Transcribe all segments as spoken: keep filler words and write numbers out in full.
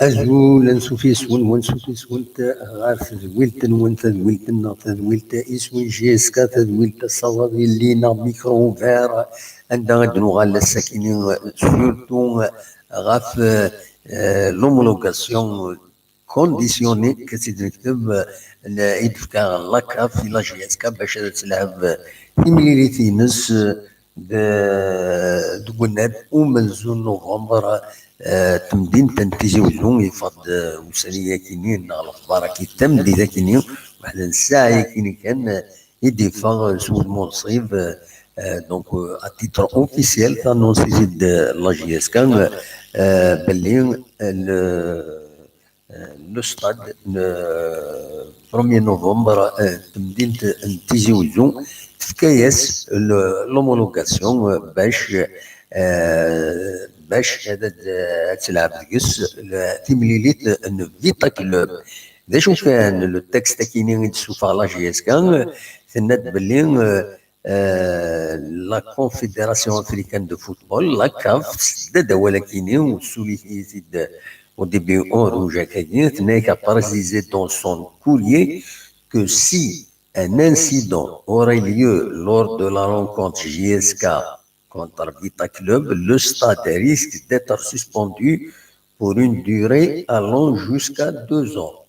Azul, ansuf yes-wen, wansuf yes-went ɣer tedwilt-nwen, tadwilt-nneɣ, tadwilt iswi J S K, tadwilt asawaḍ illi neɣ micro ouvert, anda ad nuɣal ass-akini, surtout ɣef, euh, l'homologation conditionnée, ad tt-id-nekteb, euh, i d-tefka la CAF i la J S K bac ad telɛeb timlilit-ines, euh, de, deg unnar umenzu n November, eh, temdint n Tizi Uzzu, yeffeɣ-d, eh, usani-yakini, neɣ lexbar-agi, tameddit-akini, waḥed n ssaɛa-yakini kan, eh, i d-yeffeɣ, eh, s wudem unṣib, eh, eh, donc, eh, à titre officiel, tanunsi-t-id, eh, la J S K, eh, belli, eh, le, eh, le stade, le premier novembre, eh, temdint n Tizi Uzzu tefka-yas le-, l'homologation, eh, bac, eh, bac ad, ad, ad telɛeb deg-s le-, timlilit n Vita Club. D acu kan le texte-akini i d-tessufeɣ la J S K, tenna-d belli, eh, eh, la Confédération Africaine de Football, la CAF, tesdad awal-akini, usulit-it-id au début en rouge akkagi, tenna-yak a précisé dans son courrier que si un incident aurait lieu lors de la rencontre J S K contre Vita Club, le stade risque d'être suspendu pour une durée allant jusqu'à deux ans.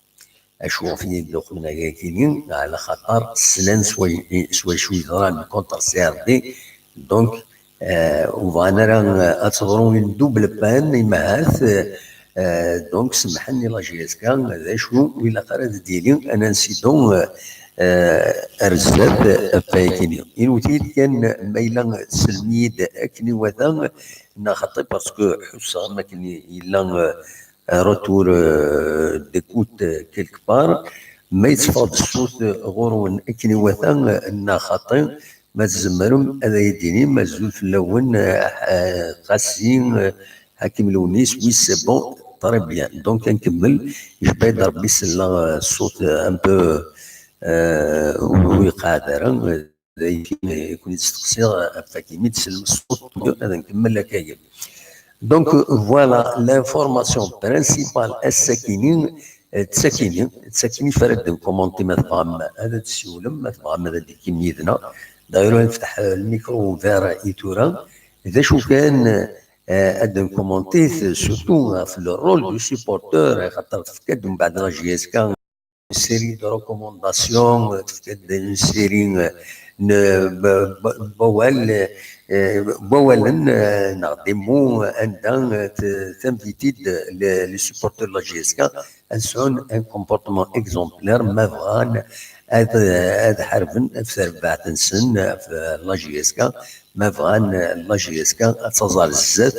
Acu ɣef i d-uqmen ayakini? Ɛla xaṭer slan s way-, s wacu yeḍran contre C R D. Donc, eh, ur bɣan ara, eh, ad teḍru une double peine, imahat, eh, donc, semḥen i la J S K, d acu ur ilaq ara ad d-yili un incident, eh, eh, ar zdat, eh, ɣef wayakini. Inwet-iyi-d kan ma yella tselm-iyi-d akken iwata, neɣ xaṭi, parce que ḥusseɣ am akken yella, eh, retour, euh, d'écoute, euh, quelque part, ma yetteffeɣ-d ṣṣut, euh, ɣur-wen akken iwata, euh, neɣ xaṭi, ma tzemrem ad iyi-d-tinim, azul fell-awen, euh, euh, Qasi, euh, Ḥakim Lewnis, oui, c'est bon, très bien. Donc, ad nkemmel, ijba-d Rebbi selleɣ, euh, ṣṣut, euh, un peu, euh, ur, ur iqeɛɛed ara, euh, d ayen i ken-id-steqsiɣ, ɣef wakken i d-tsellem ṣṣut, ad nkemmel akkagi. Donc, voilà, l'information principale ass-akini, eh, d takini, d takini f ara d-nkumanti ma tebɣam ad d-tsiwlem, ma tebɣam ad d-tekim yid-neɣ. D'ailleurs, ad nefteḥ, eh, le micro ouvert i tura. D acu kan, eh, ad d-nkumantit, surtout ɣef le rôle du supporteur, axaṭer tefka-d mbeɛd la J S K une série de recommandations, euh, tefka-d une série, euh, n, b-, b-, n wawal, euh, n wawalen, euh, neɣ des mots, euh, anda, euh, t-, tamdit-id, euh, les, les supporters de la J S K ad sɛun un comportement exemplaire, ma bɣan ad, ad ḥarben ɣef terbaɛt-nsen, ɣef, euh, la J S K, ma bɣan, euh, la J S K ad taẓ ar zdat.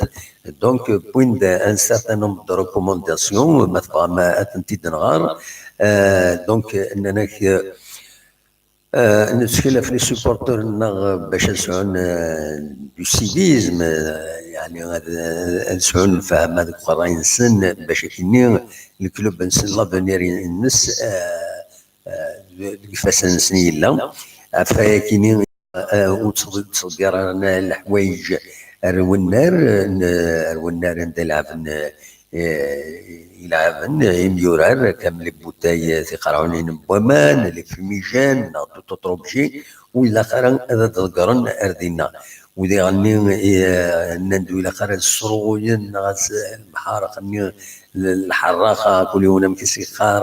Donc, euh, wwin-d un certain nombre de recommandations, euh, ma tebɣam, euh, ad tent-id-nɣer. Euh, donc, euh, nnan-ak, euh, euh, nettkel ɣef les supporters-nneɣ, euh, bac ad sɛun, euh, du civisme, euh, yeɛni ad, ad sɛun lfahma deg uqerray-nsen, bac akkenni leklub-nsen, l'avenir-nnes, euh, euh, deg ifassen-nsen yella. Ɣef wayakini, eh, ur ttḍ-, ttḍeggir ara leḥwayeǧ ar wennar, n-, ar wennar anda lɛaben, eh, ilɛaben, imyurar, comme les bouteilles, eh, tiqerɛunin n waman, les fumigènes, neɣ tout autre objet, ur ilaq ara ad d-ḍeggren ar dinna. U diɣenni, eh, nnan-d ur ilaq ara ad sruɣuyen neɣ ad s-, lemḥareq-nni, l-, lḥerraqa, kul yiwen amek i s-yeqqar,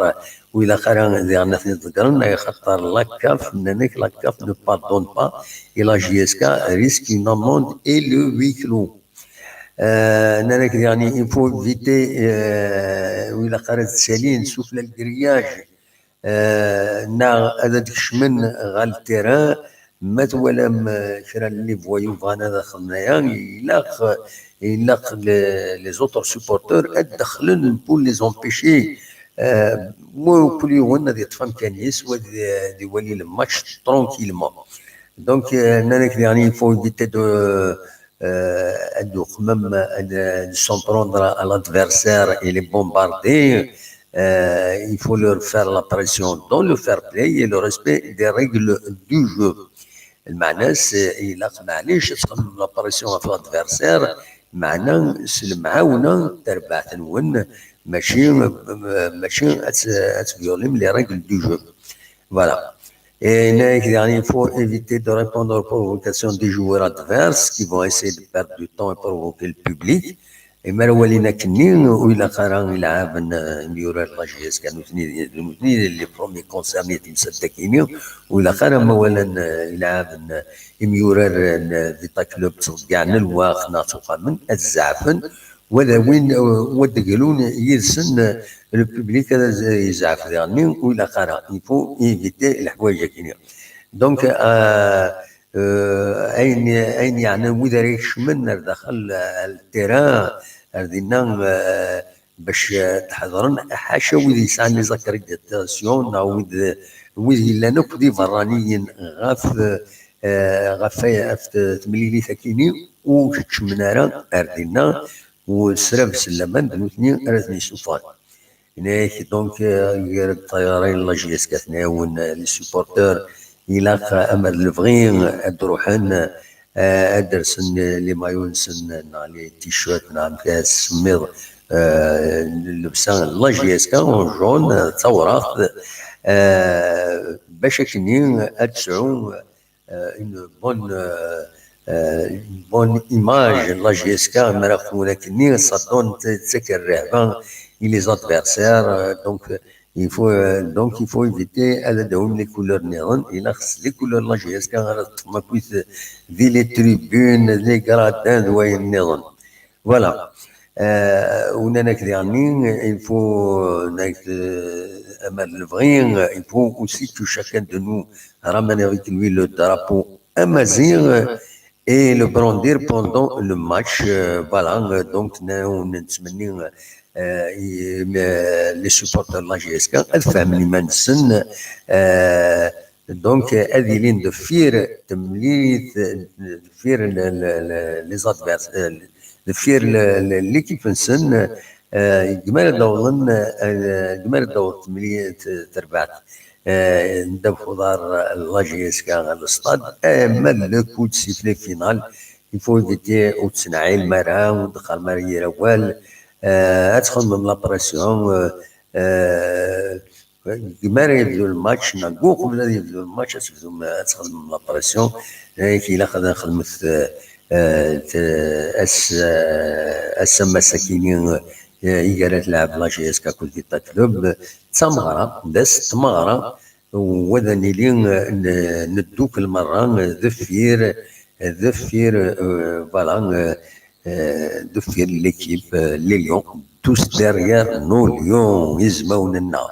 ur ilaq ara diɣen ad ten-id-ḍeggren, axaṭer la CAF, nnan-ak, la CAF ne pardonne pas, et la J S K risque une amende et le huis clos. Euh, nnan-ak diɣen, il faut éviter, euh, ur ilaq ara ad ttalin sufella le grillage, euh, neɣ ad d-kecmen ɣer le terrain, ma twalam, euh, kra n les voyous bɣan ad xedmen aya, ilaq, ilaq le-, les autres supporters ad d-dexlen pour les empêcher. Euh, wa kul yiwen ad yeṭṭef amkan-is, wa ad, ad iwali le match tranquillement. Donc, euh, nnan-ak diɣen, il faut éviter de, euh, ad uqmem, ad, de s'en prendre à l'adversaire et les bombarder. Euh, il faut leur faire la pression dans le fair play et le respect des règles du jeu. Lmeɛna-s, eh, ilaq, maɛlic, ad txemmem la pression ɣef l'adversaire, meɛna s lemɛawna n terbaɛt-nwen, mačči, mačči ad, ad tviolem les règles du jeu. Voilà. Et il faut éviter de répondre aux provocations des joueurs adverses qui vont essayer de perdre du temps et provoquer le public. Et ma walin akkenni, ur ilaq ara ilɛaben, euh, imyurar n la J S K, nutni, nutni les premiers concernés, timsaddakin, ur ilaq ara ma walan, euh, ilɛaben, euh, imyurar n Vita Club ttḍeggɛen lweqt neɣ ttwaxxamen, ad zeɛfen, wa d awin, wa d-glun yid-sen, le public ad yezɛef diɣenni, ur ilaq ara. Il faut éviter leḥwayeǧ akkenni. Donc, euh, euh, ayen, ayen yeɛnan wid ara ikecmen ar daxel, ar terrain, ar dinna, euh, bac, euh, ad ḥedṛen, ḥaca wid yesɛan les accréditations, neɣ wid, wid yellan akk d iberraniyen ɣef, euh, ɣef, ɣef t-, temlilit akkenni, ur keččmen ara ar dinna, u srabsen laman d nutni ara ten-yessufɣen. Yenna-yak, donc, euh, gar-d tayeḍ n la J S K, ad ten-iɛawen, euh, les supporters, ilaq, euh, ama d lebɣi, euh, ad d-ruḥen, euh, ad d-rsen, euh, les maillots-nsen, euh, neɣ les t-shirts, neɣ amek ara s-semmiḍ, euh, llebsa n la J S K en jaune, euh, d tawraɣt, euh, bac akkenni ad tesɛu, euh, une bonne, euh, euh, une bonne image n la J S K, mi ara qqimen akkenni, ça donne, d takerrehba i les adversaires, euh, donc, euh, il faut, euh, donc, il faut éviter ad d-tawim les couleurs nniḍen, ilaq s les couleurs n la J S K ara teṭṭfem akkit di les tribunes, les gradins d wayen nniḍen. Voilà. Euh, ur nnan akkenni, il faut, euh, ama d lebɣi, il faut aussi que chacun de nous ramène avec lui le drapeau amaziɣ et le brandir pendant le match. Euh, voilà, euh, donc, nnan, nettmenni, euh, i, euh, les supporters n la J S K ad fehmen iman-nsen, euh, donc, euh, ad ilin deffir temlilit, euh, deffir le, le, le, les adversaires, euh, deffir le, le, l'équipe-nsen, euh, deg mi ara d-awḍen, euh, deg mi ara d-taweḍ temlilit, terbaɛt, euh, n ddabex uḍar n la J S K ɣer le stade, ama d le coup de sifflet final, il faut éviter, ur ttsenɛilem ara, ur d-qqarem ara yir awal, euh, ad txedmem la pression, euh, euh, deg mi ara yebdu le match, neɣ uqbel ad yebdu le match, ad tebdum, ad txedmem la pression. Yak ilaq ad nxedmet, euh, euh, t-, ass, euh, ass ammas akkenni, euh, i ara tleɛb la J S K akked Vita Club, d tameɣra, d ass n tmeɣra, u ad nili, euh, n-, neddukel merra, euh, deffir, deffir, euh, voilà, euh, euh, deffir l'équipe, euh, les Lions, tous derrière nos Lions, izmawen-nneɣ.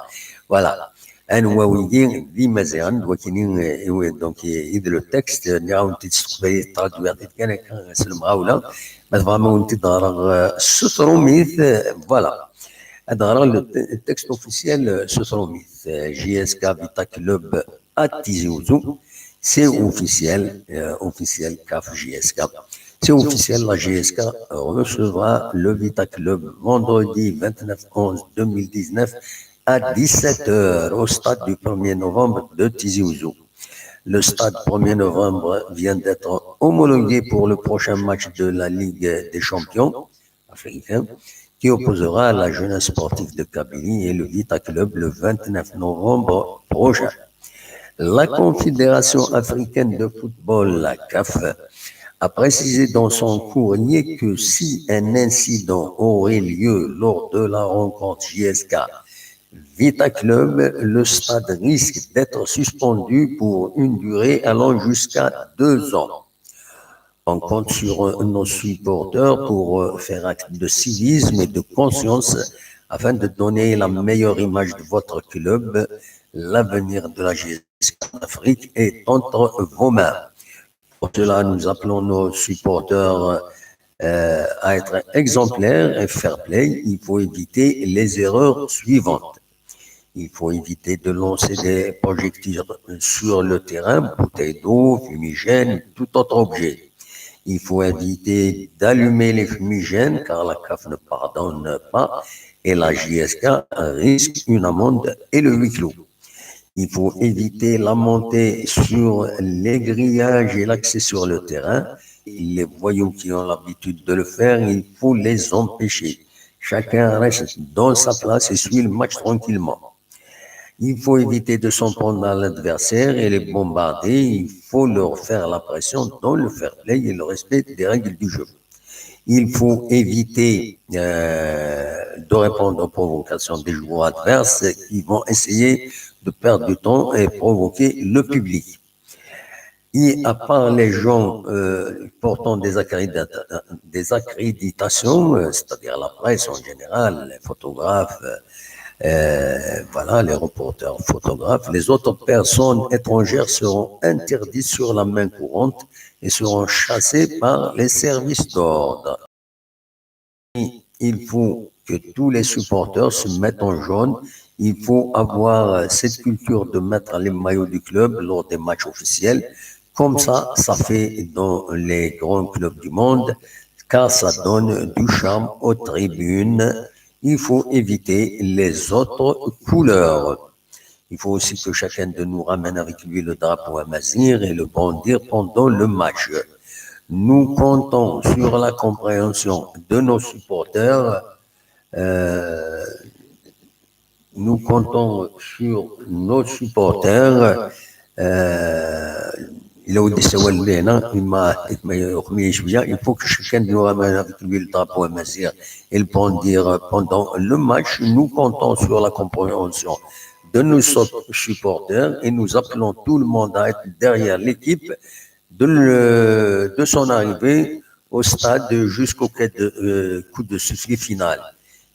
Voilà. Anwa wigi d Imaziɣen, d wakini, euh, donc, i d le texte, euh, nniɣ-awen-t-id s teqbaylit, traduiɣ-t-id kan akka s lemɣawla, ma tebɣam ad wen-t-id-ɣreɣ, euh, s trumit, euh, voilà. Ad ɣreɣ le te-, texte officiel, euh, s trumit. Euh, J S K Vita Club à Tizi Ouzou. C'est officiel, euh, officiel, CAF J S K. C'est officiel, la J S K recevra le Vita Club vendredi vingt-neuf onze deux mille dix-neuf à dix-sept heures au stade du premier novembre de Tizi Ouzou. Le stade premier novembre vient d'être homologué pour le prochain match de la Ligue des Champions africains, qui opposera la Jeunesse Sportive de Kabylie et le Vita Club le vingt-neuf novembre prochain. La Confédération africaine de football, la CAF, a précisé dans son courrier que si un incident aurait lieu lors de la rencontre J S K Vita Club, le stade risque d'être suspendu pour une durée allant jusqu'à deux ans. On compte sur, euh, nos supporters pour, euh, faire acte de civisme et de conscience afin de donner la meilleure image de votre club. L'avenir de la J S K en Afrique est entre vos mains. Pour cela, nous appelons nos supporters, euh, à être exemplaires et fair-play. Il faut éviter les erreurs suivantes. Il faut éviter de lancer des projectiles sur le terrain, bouteilles d'eau, fumigène, tout autre objet. Il faut éviter d'allumer les fumigènes car la CAF ne pardonne pas et la J S K risque une amende et le huis clos. Il faut éviter la montée sur les grillages et l'accès sur le terrain. Les voyous qui ont l'habitude de le faire, il faut les empêcher. Chacun reste dans sa place et suit le match tranquillement. Il faut éviter de s'en prendre à l'adversaire et les bombarder. Il faut leur faire la pression dans le fair play et le respect des règles du jeu. Il faut éviter euh, de répondre aux provocations des joueurs adverses qui vont essayer de perdre du temps et provoquer le public. Et à part les gens euh, portant des, accrédita- des accréditations, euh, c'est-à-dire la presse en général, les photographes, euh, voilà, les reporters photographes, les autres personnes étrangères seront interdites sur la main courante et seront chassées par les services d'ordre. Il faut que tous les supporters se mettent en jaune. Il faut avoir euh, cette culture de mettre les maillots du club lors des matchs officiels. Comme ça, ça fait dans les grands clubs du monde, car ça donne du charme aux tribunes. Il faut éviter les autres couleurs. Il faut aussi que chacun de nous ramène avec lui le drapeau amazigh et le bandier pendant le match. Nous comptons sur la compréhension de nos supporters. Euh, nous comptons sur nos supporters. Euh, il faut que chacun de nous ramène avec lui le drapeau amazigh et le bandier pendant le match. Nous comptons sur la compréhension de nos supporters et nous appelons tout le monde à être derrière l'équipe de, le, de son arrivée au stade jusqu'au coup de, euh, coup de sifflet final.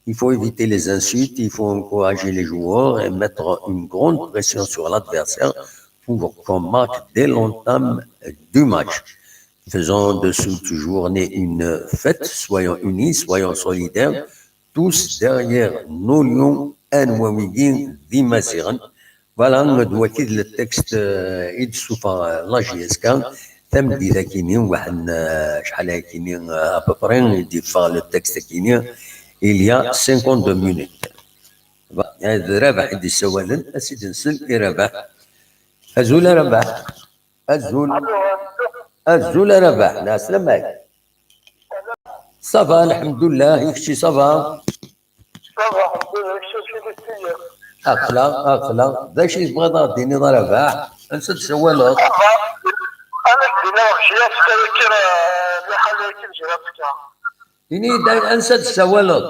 Il faut éviter les insultes, il faut encourager les joueurs et mettre une grande pression sur l'adversaire pour qu'on marque dès l'entame du match. Faisons de cette journée une fête, soyons unis, soyons solidaires, tous derrière nos lions, anwa wigi d Imaziɣen. Voilà, d wagi le texte euh, i d-tessufeɣ euh, la J S K, tameddit-akini, waḥen euh, acḥal akini euh, à peu près, i d-yeffeɣ le texte-akini, il y a cinquante-deux minutes. D Rabaḥ i d-yessawalen, ad s-id-nsel i Rabaḥ. Azul a Rabaḥ. Azul. Azul a Rabaḥ, lɛeslama-k. Ça va, lḥemdullah, i kečči ça va? Ça va, lḥemdullah, i kečči ça va? Aql-aɣ, aql-aɣ. D acu i tebɣiḍ ad d-tiniḍ a Rabaḥ? Ansa d-tessawaleḍ? Ça va. Ad ak-d-iniɣ ǧǧiɣ-tt akka, liḥala-agi ǧǧiɣ-tt akka. Ini-yi-d ansa d-tessawaleḍ?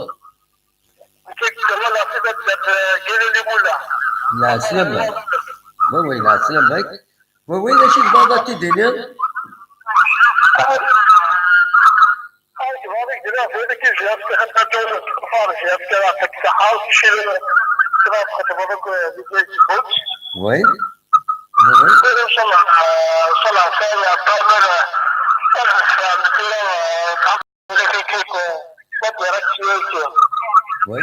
Nekk ad d-ssawaleɣ si taddart Galili Mula. Lɛeslama. Oui, oui, lɛeslama-k. Oui, oui, d acu i tebɣiḍ ad t-id-tiniḍ? Ay, tebɣiḍ ad k-d-iniɣ d ayen i k-id-ǧǧiɣ, ǧǧiɣ-k kra deg saḥa, kra txedmeḍ akk di Bgayet. Oui. Oui, oui. Inchallah, inchallah, ça y est, pas mal, euh, ça va faire un petit, euh, Oui.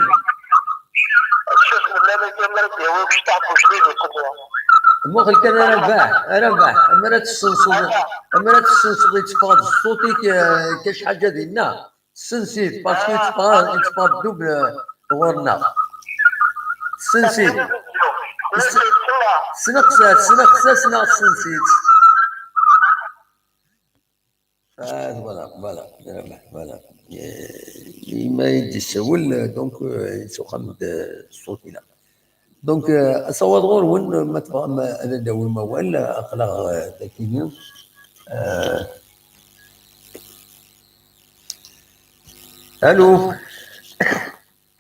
Muqel kan a Rabaḥ, a Rabaḥ, amar ad tessenseḍ, amar ad tessenseḍ yetteffeɣ-d ṣṣut-ik, eh, kac ḥaǧa dinna, sens-it, parce que yetteffeɣ, yetteffeɣ-d double, eh, ɣur-neɣ. Sens-it. Sneqs-as, sneqs-as neɣ sens-it. Ah, voilà, voilà, voilà, voilà. Eh, imi i d-yessawel, donc, eh, yettwaxdem-d, eh, ṣṣut-ina. Donc, eh, asawaḍ ɣur-wen, ma tebɣam ad d-tawim awal, aql-aɣ, eh, dagi-ni. Eh, allô?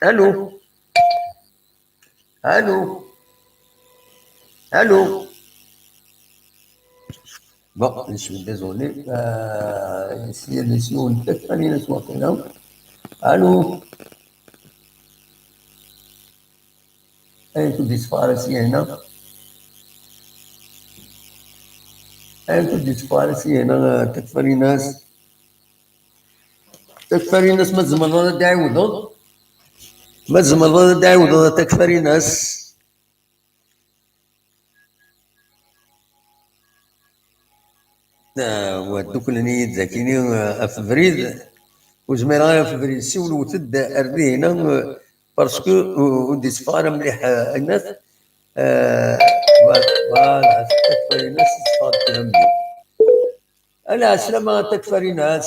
Allô? Allô? Allô? Bon, je suis désolé. Euh, ici, il y a des sons, peut-être pas les sons, non? Allô? Ayen ur d-yetteffeɣ ara sya-ina. Ayen ur d-yetteffeɣ ara sya-ina, eh, takfarinas. Takfarinas, ma tzemreḍ ad d-ɛiwdeḍ? Ma tzemreḍ ad d-ɛiwdeḍ a takfarinas? Ah, wa dduklen-iyi-d dakini, ah, ɣef ubrid. Ur zmireɣ ara ɣef ubrid. Siwlet-d ar dihin, ah, parce que, ah, ur d-yetteffeɣ ara mliḥ, ah, ayennat. Ah, voilà, voilà, takfarinas tetteffeɣ-d tura mliḥ. Ala, ɛeslama a takfarinas.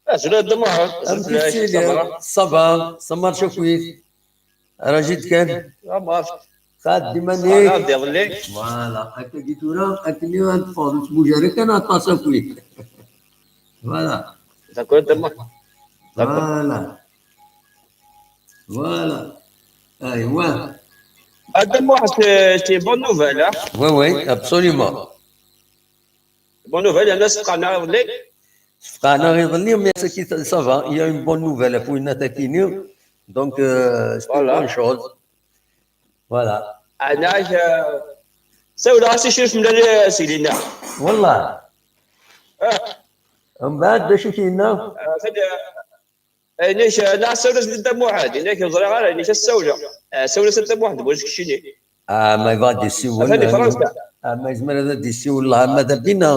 Azul a Dda Muḥend. Amek i tettiliḍ? Ça va, ça marche akk. Raji-d kan. Ça marche. Xaddim anik. Voilà, akka-agi tura, akken i ad teffɣeḍ ur ttbujar kan aṭas akk. Voilà. D'accord a Dda Muḥend. Voilà. Voilà. Aywa. A Dda Muḥend, c'est, c'est bonne nouvelle, hein? Oui, oui, absolument. Bonne nouvelle, yerna sfeqɛen-aɣ iḍelli. Sfeqɛen-aɣ iḍelli, mais c'est qui, ça va, il y a une bonne nouvelle ɣef winna takini. Donc, euh, c'est une bonne chose. Voilà. Ɛni, euh, sawleɣ-as i Crif Mlal, euh, si Lina. Wallah. Ah. Mbeɛd, d acu i k-yenna? Ah, Inek, la sawla s Dda Muḥend, inek ẓriɣ ara, inek as-sawleɣ. Ah, sawla s Dda Muḥend, bu keččini. Ah, ma yebɣa ad d-isiwel. Atan di Fransa. Ah, ma yezmer ad d-isiwel, Allah, ma d abina.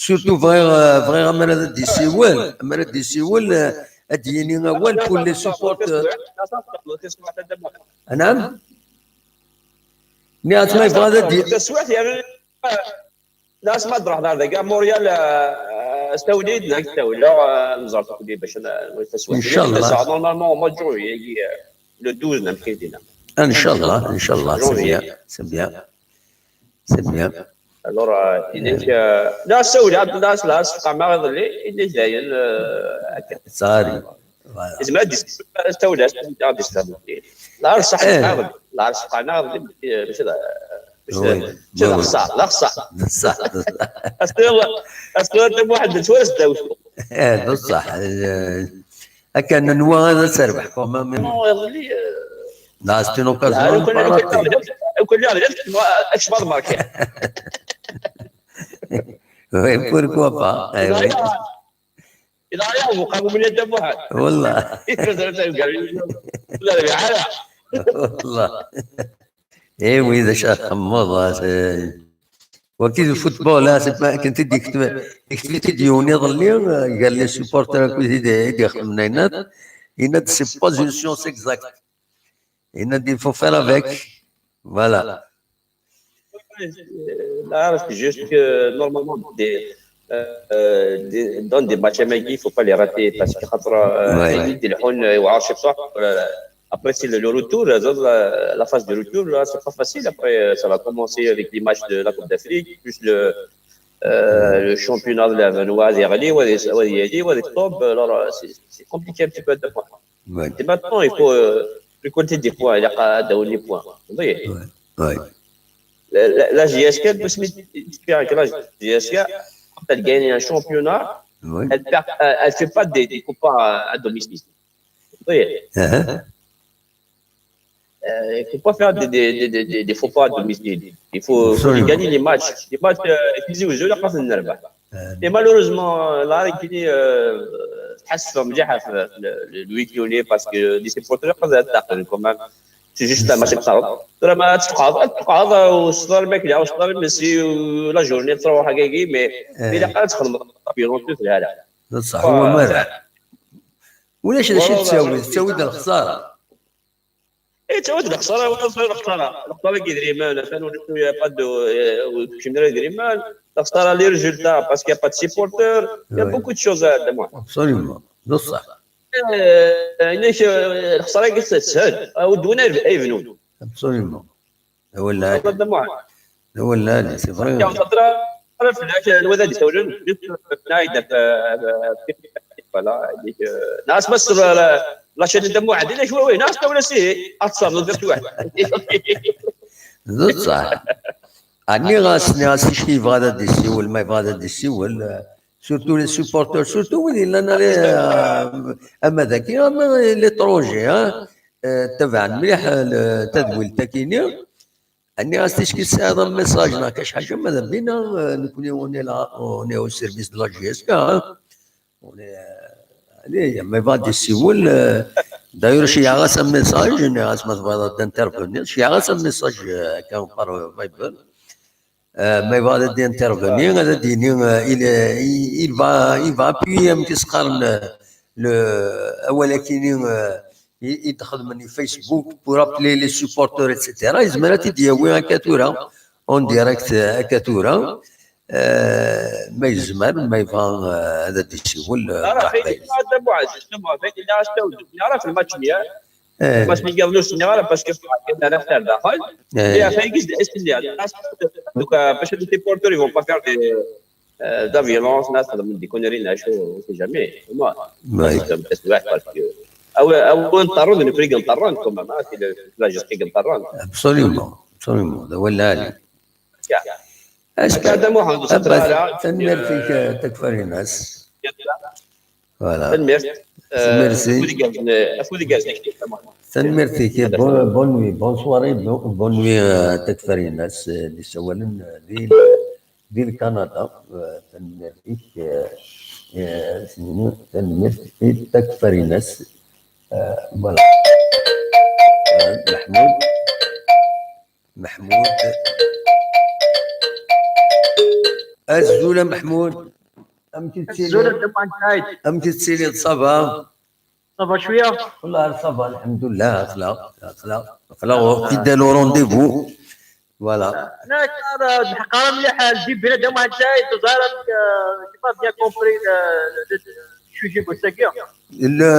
Surtout bɣiɣ, eh, bɣiɣ amar ad d-isiwel, amar ad d-isiwel, eh, ad d-yini awal pour les supporters. Anam? Nniɣ-as ma yebɣa ad d-, taswiɛt, yerna Nniɣ-as ma d-ruḥeḍ ar dagi, Montréal, euh, s tawlid, neɣ s tawla, euh, nẓer tukli bac ad nwali taswiɛt. Inchallah. Normalement, au mois de juillet, euh, le douze, neɣ amek ay d-yenna. Inchallah, inchallah, c'est bien, c'est bien. C'est bien. Alors, euh, inek, euh, la sawla, la, la, sfeqɛen-aɣ iḍelli, inek dayen, euh, akka. Sari. Voilà. Yezmer ad d-yesfeqɛen tawla, ad d-yesfeqɛen. La, ṣaḥ, la, ṣaḥ, la, mačči d, mačči d axṣar, d axṣar. D ṣṣeḥ, d ṣṣeḥ. Ass-a, ass-a, Dda Muḥend, ttwalas ddaw-s. Eh, d ṣṣeḥ. Eh, akken nenwa ad terbeḥ, quand même. Non, iḍelli, eh, la, c'est une occasion. Akk lliɣ d, akk lliɣ d, akk d marki. Oui, pourquoi pas? Eh, oui. Ilaq ad yaɣ uqamum-nni a Dda Muḥend. Wallah. Ur nerbiḥ ara. Wallah. Eh oui, d acu ara txemmeḍ, ah, c'est, wagi d football, ah, c'est pas, akken t-id-yekteb, yekteb-it-id yiwen iḍelli, ah, gar les supporters akked i d-, i d-ixedmen ayen-a, yenna-d, c'est pas une science exacte. Yenna-d, il faut faire avec. Voilà. Euh, là, c'est juste que normalement, des, euh, des, dans des matchs américains, il ne faut pas les rater parce que, euh, après, c'est le, le retour, euh, la, la phase de retour, là, c'est pas facile. Après, euh, ça va commencer avec les matchs de la Coupe d'Afrique, plus le, euh, le championnat de la Vanoise, c'est, c'est compliqué un petit peu à défendre. Et maintenant, il faut, euh, récolter des points, il y a pas de les points. Vous voyez ? La, la, la J S K, parce que la J S K, quand elle gagne un championnat, elle perd, euh, elle fait pas des, des combats à, à domicile. Vous voyez ? Euh, il faut pas faire des, des, des, des, des, des faux pas à domicile. Il faut, faut gagner les matchs. Les matchs, euh, qui jouent au jeu, la passe nerveux. Et malheureusement, là, il est, euh, تحسفوا مليح في le, le, le week-end parce que les supporters قاعدين يتدخلوا quand même. C'est juste un match de cartes. زعما تقعد، تقعد وصدر الماكلة وصدر الميسي و la journée تروح هكاكي، mais إلا قاعد تخدم في هذا. بصح هو مرة. ولاش، اش تساوي؟ تساوي الخسارة. اي، تعود الخساره ولا تصير الخساره. الخساره كي دري مان، عشان ولا شويه قد كي دري دري مان. الخساره لي ريزولتا، parce qu'il y a pas de supporters, il y a beaucoup de choses à dire. Absolument. بصح. علاش الخساره كي تسهل؟ ودونا اي بنود. Absolument. ولا هذا ما هو لا، لا، c'est vrai. كان خطرة، أنا في العشاء الوالد يسولن، جبت نايدة في، في، voilà، هذيك، ناس بس لا، لا شد دمو عندي، ليش هو وين؟ ناس ولا سي، أتصل، درت واحد. بصح. أني غاس، ناس يشكي يبغى هذا ديسيول، ما يبغى هذا ديسيول، surtout les supporters، surtout وين لنا، آه، أما ذاكي، أما l'étranger، ها؟ آه، تبعا مليح، آه، تدويل تاكيني. أني غاس تشكي سي هذا الميساج، ما كاش حاجة، ماذا بينا، آه، نكوني on est là، on est au service de la J S K، ها؟ On est، آه، عليه، ما يبغى يسيول، آه، d'ailleurs، شي غاس un message، أني غاس ما تبغى d'intervenir، شي غاس un message، آه، كان par Viber. آه، ما يبغى d'intervenir، هذا ديني، آه، il, il, il va, il va appuyer un petit سقارن، آه، le, أولا كيني، آه، ي-، يدخل من Facebook pour appeler les supporters، et cetera. يزمر تيدياوي هكا ثورة، en direct، آه، هكا ثورة. Eh, ma yezmer, ma yebɣa, eh, ad d-isiwel, eh, ara xeyyel. Ḥader Muɛaz, Ḥader Muɛaz, akken ara s-tawd, ara f lmatch-nni, eh. Parce que ara f-, ara f-, daxel. Eh. Et après, qu'est-ce que, donc, euh, parce que les supporters, ils vont pas faire des, euh, de la violence, là, ça demande des conneries, là, je, on sait jamais. Moi, parce que, parce que, ouais, parce que, ah ouais, ah ouais, on t'arrête, on est pris, on t'arrête, quand même, hein, c'est le, là, je sais qu'on t'arrête. Absolument, absolument. D awal lɛali. Ass-a, tanemmirt-ik, eh, Takfarinas. Voilà. Tanemmirt. Eh, merci. Afud igerrzen, afud igerrzen. Tanemmirt-ik. Bonne, bonne nuit, bonne soirée, bon-, bonne nuit, eh, Takfarinas, eh, d-isawalen, eh, di, di Lkanada. Eh, tanemmirt-ik, eh, eh, tanemmirt i Takfarinas. Eh, voilà. Eh, Meḥmud. Meḥmud. Azul a Meḥmud. Amek i tettiliḍ? Azul a Dda Muḥend Saɛid. Amek i tettiliḍ, ça va? Ça va cwiya? Wellah, ça va, lḥemdullah, aql-aɣ, aql-aɣ, aql-aɣ, on fidèle au rendez-vous. Voilà. Nekk, ara d-ḥeqqareɣ mliḥ, eh, le début n Dda Muḥend Saɛid, teẓriḍ, eh, j'ai pas bien compris le, le, le sujet n wass-agi. Le,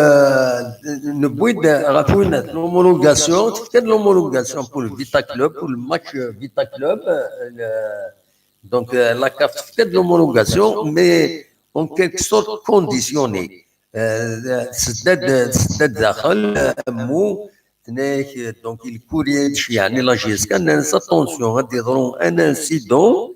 newwi-d ɣef winat, l'homologation, tefka-d l'homologation pour le Vita Club, pour le match, euh, Vita Club, euh, le, donc, euh, la CAF tefka-d l'homologation, mais en quelque sorte conditionnée. Euh, tsedda-d, tsedda-d daxel, euh, ammu, tenna-yak, euh, donc, il courrier de chez, يعني, la J S K, nnan-as attention, ad d-yeḍru un incident,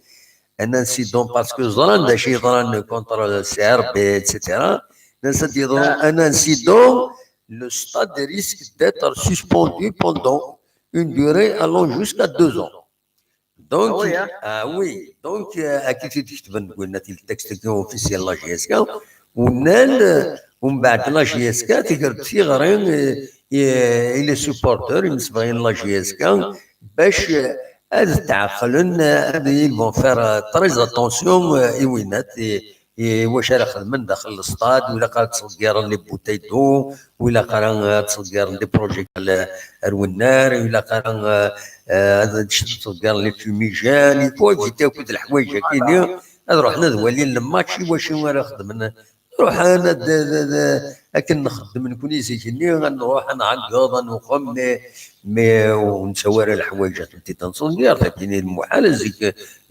un incident, parce que ẓran d acu yeḍran contre le C R B, et cetera. Nnan-as ad d-yeḍru un incident, le stade risque d'être suspendu pendant une durée allant jusqu'à deux ans. Donc, ah oui, hein? Ah oui. Donc, euh, akka i t-id-ketben deg winna, le texte-agi officiel n la J S K. U nnan, euh, umbeɛd la J S K, teger-d tiɣri, euh, i, i les supporters, imsebɣen n la J S K, bac, euh, ad tɛeqlen, euh, ad, ils vont faire, euh, très attention, euh, i winat, i, i wacu ara xedmen daxel n lestad, u ilaq ad ttḍeggiren les bouteilles d'eau, u ilaq ara ad ttḍeggiren des projectiles ar wennar, u ilaq ara, eh, eh, ad ttḍeggiren les fumigènes, il faut éviter akk leḥwayeǧ-agi-nni, ad ruḥen ad walin le match, i wacu ara xedmen? Ruḥen ad, ad, ad, akken nxeddem nekni zik-nni, ad nruḥ ad nɛeggeḍ, ad nuxem, mais, mais ur nettawi ara leḥwayeǧ ad tent-id-nttḍeggir, tagi-nni d lmuḥal, zik,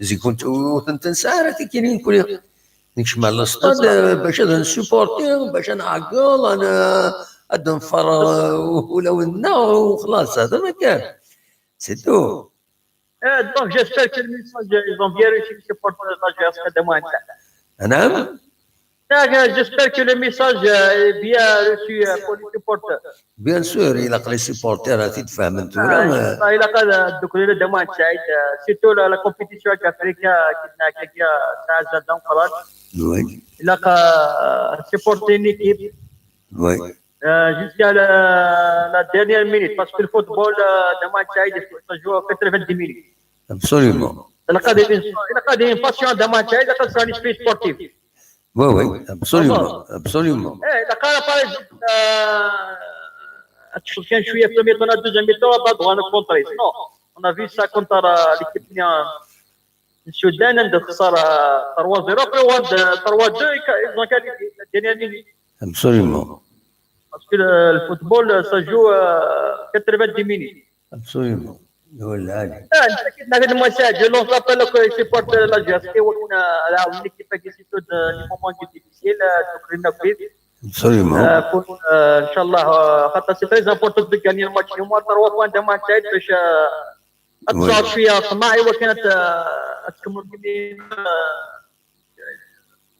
zik ur tent-, ur tent-nesɛi ara, tigi-nni nekni. Nekcem ar lestad, eh, bac ad nsupporti, bac ad nɛeggeḍ, ad n-, ad nfer, eh, ulawen-nneɣ, u xlaṣ, hada ma kan. C'est tout. Eh, donc, j'espère que le message, ils ont bien réussi, les supporters de la J S K de Montréal. Anam? Ah, j'espère que le message, euh, est bien reçu, euh, pour les supporters. Bien sûr, ilaq les supporters ad t-id-fehmen tura, ah, eh. Ilaq ad, euh, dduklen Dda Muḥend Saɛid, euh, surtout la, la compétition avec Africa, euh, qui n'a qu'à dire, euh, ça, ça, donc, voilà. Oui. Ilaq, euh, supporter une équipe. Oui. Euh, jusqu'à la, la dernière minute, parce que le football, euh, Dda Muḥend Saɛid, ça joue à quatre-vingt-dix minutes. Absolument. Ilaq ad yili, ilaq ad yili passion Dda Muḥend Saɛid, ilaq ad yili un esprit sportif. Oui, oui, absolument, absolument. Eh, ilaq ara, par exemple, euh, ad tecceḍ kan cwiya premier temps, deuxième mi-temps, بعد on est contré. Non, on a vu ça contre, euh, l'équipe, euh, Soudan, anda texṣer, euh, trois zéro, après, on a trois deux, ils ont qualifié, la dernière minute. Absolument. Parce que le, le football, ça joue, euh, quatre-vingt-dix minutes. Absolument. Voilà. Ah, نتأكد أن هذا المساعد، je lance l'appel aux supporters de la J S K, وكنا على l'équipe qui se trouve dans les moments difficiles, euh, donc, le Nafid. Absolument. Euh, pour, euh, إن شاء الله, euh, خاطر c'est très important de gagner le match. Au moins, trois points de match, باش, euh, ad tesɛuḍ cwiya ṭṭmeɛ, i wakken ad, euh, ad tkemmleḍ, euh,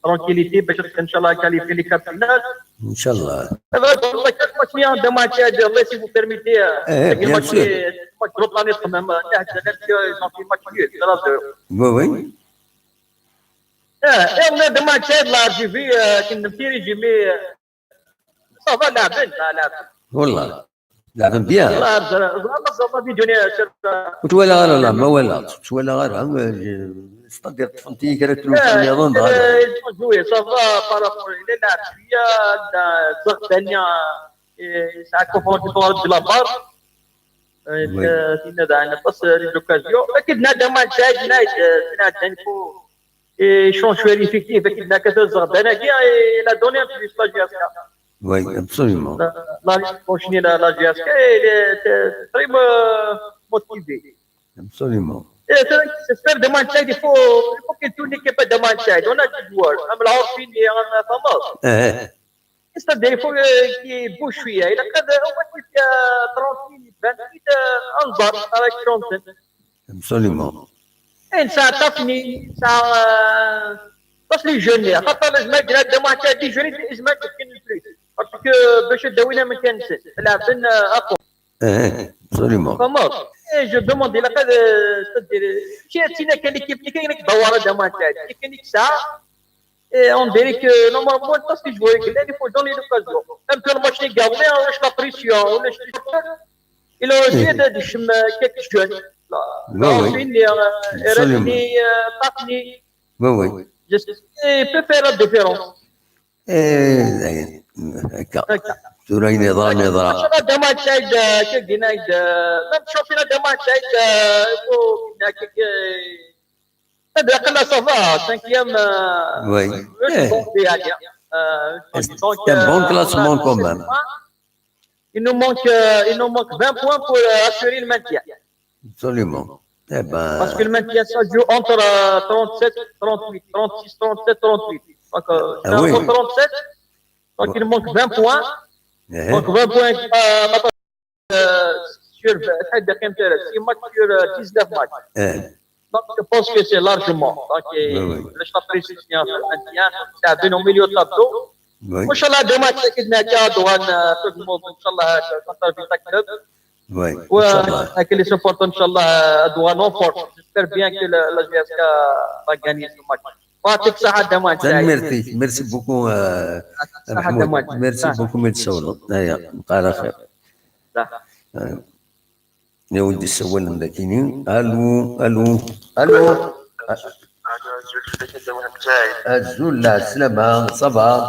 tranquillité, باش, إن شاء الله, qualifier les quarts de finale. إن شاء الله. Voilà, donc, le match, euh, Dda Muḥend Saɛid, si vous permettez, euh, eh, bien sûr. Match, match de l'année, quand même, euh, ils ont fait match nul, trois zéro. Oui, oui. Eh, et on a Dda Muḥend Saɛid, là, j'ai vu, euh, كان في résumé, euh, ça va, لعبن, là, لعبن. والله. لعبن bien. والله، زعما، زعما فيديو ني شفت. كنت ولا غير، لا، ما ولا. كنت ولا غير، ها، c'est-à-dire طفنتي كرا تلوفون يظن، آه، هذا. Ils ont joué, ça va, par rapport, il est là, شوية، لا، زغ ثانية، إيه، ça a commencé par de la part. Oui. آه، c'est une, une, une, une occasion. أكيد نادى ما نتاج، نادى، نادى نكو. Et change l'effectif avec la carte de Zardanagia et la donner en plus la G S K. Oui, absolument. La, la, la, la G S K, elle est euh, très euh, motivée. Absolument. Et c'est c'est faire de Manchester, il faut, il faut que toute l'équipe de Manchester, on a des joueurs, même la Orpine et on a pas mal. Eh, C'est-à-dire, il faut euh, qu'il bouge شوية. Il a quand même au moins qu'il y a trente minutes, vingt minutes, euh, en bas avec Johnson. Absolument. Et ça, Tafni, ça, euh, parce que les jeunes, à part les mecs, là, de Manchester, les jeunes, ils se mettent plus. Parce que باش يداوينا ما كانش. لا، بن، آه، أقوى. Eh, absolument. فهمت؟ Et je demande, il a pas de, c'est-à-dire, شي تينا كان l'équipe اللي كاين دورة de Manchester، اللي كاين ساعة. Et on dirait que normalement, parce que je vois que là, il faut donner l'occasion. Un peu le match est gagné, on lâche la pression, on lâche les supporters. Il a essayé de, de chemin quelques jeunes. Là, Oui, oui. Rafinha, euh, Absolument. Erasmi, euh, Tafni. Oui, oui. Je sais, il peut faire la différence. Eh, هكا. هكا. tura ayen yeḍran yeḍra. Championnat de Manchester, كي قلنا، même championnat de Manchester, il faut هذا قلنا ça va, cinquième. Oui. Eh. Donc, C'est un bon classement quand même. Il nous manque, euh, il nous manque vingt points pour euh, assurer le maintien. Absolument. Eh ben, Parce que le maintien, ça joue entre euh, trente-sept, trente-huit, trente-six, trente-sept, trente-huit. Donc, euh, Ah oui. Trente-sept, donc il manque vingt points. Eh. Donc, vingt points euh, euh, sur, six matchs sur euh, dix-neuf matchs. Eh. Donc, je pense que c'est largement. Donc, Oui, oui. Je suis apprécié le maintien. C'est un bon milieu de tableau. Oui. وان شاء الله دوما تاكدنا كاع دوان في الموضوع ان شاء الله كونتر فيتا كلوب. Oui, Inchallah. وهاك اللي سوبورت ان شاء الله دوان اون فورس. J'espère bien que la, la G S K va gagner ce match. يعطيك الصحة دوان. Merci, merci beaucoup. Euh, يعطيك الصحة دوان. Merci beaucoup, Mil Sawlo. هيا، نلقى على خير. يا ودي السوال لكني. الو، الو، الو. الو، الزول تاعي. الزول، لا، السلامة، صافا؟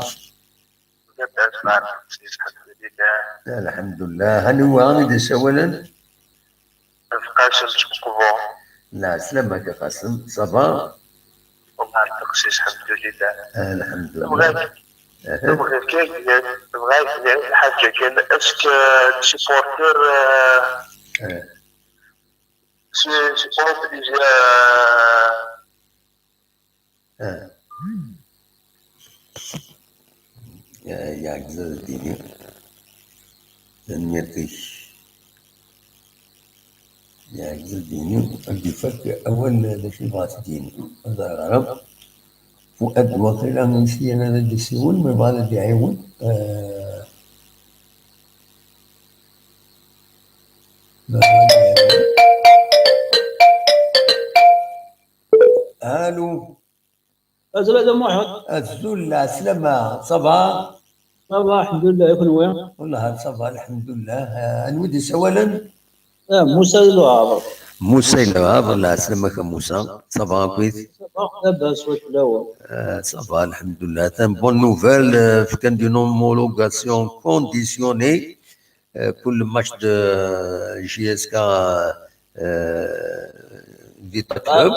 لاباس، ما عرفتش، الحمد لله. الحمد لله. هاني هو، هاني دي سوالن. القاسم تقبو. لا، سلامك يا قاسم، صافا؟ والله التقسيس الحمد لله. آه، الحمد لله. بغيت، أها. بغيت كاين، بغيت كاين حاجة كاين، اسك سيبورتور، آه، أه. سي، سيبورتور ديجا. أه. يا، يا عزيز الدين. تنميرتك. يا عزيز الدين، عندي فك أول شيء بغات الدين. الله غرب. فؤاد واقيلا نسي أنا ذا السيول، ما بعد اللي يعاون. آه. ما بعد اللي يعاون. ألو. أزول هذا محمد. أزول العسلامة، صافا؟ صافا، الحمد لله، يكون وين؟ والله صافا، الحمد لله. آه، أنوي دي سوالا؟ آه، موسى الوهاب. موسى الوهاب، الله يسلمك يا موسى. صافا، كويس؟ صافا، لاباس، واش الأول؟ آه، صافا، الحمد لله. تان بون نوفيل، آه، كان دي نومولوغاسيون كونديسيوني. آه، كل ماتش دو جي اس كا، آه، فيتا كلوب.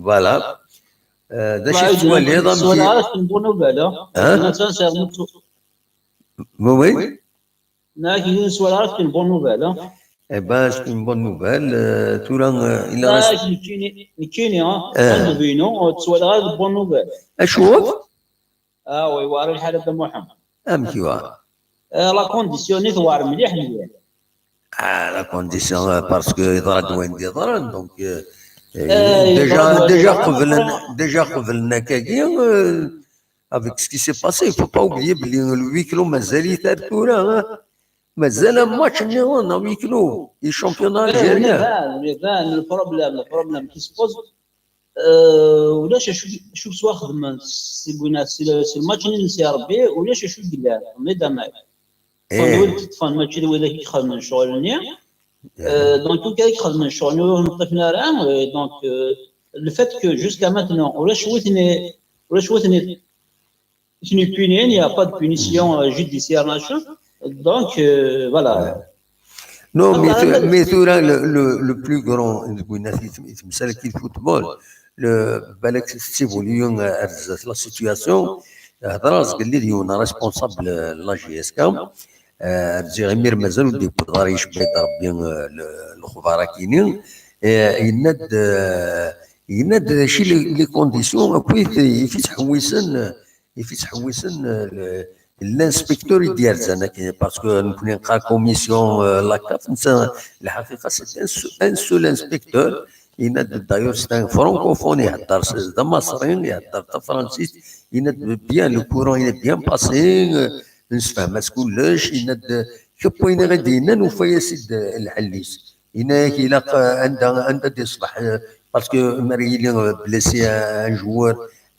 فوالا. آه، دا شي سوالي، دا السؤال مزيان. عارف كاين بون نوفيل، ها؟ ها؟ أنا سانسير متو-، وي، وي. لا، كاين سؤال عارف كاين بون نوفيل، ها؟ إيه بان، سي اون بون نوفيل. آه، تورا، آه، إلا لا، غاس- نكيني، نكيني، ها؟ آه. عند فينو، تسوال غير بون نوفيل. أشوف؟ آه، وي، واري الحالة تاع محمد. أمشي واري. آه، لا كونديسيون نيت واري مليح، مليح. آه، لا كونديسيون، آه، باسكو يضرا وين يضرا، دونك، آه، آه، ديجا، يضرا وين ديجا يضرا. قبل، ديجا قبل نكاكي، آه، افيك سكي سي باسي، فو با اوبليي بلي لو وي كلو مازال يثار تورا، ها؟ مازال ماتش نيرون، وي كلو، لي شامبيون إيه، الجيريان. نبان، نبان، البروبليم، البروبليم كي سبوز. آه، ولاش شو، شو سوا خدمة سي بوينات، سي، سي الماتش اللي نسي ربي، ولاش شو قلنا، مي داماي. إيه. فان ويلد تطفان ماتش اللي ولا كي خدمة شغل نيا. آه، دونك كون كان يخدم الشغل نطيفنا راه، آه، دونك، آه، لو فات كو جوسكا ماتنون ولا شويتني، ولا شويتني شنو بينين، يا با دو بونيسيون جوديسيير ناشو. دونك، آه، فوالا. نو، مي ثو-، مي ثورا لو، لو، لو بلو غران، كنا في، في مسألة كي الفوتبول، le, balak tettivuli, euh, ar zdat la situation. Hedreɣ zgelli d yiwen responsable, euh, la J S K. Euh, rziɣ imir mazal ur d-yewwiḍ ara, yecba-yi-d Rebbi, euh, le, lexbar akini. Euh, yenna-d, euh, yenna-d d acu les, les conditions akkit i t-ittḥewwisen, i t-ittḥewwisen, euh, le, l'inspecteur i d-yerzan akini, parce que nekkni neqqar commission, euh, la CAF, netta, lḥaqiqa, c'est un seul, un seul inspecteur. Yenna-d, d'ailleurs, c'est un francophone, ihedder s, d amaṣri, ihedder tafransist. Yenna-d, bien, le courant, il est bien passé, euh, nessefhem-as kullec. Yenna-d, kra n wayen i ɣ-d-yenna, nufa-yas-id, euh, lḥell-is. Yenna-yak, ilaq, euh, anda, anda d-iṣbeḥ, euh, parce que mi ara yili, euh, blessé un joueur,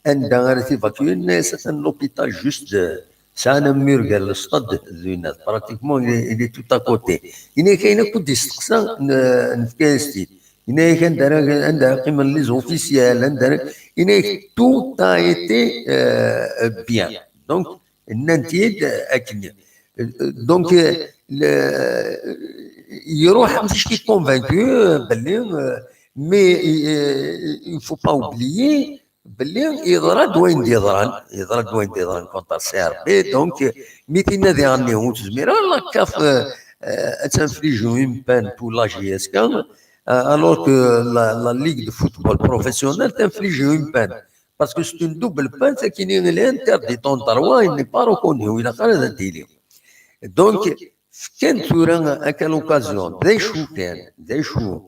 anda ara t-évacuer? Yenna-yas, atan l'hôpital juste, euh, sɛan amur gar le stade d winat. Pratiquement, il est, il est tout à côté. Yenna-yak ayen akk i d-isteqsa, n-, nefka-yas-t-id. Yenna-yak anda ara, anda ara qqimen les officiels, anda ara, yenna-yak tout a été, euh, bien. Donc, nnan-t-id, euh, akken. Euh, donc, euh, le, iruḥ am ticki convaincu, euh, belli, euh, mais, euh, il faut pas oublier belli yeḍra-d wayen d-yeḍran, yeḍra-d wayen d-yeḍran contre C R B, donc, euh, mi tinna diɣen ur tezmir ara la CAF, euh, euh, ad tinfliger une peine pour la J S K, euh, alors que la, la Ligue de football professionnel t'inflige une peine. Parce que c'est une double peine, c'est qu'il est interdit en droit, il n'est pas reconnu, il a rien à dire. Donc, fkan tura akka l'occasion, d acu kan, d acu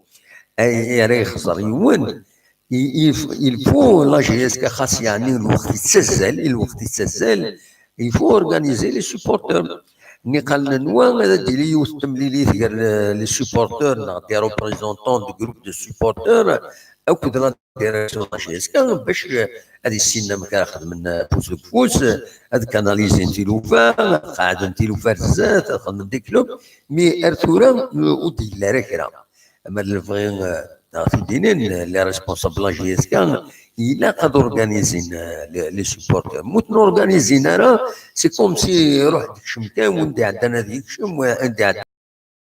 ay, ay ara yexẓer yiwen, il, il, il faut la J S K xas yeɛni lweqt yettazzal, lweqt yettazzal, il faut organiser les supporters. Niqal nenwa ad d-tili yiwet temlilit gar les, les supporters neɣ des représentants de groupes de supporters akked la direction de la J S K bac ad issinen amek ara xedmen afus deg ufus, ad canalisin tilufa, ad qeɛden tilufa ar zdat, ad xedmen des clubs, mais ar tura ur d-yelli ara kra. Ama d lebɣi, eh, ɣef id-inin, les responsables de la J S K, ilaq ad organizin, eh, les, les supporters. Ma ur ten-organizin ara, c'est comme si iruḥ-d ikcem kan, wanda iɛeddan ad yekcem, wanda iɛeddan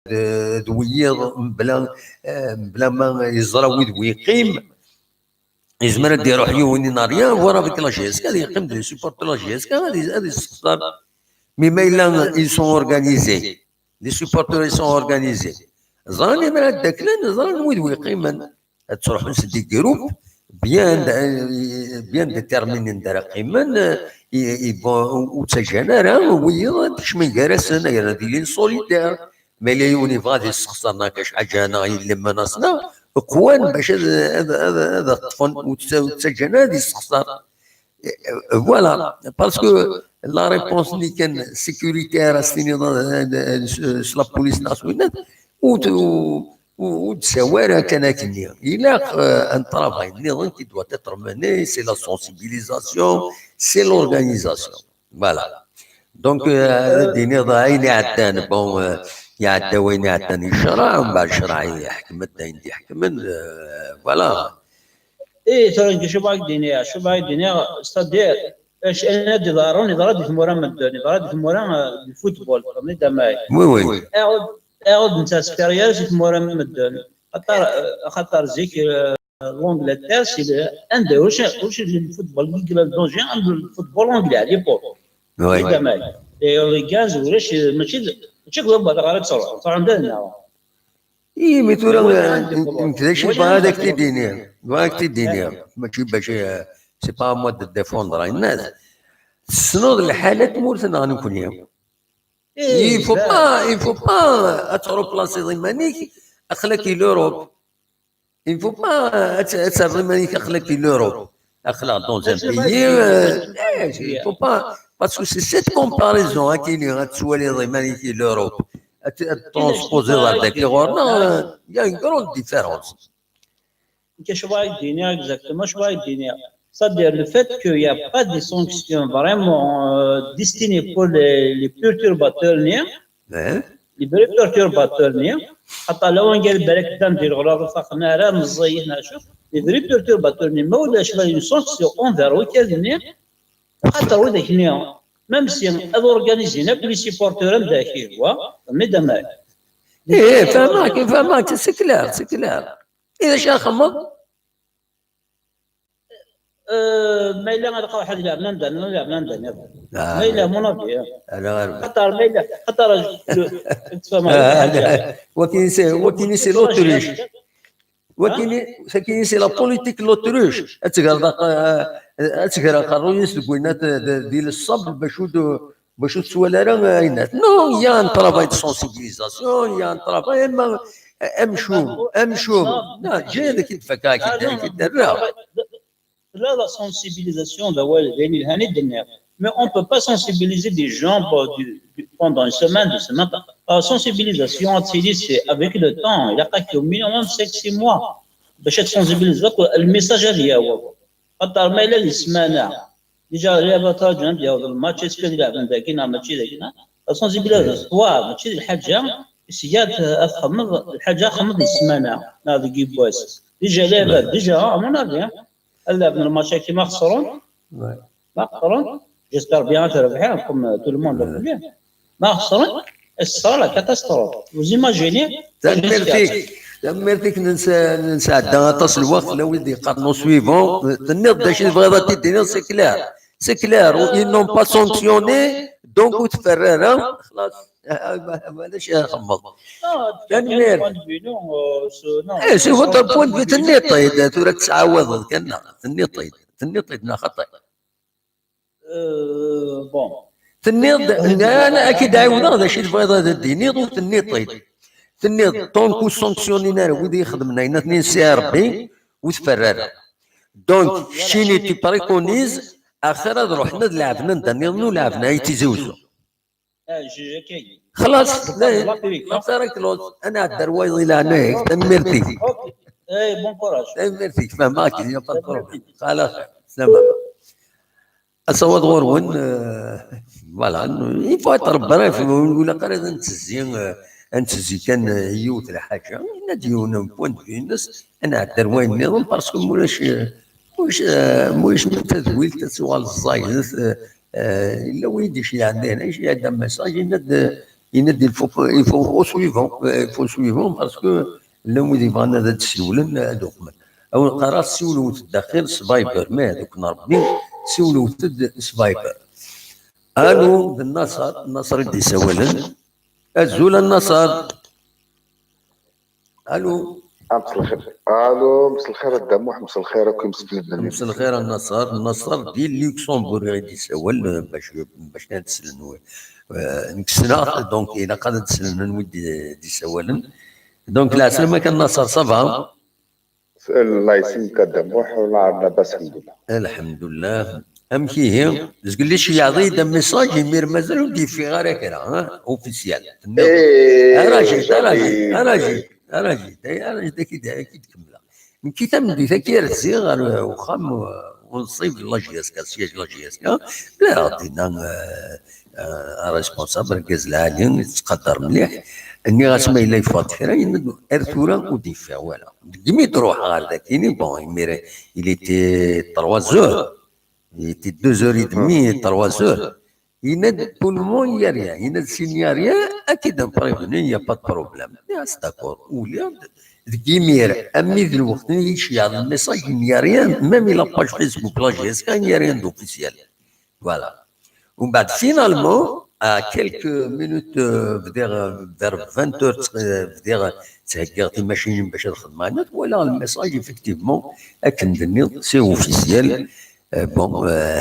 d, d wiyiḍ, mebla, eh, mebla ma yeẓra wid wi yeqqim. Yezmer ad d-iruḥ yiwen in arrière, voir avec la J S K, ad yeqqim d les supporters de la J S K, ad, ad yessexṣar. Mais ma yella, ils sont organisés. Les supporters, ils sont organisés. Ẓran imra ad d-aklen, ẓran wid wi yeqqimen. Ad ttruḥun s des groupes bien, bien déterminés anda ara qqimen, i, i, bon, ur ttaǧǧan ara wiyiḍ ad d-kecmen gar-asen, ayen ad ilin solidaires. Ma yella yiwen yebɣa ad yessexṣer neɣ kra ḥaǧa neɣ yelli menace neɣ qwan bac ad, ad, ad, ad ṭṭfen, ur tt-, ur ttaǧǧan ara ad yessexṣer. Voilà, parce que la réponse-nni kan sécuritaire, ad s-tiniḍ, euh, euh, s la police neɣ s winat, ur t-, ur, ur, ur d-tsawi ara kan akkenni. Ilaq, euh, un travail nniḍen qui doit être mené, c'est la sensibilisation, c'est l'organisation. Voilà. Donc, euh, ad d-tiniḍ ayen iɛeddan, bon, euh, iɛedda wayen iɛeddan i ccṛeɛ, mbeɛd ccṛeɛ iḥkem-d ayen d-iḥekmen, euh, voilà. Ih, tura nekk acu bɣiɣ ad k-d-iniɣ, acu bɣiɣ ad k-d-iniɣ, c'est-à-dire, acu, ayen ad d-iḍerrun, yeḍra di tmura n medden, yeḍra di tmura, euh, du football, tenniḍ amay. Oui, oui. Aɛud, aɛud netta supérieur si tmura n medden. Axaṭer, euh, axaṭer zik, euh, l'Angleterre, c'est le, anda ulac, ulac le football, le danger, am le football anglais à l'époque. Oui. Tenniḍ amay. Et les gars, ulac, mačči d, mačči d wabba, ara ttruḥ, ttruḥ anda d-nnaɣ. Ih, mais tura, euh, nekk d acu bɣiɣ ad ak-t-id-iniɣ. Bɣiɣ ad ak-t-id-iniɣ. Mačči bac, euh, c'est pas à moi de défendre ayen-nni. Tessneḍ lḥala n tmurt-nneɣ nekkni. Il faut pas, il faut pas ad tṛuplasiḍ iman-ik, aql-ak i l'Europe. Il faut pas ad t-, ad terreḍ iman-ik, aql-ak i l'Europe. Aql-aɣ dans un pays, euh, eh, il faut pas, parce que c'est cette comparaison, akini, ad twaliḍ iman-ik i l'Europe, ad t-, ad transposer ar daki ɣur-neɣ, euh, il y a une grande différence. Qu'est-ce que je vais dire exactement, je vais dire. C'est-à-dire le fait qu'il n'y a pas de sanctions vraiment, euh, destinées pour les, les perturbateurs, hein. Les vrais perturbateurs, hein. Attends, là, on a le balak dans le rôle, enfin, on a rien, on a rien, les vrais perturbateurs, mais moi, je vais une sanction envers eux, hein. Attends, oui, d'accord, hein. Même si on a organisé, on a plus supporter, on a d'accord, mais demain. Eh, fahmeɣ, fahmeɣ, c'est clair, c'est clair. Et déjà, comment? Euh, ma yella ad qerḥeɣ ad lɛebna anda nniḍen, lɛebna anda nniḍen. Ma yella, mon avis, hein. Ala ɣer. Xaṭer ma yella, xaṭer, je, je, tfehmeḍ, ah, waki c'est, waki c'est l'autruche. Waki, sakini c'est la politique l'autruche. Ad tegreḍ aq-, ad tegreḍ aqerruy-is deg winna d, d, di leṣṣab bac ur d-, bac ur tettwali ara ayen. Non, il y a un travail de sensibilisation, il y a un travail, am, amcum, amcum. Non, ǧǧi ad ak-id-fakkeɣ, ad ak-id-, ad ak-id-rreɣ. Là, la sensibilisation, d awal d ayen yelhan i d-nniɣ. Mais on peut pas sensibiliser des gens pour du, du, pendant une semaine, deux semaines. La sensibilisation, c'est avec le temps. Il a pas qu'au minimum cinq, six mois. Bac ad sensibiliser, le message ad yaweḍ. Xaṭer ma yella di ssmana, déjà, lɛibad ttṛaǧun ad yaweḍ lmatch, est-ce que ad lɛeben dagi neɣ mačči dagi, neɣ? La sensibilisation, mačči d lḥaǧa, sya ad txedmeḍ lḥaǧa, xedmeḍ di ssmana, neɣ deg yiwwas. Déjà, lɛibad, déjà, à mon avis, hein. Ad lɛeben lmatch-agi, ma xesren, ma xesren, j'espère bien ad rebḥen, comme tout le monde le veut bien. Ma xesren, ce sera la catastrophe. Vous imaginez? Tanemmirt-ik, tanemmirt-ik, nensa-, nesɛedda aṭas n lweqt, la wid yeqqaren au suivant, tenniḍ-d acu tebɣiḍ ad t-id-tiniḍ, c'est clair. C'est clair, ils n'ont pas sanctionné, donc ur teffer ara, xlas, ma, ma, ma, d acu ara xemmeḍ. Tanemmirt. Eh, c'est votre point de vue, tenniḍ-t-id, tura tettɛawadeḍ kan, tenniḍ-t-id, tenniḍ-t-id, neɣ xaṭi? Euh, bon. Tenniḍ-d, ana ad k-id-ɛiwdeɣ d acu i tebɣiḍ ad d-tiniḍ, ur tenniḍ-t-id. Tenniḍ, tant que ur sanctionnin ara wid ixedmen ayen ad ten-yesɛi Rebbi, ur teffer ara. Donc, keččini, tu préconises, axir ad ruḥen ad leɛben anda nniḍen ur leɛben ara i Tizi Uzzu. Ah, je, je, ok. Xlas, xlas, la, xlas, xlas, xlas, xlas, ad nɛeddi ar wayeḍ i leɛnaya-k, tanemmirt-ik. Ok. Eh, bon courage. Tanemmirt-ik, fehmeɣ-k, il y a pas de problème. Xalax, slama. Asawaḍ ɣur-wen, euh, voilà, il faut être bref, ur ilaq ara ad nettezzi, euh, ad nettezzi kan, euh, yiwet lḥaǧa, yenna-d yiwen n point de vue-ines, ad nɛeddi ar wayen nniḍen, parce que mulac, euh, mulac, euh, mulac ma tadwilt ad tuɣal ẓẓayet, euh, euh, yella win i d-iceyyɛen dihin, iceyyɛ-d un message, yenna-d, yenna-d, il faut, il faut au suivant, euh, il faut au suivant, parce que llan wid yebɣan ad d-siwlen, ad uqmen. Awen qqareɣ siwlewt-d axir s Viber, ma yeɛḍ-iken Rebbi, siwlewt-d s Viber. Alo, d Naṣer, Naṣer i d-isawalen. Azul a Naṣer. Alo. Mselxir. Alo, mselxir a Dda Muḥ, mselxir akk imesfiden. Mselxir a Naṣer, Naṣer di Luxembourg i d-isawal, bac, bac ad slen, eh, nekk ssneɣ, donc ilaq ad d-slen wid d-, d-isawalen. Donc, lɛeslama-k a Naṣer, ça va? Allah yesselmek a Dda Muḥ, wala labas, lḥemdullah. Lḥemdullah. Amek ihi? Zgelli ceyyeɛ-d un message, imir mazal ur d-yeffiɣ ara kra, hein? Officiel. Tenniḍ. Eh, arajit, arajit, arajit, arajit, arajit, ad k-id-kemmleɣ. Nekk tameddit-agi rziɣ ɣer uxxam, uh, unṣib n la J S K, siège n la J S K, la dinna, uh, uh, responsable, argaz lɛali, yettqadar mliḥ. Nniɣ-as ma yella yeffeɣ-d kra, yenna-d ar tura ur d-yeffiɣ wara. Deg imi d-ruḥeɣ ɣer dakini, bon, imir, il était trois heures, il était deux heures et demie, trois heures. Yenna-d, pour le moment, il n'y a rien. Yenna-d, s'il n'y a rien, ad k-id-nprévenu, il n'y a pas de problème. Nniɣ-as, d'accord. Uliɣ-d, deg imir, armi d lweqt-nni i d-iceyyeɛ le message, il n'y a rien, même la page Facebook, la J S K, il n'y a rien d'officiel. Voilà. Umbeɛd, finalement, à quelques minutes, euh, bdiɣ, euh, vers vingt heures, euh, bdiɣ ttheggiɣ timacinin bac ad xedmeɣ ayen, twalaɣ le message, effectivement, akken d-tenniḍ, c'est officiel. Euh, bon, euh,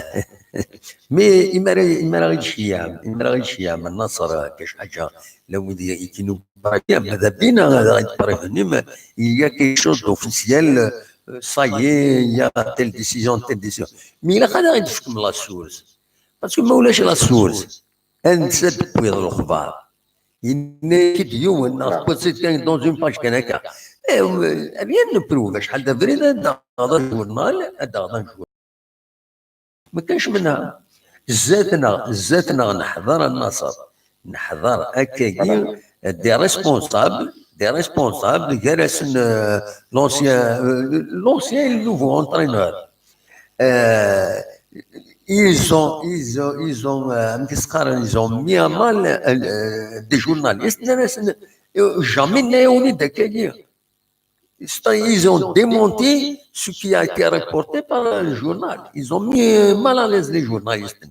mais imi ara, imi ara ɣ-id-ceyyɛem, imi ara ɣ-id-ceyyɛem a Naṣer, euh, kac ḥaǧa, la wid i, i k-inuba, ma d abina, ad ɣ-id-prévenu, il y a quelque chose d'officiel, euh, ça y est, il y a telle décision, telle décision. Mais ilaq ad ɣ-id-tefkem la source. Parce que ma ulac la source, ansa d-tewwiḍ lexbar? Yenna-k-id yiwen, neɣ tewwiḍ-t kan dans une page kan akka. Eh, rien ne prouve, acḥal d abrid ad d-taɣeḍ ajournal, ad d-taɣeḍ ajournal. Ma kanx menha, zdat-neɣ, zdat-neɣ neḥḍer a Naṣer. Neḥḍer akkagi, des responsables, des responsables, gar-asen, euh, l'ancien, euh, l'ancien et le nouveau entraîneur. Euh, ils ont, ils ont, ils ont, euh, amek i s-qqaren, ils ont mis à mal, euh, des journalistes, nnan-asen, euh, jamais nna-yawen-id akkagi. Ils ont démenti ce qui a été reporté par le journal. Ils ont mis mal à l'aise les journalistes.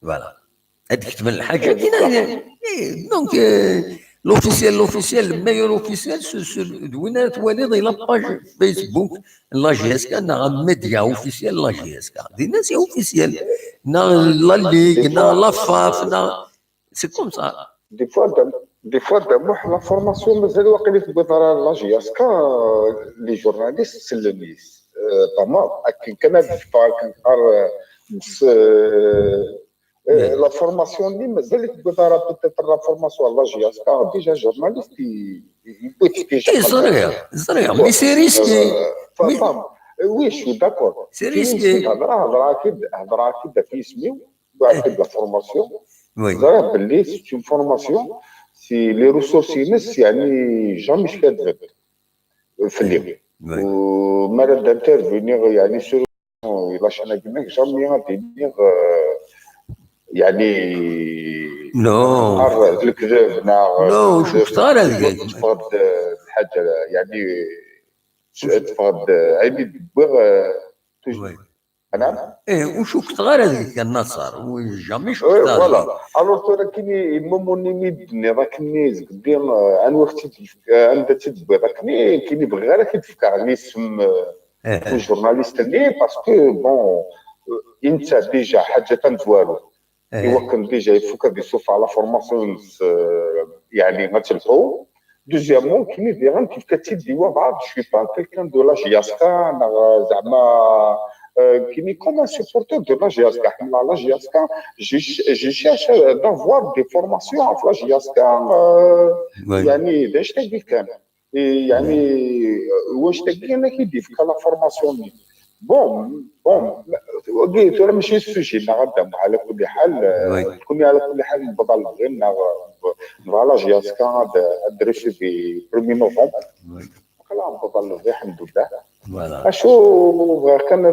Voilà. هذيك تبان الحاجه كاينه. Donc l'officiel, l'officiel, le meilleur officiel, c'est de وين توالي la page Facebook la J S K, un média officiel la J S K. دينا c'est officiel. Na la Ligue, na la F A F, na c'est comme ça. Des fois, des fois, la formation, mais c'est le qui est la J S K, les journalistes, c'est le Nice. Pas mal. كان كان la formation, mais c'est peut-être la formation, la J S K, déjà journaliste, il peut être déjà. C'est vrai, mais c'est risqué. Oui, je suis d'accord. C'est risqué. هضره هضره اكيد هضره اكيد في اسمي واحد la formation. C'est une formation. Si les ressources humaines, يعني jamais je fais de في اليوم. وما راه d'intervenir يعني sur la chaîne هناك jamais غادي يعني non الكذب نا non شوف صار هذيك تفقد الحاجه يعني تفقد عيني تبغى انا ايه وشوف صغار هذيك النصر jamais شفت. Voilà. Alors ترى كاين المومون نيميد راك نيز قدي انا وقت انت تدبي راك كاين يبغي غير كيتفكر لي اسم الجورناليست اللي parce que bon انت déjà حاجه تنزوالو يوكل déjà يفك هذه الصوفه على formation يعني غتلحو. Deuxièmement كاين اللي غير كيف كتدي وبعض je suis pas quelqu'un de la J S K انا زعما كاين comme un supporter de la J S K حنا la J S K je cherche d'avoir des formations في la J S K يعني باش تدي كان يعني واش تاكي انا كيدي فيك la formation. Bon bon قلت راه ماشي السوجي ما غادام على كل حال. كوني على كل حال نبغى الغينا نبغى la J S K ندرس في premier novembre. كلا نبغى الغي الحمد لله. Voilà. اشو كان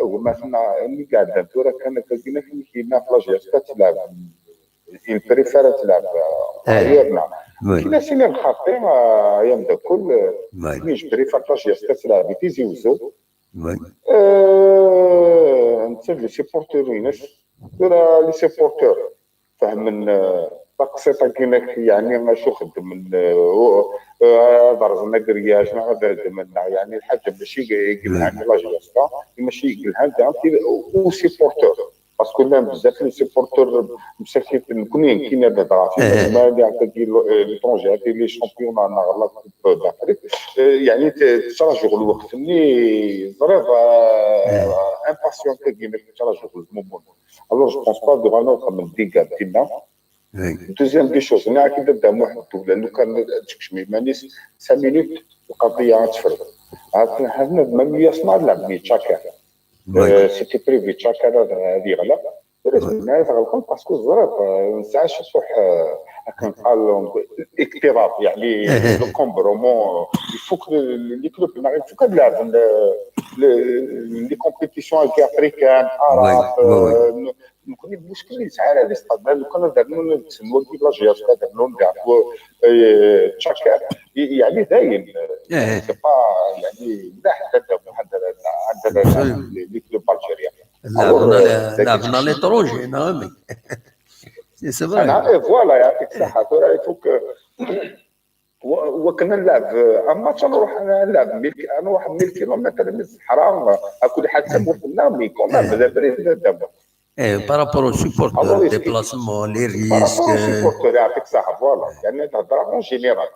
وما كنا اللي قاعد دورة كان كاينه كاينه في la J S K تلعب il préfère تلعب غيرنا. كاين سيني الخطي ايام ذا كل مش بريفا la J S K تلعب تيزي وزو. انت les supporters ويناش ترى les supporters فهمن تقسيط كينك يعني ما شو خدم من هضر زعما كرياج ما غادر منا يعني الحاجه ماشي يقلها la J S K ماشي يقلها انت و supporter. Parce que même بزاف les supporters مساكين كونين كاين هذا الهضره في ما اللي هكا كي l'étranger هذه les championnats ناغ la coupe d'Afrique يعني تراجعوا الوقت اللي ضرب impatient كاين تراجعوا المومون. Alors je pense pas دوغا نوقع من ديكا دينا. Deuxième des choses انا كي بدا واحد الدوله لو كان تكشمي مانيس cinq minutes القضيه غتفرق. عرفنا حنا même يسمع لا مي تشاكر c'était prévu تشاكر هذه غلا. الناس غلطان parce que الظروف نسعى شي صح كنقال لهم الاكتراث يعني l'encombrement. Il faut que les clubs ما يفوك هاد لعب les compétitions africaines arabes. نكون المشكل اللي سعى على الاستاد لو كان درنا نتسنوا كي la J S K درنا نلعبوا تشاكر يعني دايم c'est pas يعني ملاح هذا هذا les clubs algériens. لعبنا لعبنا l'étranger نعم. C'est vrai. انا voilà يعطيك الصحه ترى il faut que وكنا نلعب un match نروح نلعب نروح mille kilomètres من الصحراء اكل حتى وصلنا mais quand même هذا بريد هذا. Eh, par rapport aux supporters, déplacement, les risques. Par rapport aux supporters يعطيك الصحه voilà يعني هذه الهضره en général.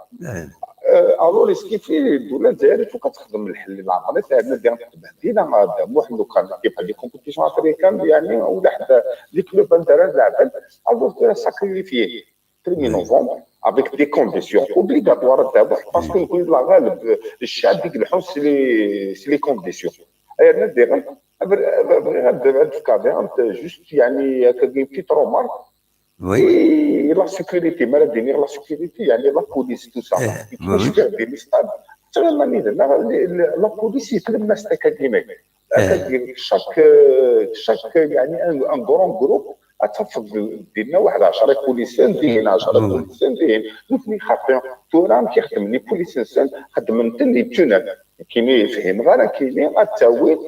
Alors est-ce que في الدوله الجزائريه فوق تخدم الحل العملي تاعنا ديال التبهديله هذا مو حنا كان كيف هذه compétition africaine يعني ولا حتى les clubs انت راه لاعبين alors tu es sacrifié premier novembre avec des conditions obligatoires d'abord parce que نكون الله غالب الشعب يقلحوا c'est les conditions. انا دير بغيت هاد الكادر juste يعني هكا une petite remarque. Oui. La sécurité ما ديني la sécurité يعني la police tout ça كيفاش كيردير les stades. ترى ماني زعما la police يتلمس تاكاكينك chaque chaque يعني un grand groupe Ad tafeḍ dinna waḥed ɛecra ipulisen, dihin ɛecra ipulisen, dihin. Nutni xaṭi. Tura amek i xedmen ipulisen-nsen? Xedmen-ten di tunnel. Nekkini fhimeɣ ara nekkini ad ttawin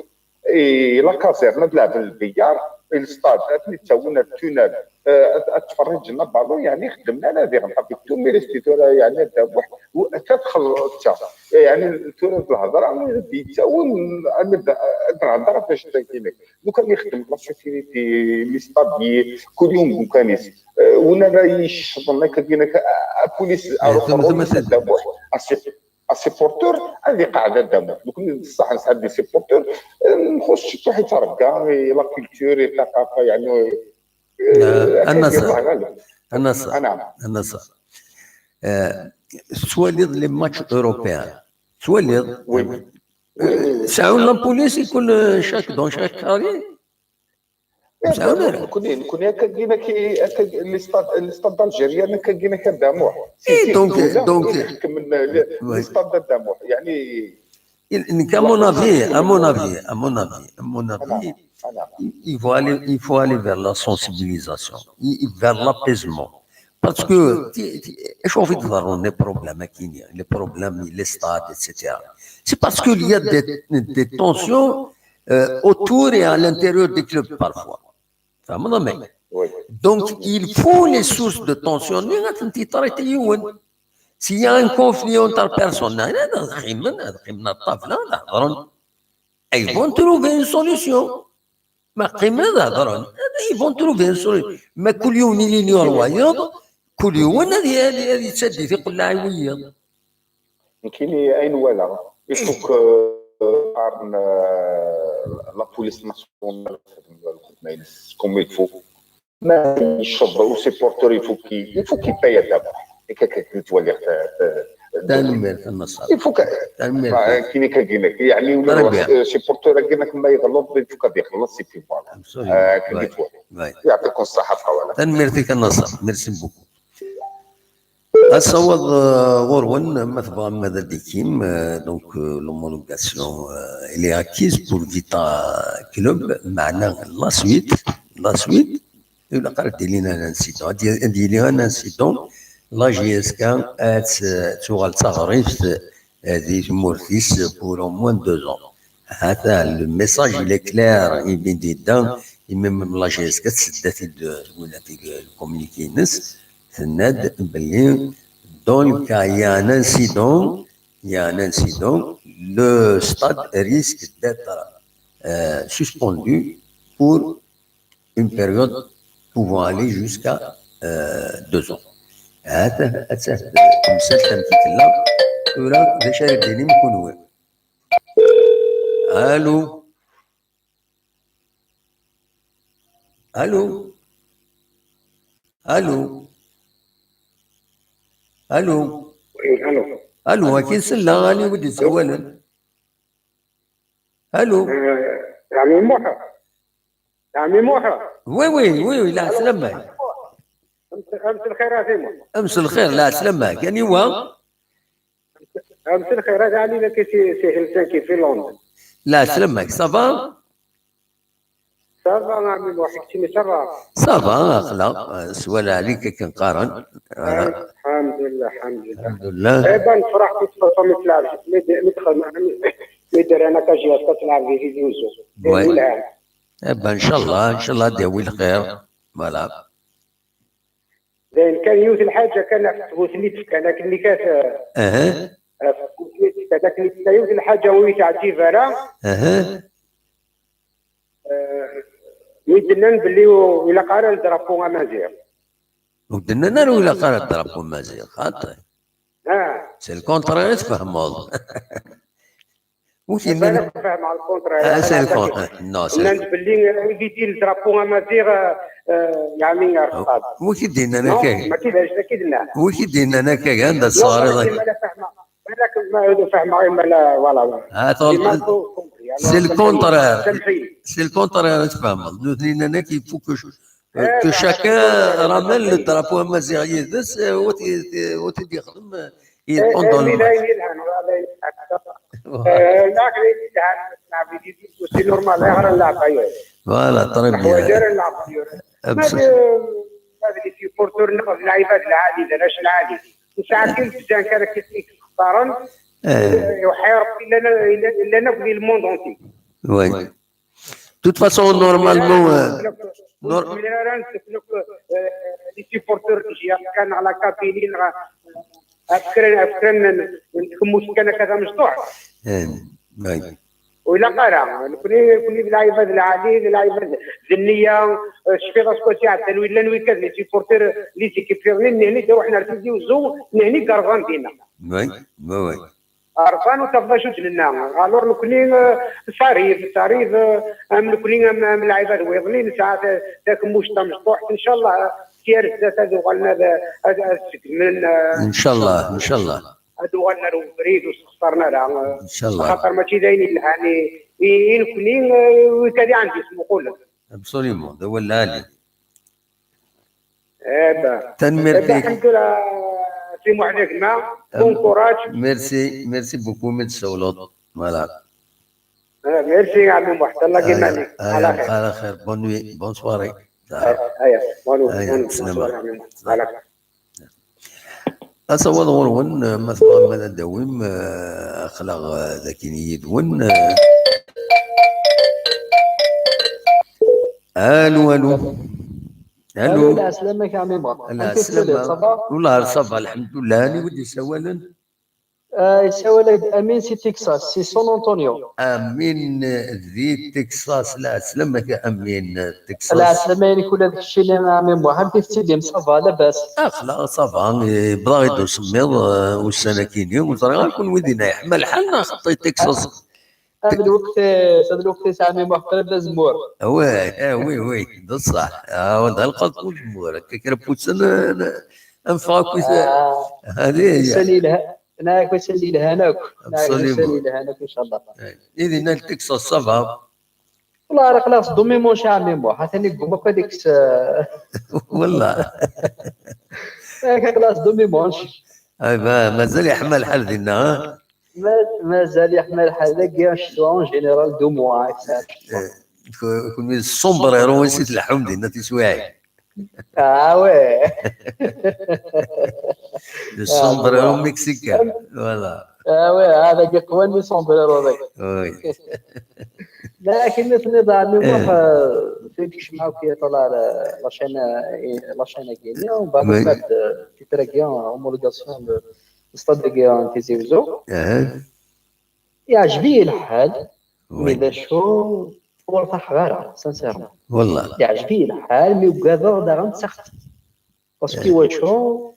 i la caserne ad leɛben lbiyyar, i lestad ad ten-ttawin ar tunnel, eh, ad, ad ttferriǧen abalu, yeɛni xedmen ara diɣen tabiktu, mi resti tura yeɛni ad d-abuḥ, u-, akka txelleḍ-tt. Yeɛni tura d lhedra, mi d-yettawin, ad, ad nehder ɣef wacu-agi-inek. Lukan yexdem la sécurité, les stades, kul yum d umkan-is. Eh, win ara yecḍen akka, akka, apulis, aruḥ, aruḥ, ad d-abuḥ, asipurtur ad iqeɛɛed ad d-amuḥ. Nekkni d ṣṣeḥ nesɛa des supporters, eh, nxuṣ ciṭuḥ i ttrebga, i la culture, i ttaqafa, yeɛni, eh, a Naṣer, a Naṣer, a Naṣer. Eh, tettwaliḍ les matchs européens? Tettwaliḍ? Oui. Eh, seɛɛun la police i kul, eh, chaque, dans chaque quartier? Ur sɛiɣ ara. Nekkni, nekkni akka gin akka, akka, les stades, les stades d'Algérie, akka gin akka d amuḥ. Eh, donc, donc, les stades d amuḥ, yeɛni. Nekk, à mon avis, à mon avis, à mon avis, à mon avis, il, il faut aller, il faut aller vers la sensibilisation, il, il, vers l'apaisement. Parce que, ti, ti, acu i d-iḍerrun, les problèmes, les problèmes, les stades, et cetera. C'est parce qu'il y a des, des tensions, euh, autour et à l'intérieur des clubs parfois. Tfehmeḍ amek? Oui. Donc, il faut les sources de tension-nni ad tent-itraiti yiwen. S'il y a un conflit entre personnes, ad qqimen, ad qqimen ar ṭṭabla, ad hedren. Ils vont trouver une solution. Ma qqimen ad hedren, ils vont trouver une solution. Ma kul yiwen ilin ɣer wayeḍ, kul yiwen ad, ad, ad yettaddi tiqellaɛ i wiyiḍ. Nekkini ayen walaɣ, il faut que, euh, qqaren, euh, la police nationale txedm lxedma-ines comme il faut. Ma yecceḍ u supporter, il faut qu'il, il faut qu'il paye à d'abord. Et que, que, que tu vois les, euh, euh, tanemmirt a Naṣer. Il faut que, tanemmirt. Kini kagina, yeɛni, euh, supporter-agi ma yeɣleḍ, il faut que ad ixelleṣ, et puis voilà. Absolument. Euh, que tu vois. Yeɛṭikum ṣṣeḥḥa, voilà. Tanemmirt-ik a Naṣer. Merci beaucoup. Asawaḍ, euh, ɣur-wen, ma tebɣam ad d-tikim, euh, donc, euh, l'homologation, euh, elle est acquise pour Vita Club, meɛna la suite, la suite, ilaq ara d-ilin un incident. Ad d-yili un incident, la J S K ad, euh, tuɣal d taɣrift, euh, di tmurt-is pour au moins deux ans. Hata, le message, il est clair, il vient dedans, et même la J S K tsedda-t-id, euh, twala-t-id, euh, le communiqué-ines, tenna-d belli, dans le cas, il y a un incident, il y a un incident, le stade risque d'être, euh, suspendu pour une période pouvant aller jusqu'à, euh, deux ans. Hata, hata, temsalt am tella, tura, d acu ara d-tinim kunwi? Allô? Allô? Allô? Allô? Oui, allô. Allô, akin sella, ali wi d-yessawalen. Allô? Euh, Ɛemmi Muḥ. Ɛemmi Muḥ. Oui, oui, oui, oui, la, allô? Amek, amek lxir a Ɛemmi Muḥ? Amek lxir, la, amek, aniwa? Amek lxir, ad ɛli laki si, si Helsinki, fi Londres. La, amek, ça va? Ça va, a Ɛemmi Muḥ, keččini ça va? Ça va, aql-aɣ, euh, s wala ɛli akken qqaren. Voilà. Alḥemdulillah, alḥemdulillah. Alḥemdulillah. Eh ben, nefreḥ kif tfeṛḥem mi tleɛb, mi d-, mi d-, mi d-rran akka J S K tleɛb di Tizi Uzzu. Ouais. Eh ben, ncallah, ncallah ad d-yawi lxir. Voilà. Dayen kan yiwet lḥaǧa kan ɣef tbutlit kan akken i kat, aha, ɣef tbutlit kan akken i tella yiwet lḥaǧa ur yi-teɛǧib ara. Aha. Eh, mi d-nnan belli ur ilaq ara drapeau amaziɣ. Ur d-nnan ara ur ilaq ara drapeau amaziɣ, xaṭi. Ah. C'est le contraire i tfehmeḍ. Wi t-yennan? Fehmeɣ le contraire. Ah, c'est le contraire. Non, c'est le contraire. Nnan-d belli wid i d-yettin drapeau amaziɣ, eh, yeɛni, ar stade. Wi t-id-yennan akka? Mačči d acu akka i d-nnan. Wi t-id-yennan akka, anda tesɣariḍ akka? Balak ma fehmeɣ, ma la, voilà, voilà. Ah, c'est le contraire. C'est le contraire, ad tfehmeḍ. Nutni nnan akka, il faut que je, euh, que chacun ramène le drapeau amaziɣ yid-s, euh, ur t-, ur t-id-yexdem, euh, il est pendant le match. C'est normal, eh, ara nleɛb ayyur. Voilà, très bien. Ma d ma d les supporters-nneɣ d lɛibad lɛali, d arrac lɛali. Nesɛa kan bzan kan akka i t-xeṭṭaren. Iweḥḥi Ṛebbi, llan llan akk di le monde entier. Oui. De toute façon, normalement, euh, ur nezmir ara ad nseknu akk les supporters n J F K neɣ la Kabylie neɣ afekran afekran n txemmust kan akka tamecṭuḥt. Oui. Ur ilaq ara. Nekni nekni d lɛibad lɛali, d lɛibad d nniya. Tecfiḍ aseggas iɛeddan wi llan wikad les supporters, les équipes tiɣnin nehni d-ruḥen ar Tizi Uzzu, nehni gerẓan dinna. Oui, oui, oui. Rẓan ur tafeḍ acu d-nenna. Alors nekni, eh, sarib, sarib, eh, am nekni am, am lɛibad wiḍen, nesɛa ta- takemmuct tamecṭuḥt, ncallah, sya ar zdat ad uɣalen ad, ad, ad seggmen, eh, Ncallah, ncallah. Ad uɣalen ar ubrid ur sexsaren ara, eh, Ncallah. Axaṭer mačči d ayen yelhan i, i, i nekni, eh, wikad i ɛen d-ismuqulen. Absolument, d awal lɛali. Eh ben. Tanemmirt-ik. Alḥemdulillah, si Muḥ d gma, bon courage. Merci, merci beaucoup, mi d-tsawleḍ. Voilà. Eh, merci a ɛemmi Muḥ, Allah iman-ik. Aya, ala xir. Bonne nuit, bonne soirée. Aya, bonne nuit, Aya, bonne nuit, slama. Bonne soirée, ala xir. Asawaḍ ɣur-wen, ma tebɣam ad d-tawim, eh, aql-aɣ, eh, dagi yid-wen, eh. Allô, allô. Allô. Lɛeslama-k a ɛemmi Muḥ. Lɛeslama. Wallah, ça va, lḥemdullah. Anwa i d-yessawalen? Yessawal-ak-d Amin si Texas, si San Antonio. Amin, eh, di Texas. Lɛeslama-k a Amin, eh, Texas. Lɛeslama-inek ula d keččini a ɛemmi Muḥ. Amek i tettidim? Ça va, labas? Aql-aɣ ça va, eh, yewweḍ-aɣ-id usemmiḍ, eh, ussan-agi-nni. Ur ẓriɣ ara kunwi dinna yeḥma lḥal neɣ xaṭi Texas. Hada lweqt, eh, hada lweqt-is a ɛemmi Muḥ, qrib d azemmur. Oui, eh, oui, oui, d ṣṣeḥ. Ah, d lqaḍ n uzemmur. Akka kra n wussan, eh, ad neffeɣ akkit. Ah, Hadi, ussan yelhan, neɣ ussan yelhan akk. Neɣ ussan yelhan akk, ncallah. I dinna di Texas, ça va? Wallah, aql-aɣ s dumi-manche a ɛemmi Muḥ. Atan yegguma akk ad ikkes, eh, Wallah. Aql-aɣ s dumi-manche. Ay, ma-, mazal yeḥma lḥal dinna, ha? Ma-, mazal yeḥma lḥal dagi, ccetwa en général deux mois, et ça. Eh, ku-, kunwi d sombrero i si tleḥḥum dinna tiswiɛin. Ah ouais. Le sombrero mexicain. Voilà. Ah ouais, ah, dagi qwan le sombrero dagi. Oui. Lakin ma tenniḍ a ɛemmi Muḥ, eh, fi kecmeɣ akk la, la chaîne, eh, la chaîne-agi-nni, u baɛd ma d, eh, titre-agi, homologation de stade-agi n Tizi Uzzu. Aha. Yeɛjeb-iyi lḥal, mais Oui. d acu ur ṭaḥeɣ ara, sincèrement. Wallah. Yeɛjeb-iyi lḥal, mi ugadeɣ daɣen d taxti. Parce que iwacu?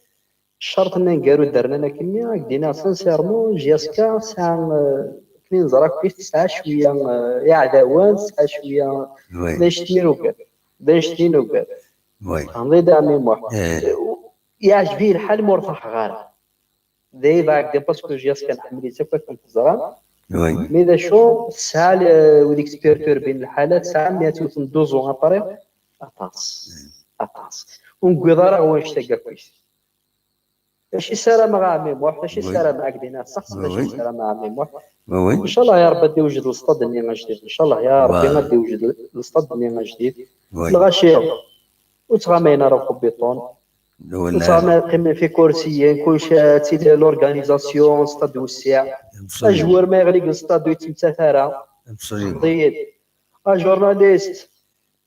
Ccerṭ-nni aneggaru d-rnan akkenni, ad k-d-iniɣ sincèrement, J S K tesɛa, eh, akken i neẓra akkit, tesɛa cwiya, eh, iɛdawen, tesɛa cwiya, Oui. d anect-nni nugad. D anect-nni nugad. Oui. Tfehmeḍ-iyi a ɛemmi Muḥ? Eh. Yeɛjeb-iyi lḥal, ma ur ṭaḥeɣ ara. D ay d-ɛeggeḍ, parce que J S K nḥemmel-itt akk akken teẓram. Oui. Mais d acu, tesɛa l-, wid i yesperturbin lḥala, tesɛa mi ad tewtem douze ans après, aṭas, aṭas. Ur newwiḍ ara ɣer wanect-agi akkit. D acu i ssarameɣ a ɛemmi Muḥ, d acu i Oui. ssarameɣ, ad k-d-iniɣ ṣṣeḥ, d acu i Oui. ssarameɣ a ɛemmi Muḥ. Oui, oui. Ncallah ya Rebbi ad d-iwjed lestad-nni ajdid. Ncallah ya Rebbi Voilà. ad d-iwjed lestad-nni ajdid. Oui. Lɣaci ur ttɣamayen ara deg ubiṭun. Wala. Ur ttɣamayen, qqimen f ikursiyen, kullec ad tili l'organisation, stade wessiɛ. Absolument. Ajwar ma yeɣli deg lestad ur yettmettat ara. Absolument. Xḍiyen. Ajurnalist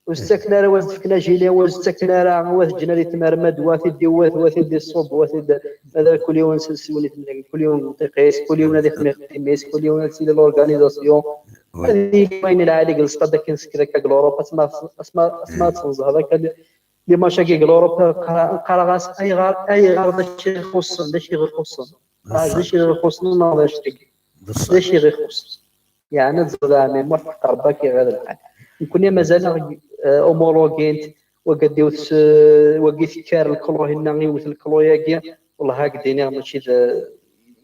ur s-ttaken ara, wa s-d-fken ajili, wa s-ttaken ara, wa t-ǧǧen ad itmermad, wa t-id-iwwet, wa t-id-iṣubb, wa t-id-, ad kul yiwen s, s yiwen itellek, kul yiwen d tiqis, kul yiwen ad ixdem ixeddim-is, kul yiwen ad tili l'organisation. Oui. Ad yili wayen lɛali deg lestad akken skud akka deg l'Europe, asma, asma, asma ad tenzheḍ akka li, li match-agi deg l'Europe, qqareɣ-as ayɣer, ayɣer d acu i ixuṣṣen, d acu i ixuṣṣen. Ah, d acu i ixuṣṣen, neɣ d acu-agi? D acu i ixuṣṣen? Yeɛni ad tẓer a ɛemmi Muḥ, ḥeqq Rebbi ad k-iɣiḍ lḥal. Nekkni mazal-aɣ, eh, homologin-t, wagi ad iwet s, wagi tekker lklu-inna, iwet lklu-agi, wellah ad k-d-iniɣ mačči d,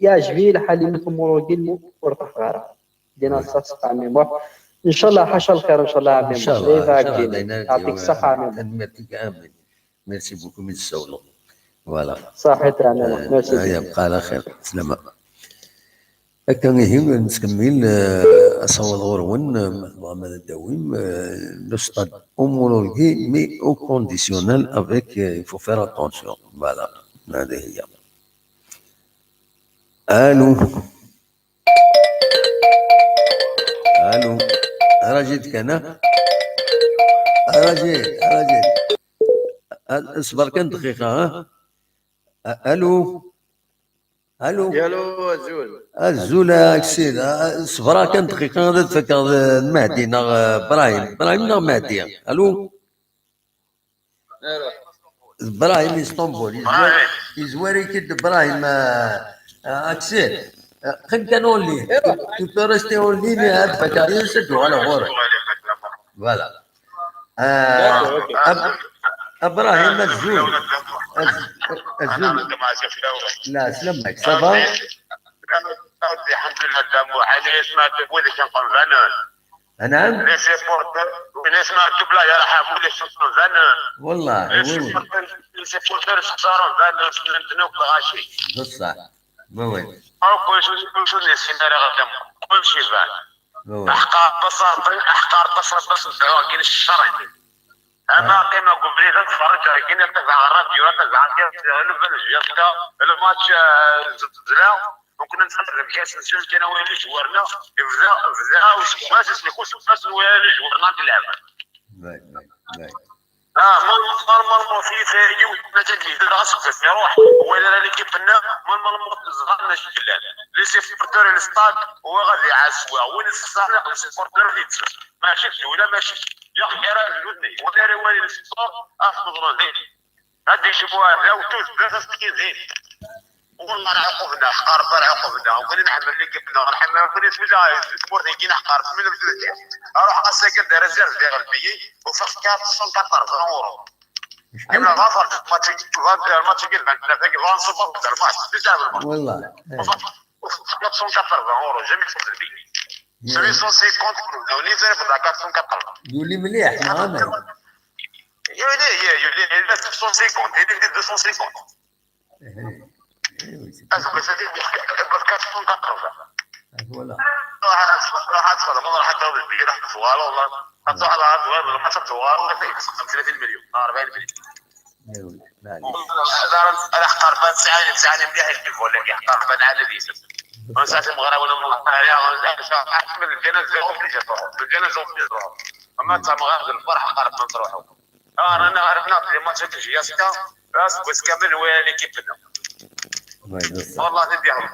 yeɛjeb-iyi lḥal imi t-homologin, ur ṭaḥeɣ ara. Dina ṣṣeḥ a ɛemmi Muḥ. Ncallah ḥaca lxir, ncallah a ɛemmi Muḥ. Ncallah, Dayma ad ncallah, k-d-iniɣ. dayna Yeɛṭik ṣṣeḥa a ɛemmi Muḥ. Tanemmirt-ik a Amin. Merci beaucoup, mi d-tsawleḍ. Voilà. Ṣaḥit a ɛemmi Muḥ. Merci. Eh, yebqa ɛla xir. Slama. Akka ihi, nettkemmil, eh, asawaḍ ɣur-wen, eh, ma tebɣam ad d-tawim, eh, le stade homologué, mais au conditionnel avec, eh, il faut faire attention. Voilà. هذه هي. Allô. Allô. Rajid kan, hein? Rajid, Rajid. Ah, صبر kan دقيقة, hein? Ah, allô. Allô. Allô, azul. Azul, ah, Aksil. Ah, ṣber kan دقيقة, ad fakeɣ d Mehdi neɣ, ah, Brahim. Brahim neɣ Mehdi. Allô. Brahim Istanbul. Yezwar-ik-id Brahim, ah, ah, Aksil. Ah, qqim kan en ligne. Tu peux rester en ligne, ad fakeɣ yiwet ad d-uɣaleɣ ɣur-k. Voilà. Ah, Ab-, Ibrahim, azul. Az-, azul. La, selamek, ça va? Alhamdulillah, Damu. Ḥani اسمع تقول لك نقول زانون. نعم. Les supporters, les supporters, لا يرحم، les supporters زانون. والله، les oui, oui. Supporters, les supporters صاروا زانون، سنة نوك الغاشي. بصح. Oui, oui. أو كل شيء، كل شيء اللي سينا راه غدا. كل شيء زانون. Oui, oui. أحقار بصر، أحقار بصر، بصر، كاين الشر. اما قيمه قبري تتفرج كاين تبع الراديو، تبع كاين لو فالج يا الماتش، آه، زلزله. ممكن نتفرج كاس نسيو كان وين جوارنا. يبدا، بدا وش بس يكون بس وين جوارنا تلعب. باي، باي، باي. اه، نورمالمون في فريق ولا تجي راسك في روح ولا ليكيب لنا. نورمالمون الزهر ماشي كلان. لي سيبورتور الستاد هو غادي يعسوا وين الصالح لي سيبورتور اللي تسمع. ماشي الدولة، ماشي يا أخي، راه جوجني. ولا راه والي السبور، أخ مضرون زين. غادي يجيبوها هنا وتوز بلاصة سكين زين. والله راه عقوبنا، حق ربي راه عقوبنا. وكنا نحمل اللي كيفنا، نحمل كل اسم جا سبور ديكينا حق ربي من الفلوس. أروح أسجل دي ريزيرف ديال البيي وفاس quatre cent quatre-vingts euros. شحال؟ أنا غافر الماتش، الماتش كيف عندنا فيك فانسو بطل الماتش، بزاف الماتش. والله. إيه. quatre cent quatre-vingts euros، jamais يفوت البيي. إيه. Huit cent cinquante euros، لو لي زيرو بدا quatre cent quatre-vingts. يولي مليح، معانا. يولي، يولي، يولي deux cent cinquante، يولي deux cent cinquante. إيه. إيه، وي، سي أصبر، سيدي، quatre cent quatre-vingts. فوالا. راح أدخل، راح أدخل، ما راح أدخل البيي، راح أدخل، والله. أدخل على هذا، والله، ما أدخل، والله، خمسة وثلاثين مليون، أربعين مليون. إيه، وي، معليش. والله، لا، لا، أنا أختار بان ساعة، ساعة مليح يجيبوا لك، أختار بان عادل يوسف. من ساعة المغرب ولا من القاهرة، أنا أحمد الجنة زيرو في الجزائر. الجنة زيرو في الجزائر. أما أنت مغادر الفرح، قرب من تروحوا. آه، رانا، رانا في الماتش تجي يا سكا. راس بس كامل ويا ليكيبنا. الله يبارك. والله نديها.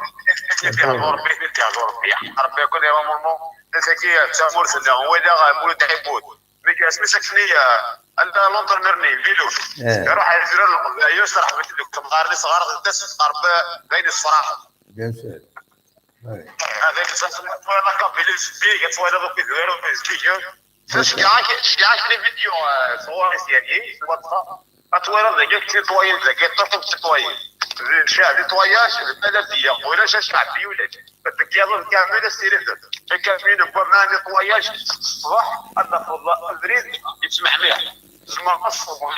نديها ربي، نديها ربي. ربي يكون يا ماما. نسكي تامور سنة. هو إذا غا مولود عيبود. ميكاس مسكني، آه، أنت لونترنيرني، بيلو. إيه. يروح يزرع القضايا، يشرح بيت الدكتور. نهار اللي صغار، غدا صغار ب-، بين الصراحة. Bien sûr. هذاك الزمن، ولا كابيلي سبيك، ولا دوك يديروا في سبيك. فاش كاع، كاع لي فيديو، آه، صور سياسي، واتساب. اتوالى ذاك يتوالى، ذاك يطرطم يتوالى. شاع نيتواياج البلدية، ولا شا شعبي ولا شا. الدكيضة كاملة سيريزة. كاملين بوما نيتواياج الصباح، أنا والله البريد يسمح ليها. زعما الصبح.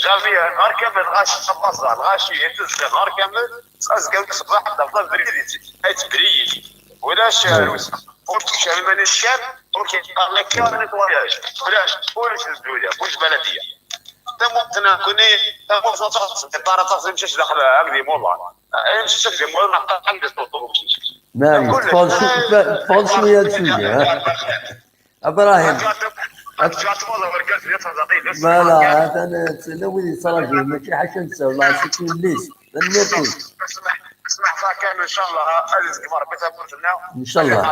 جامي نهار كامل غاشي، البازار غاشي، يتز نهار كامل. أزكى الصباح، دابا البريد يت-، يتبريد. ولا شا-، فورتي شا-، ماني شام، فورتي قال لك كان نيتواياج. ولاش، ولاش الدولة، ولاش بلدية. تموتنا كوني، تموتنا تخص، تارة تخص، مشاش داخل هكذا مولا. إيه، مشاش هكذا مولا، نعطى عندي صوت، مشاش. نعم، كل تفضل شو-، تفضل شوية هاد الشوية، ها؟ إبراهيم. رجعت، رجعت والله ورجعت يا صديقي، بس فوالا، هذا أنا نتسنى وين يتفرج، ماشي حاجة نسى، والله، سي كل ليس. تنميرتي. اسمح، اسمح، فكان إن شاء الله، هذه الزمار بتفرجنا. إن شاء الله.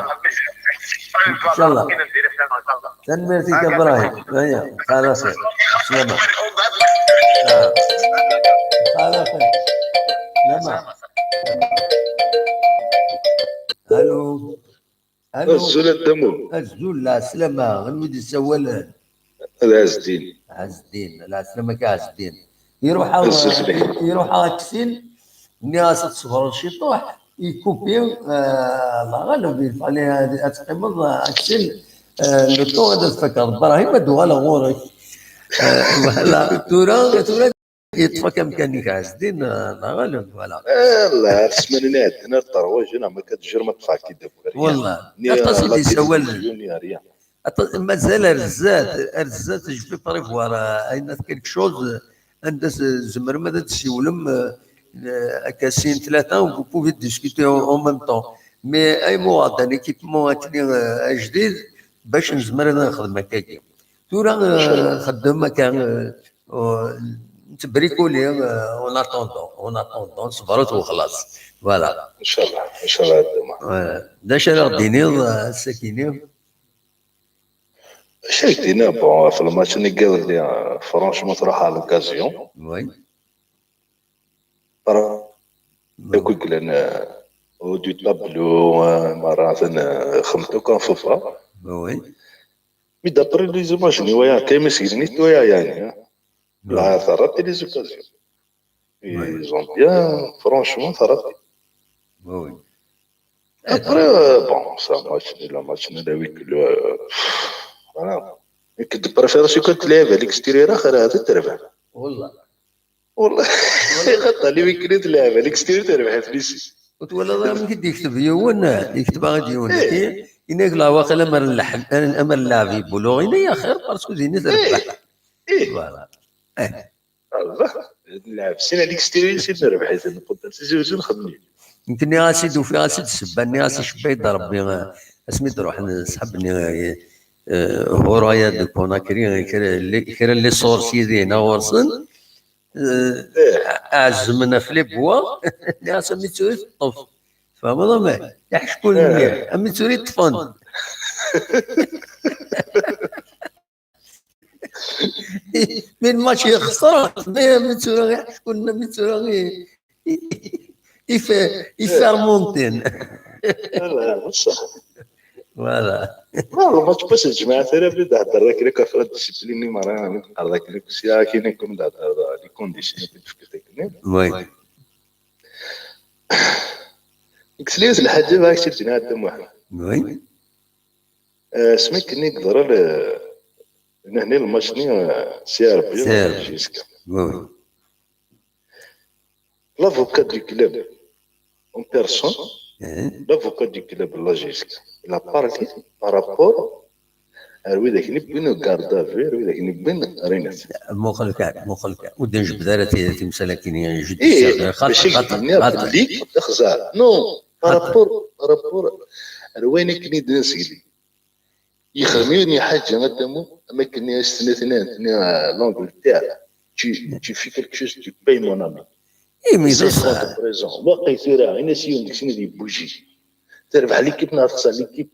إن شاء الله. كاين ندير إحنا إن شاء الله. تنميرتي يا إبراهيم. هيا، على خير. السلامة. آه. على خير. سلامة. ألو. ألو. الزول الدمو. الزول، العسلامة، غنودي السوالان. العز الدين. عز الدين، العسلامة كعز الدين. يروح، الزول سمح. يروح أكسين، ناس تصبر شي طوح، يكوبي، آه، الله غالب، يفعل هذه، أتقبض أكسين، آه، لو طو هذا تفكر، إبراهيم، هادو غالا غورك. آه، voilà، تورا، تورا. Yeṭṭef-ak amkan-ik Ɛezdin, neɣ ala, voilà. Allah, ar ssmanin iɛeddan, ar ṭerwajen, ama kad jir ma ṭṭfeɣ-k-id akk. Wallah. Aṭas i d-isawal. Mazal ar zdat, ar zdat, je peux prévoir, euh, ayen, quelque chose, euh, anda tzemrem ad d-tessiwlem, euh, euh, akka sin tlata, vous pouvez discuter en, en même temps. Mais ay muɣ-d un équipement akni, euh, ajdid, bac nezmer ad nexdem akkagi. Tura, euh, xeddem akka, euh, euh, nettbrikuli, euh, en attendant, en attendant, ṣebret u xlaṣ. Voilà. Inchallah, inchallah. Voilà. D acu ara ɣ-d-tiniḍ, euh, ass-agi-ni? Acu ara k-d-iniɣ, bon, ɣef lmatch-nni n yiḍelli, euh, franchement, truḥ à l'occasion. Oui. Par-, oui. Akk i yellan, euh, au du tableau, euh, merra atan, euh, xemt akk en FIFA. Oui. Mais d'après les images-nni waya, kayma sgel-nni waya, yani, hein. Là, ça a raté les occasions. Ils ont bien, franchement, ça a raté. Oui, oui. Après, euh, bon, c'est un match nul, un match nul à huis clos, euh, voilà. Nekk d préférence كنت تلعب à l'extérieur, axir هذا تربح. والله. والله. خاطر les huis clos تلعب à l'extérieur تربح في ليسي. وتولى راه ممكن يكتب يون، يكتب غير يون. إيه. إنك لا واقع الأمر اللحم، الأمر اللاعب يبولو، إنه يا خير، parce que زيني تربح. إيه. Voilà. إيه. الله. نلعب سين عليك ستيري، سين نربح، سين نقدر، سين زوج نخدم. يمكن يا سيدي، وفي سيدي السباني، يا سيدي شبيد ربي، آه، اسمي تروح نسحبني، آه، آه، هورايا دو كوناكري، كرا لي، كرا لي سورسي دينا غورسن. آه، عزمنا في لي بوا. يا سمي تسوي الطف. فاهم هذا ما؟ يحشكون مليح. أمي تسوي الطفن. من ماتش يخسر، ما متسرغي، شكون متسرغي؟ يف-، يفرمونتين. لا، لا، بصح. Voilà. لا، الماتش بس الجماعة ترى بدا هضر لك لك في الديسيبلين اللي مرة أنا نقدر لك لك سي كاين يكون هضر لي كونديسيون كنت فكرتك. Oui. قلت لي الحاجة ما كتبت لها حتى واحد. Oui. آه، سميك نيك ضرر، آه، نهني الماتش ني، آه، سي ار بي سي ار بي. جيسكا. Oui, oui. L'avocat du club en personne, l'avocat du club, la Jessica, il a parlé par rapport à ويدك نبين garde à vue، ويدك نبين رينات. Muqel kan, muqel kan. Ur d-njbed ara ti-, timsal-agi-nni, judiciaire. إيه، خاطر، ماشي خاطر، كدني خاطر. بلي تخزع. Non, par rapport، par rapport. روينك ني دنسيلي. يخدم يدني حاجة غدامو، أما كني أستنى ثنين، ثنين، آه، l'Angleterre. Tu, tu fais quelque chose, tu payes, mon ami. إيه، mais c'est ça. Prendre présent. واقع ثورة، هنا سيون ديك سنة دي بوجي. تربح l'équipe، نهار تخسر l'équipe،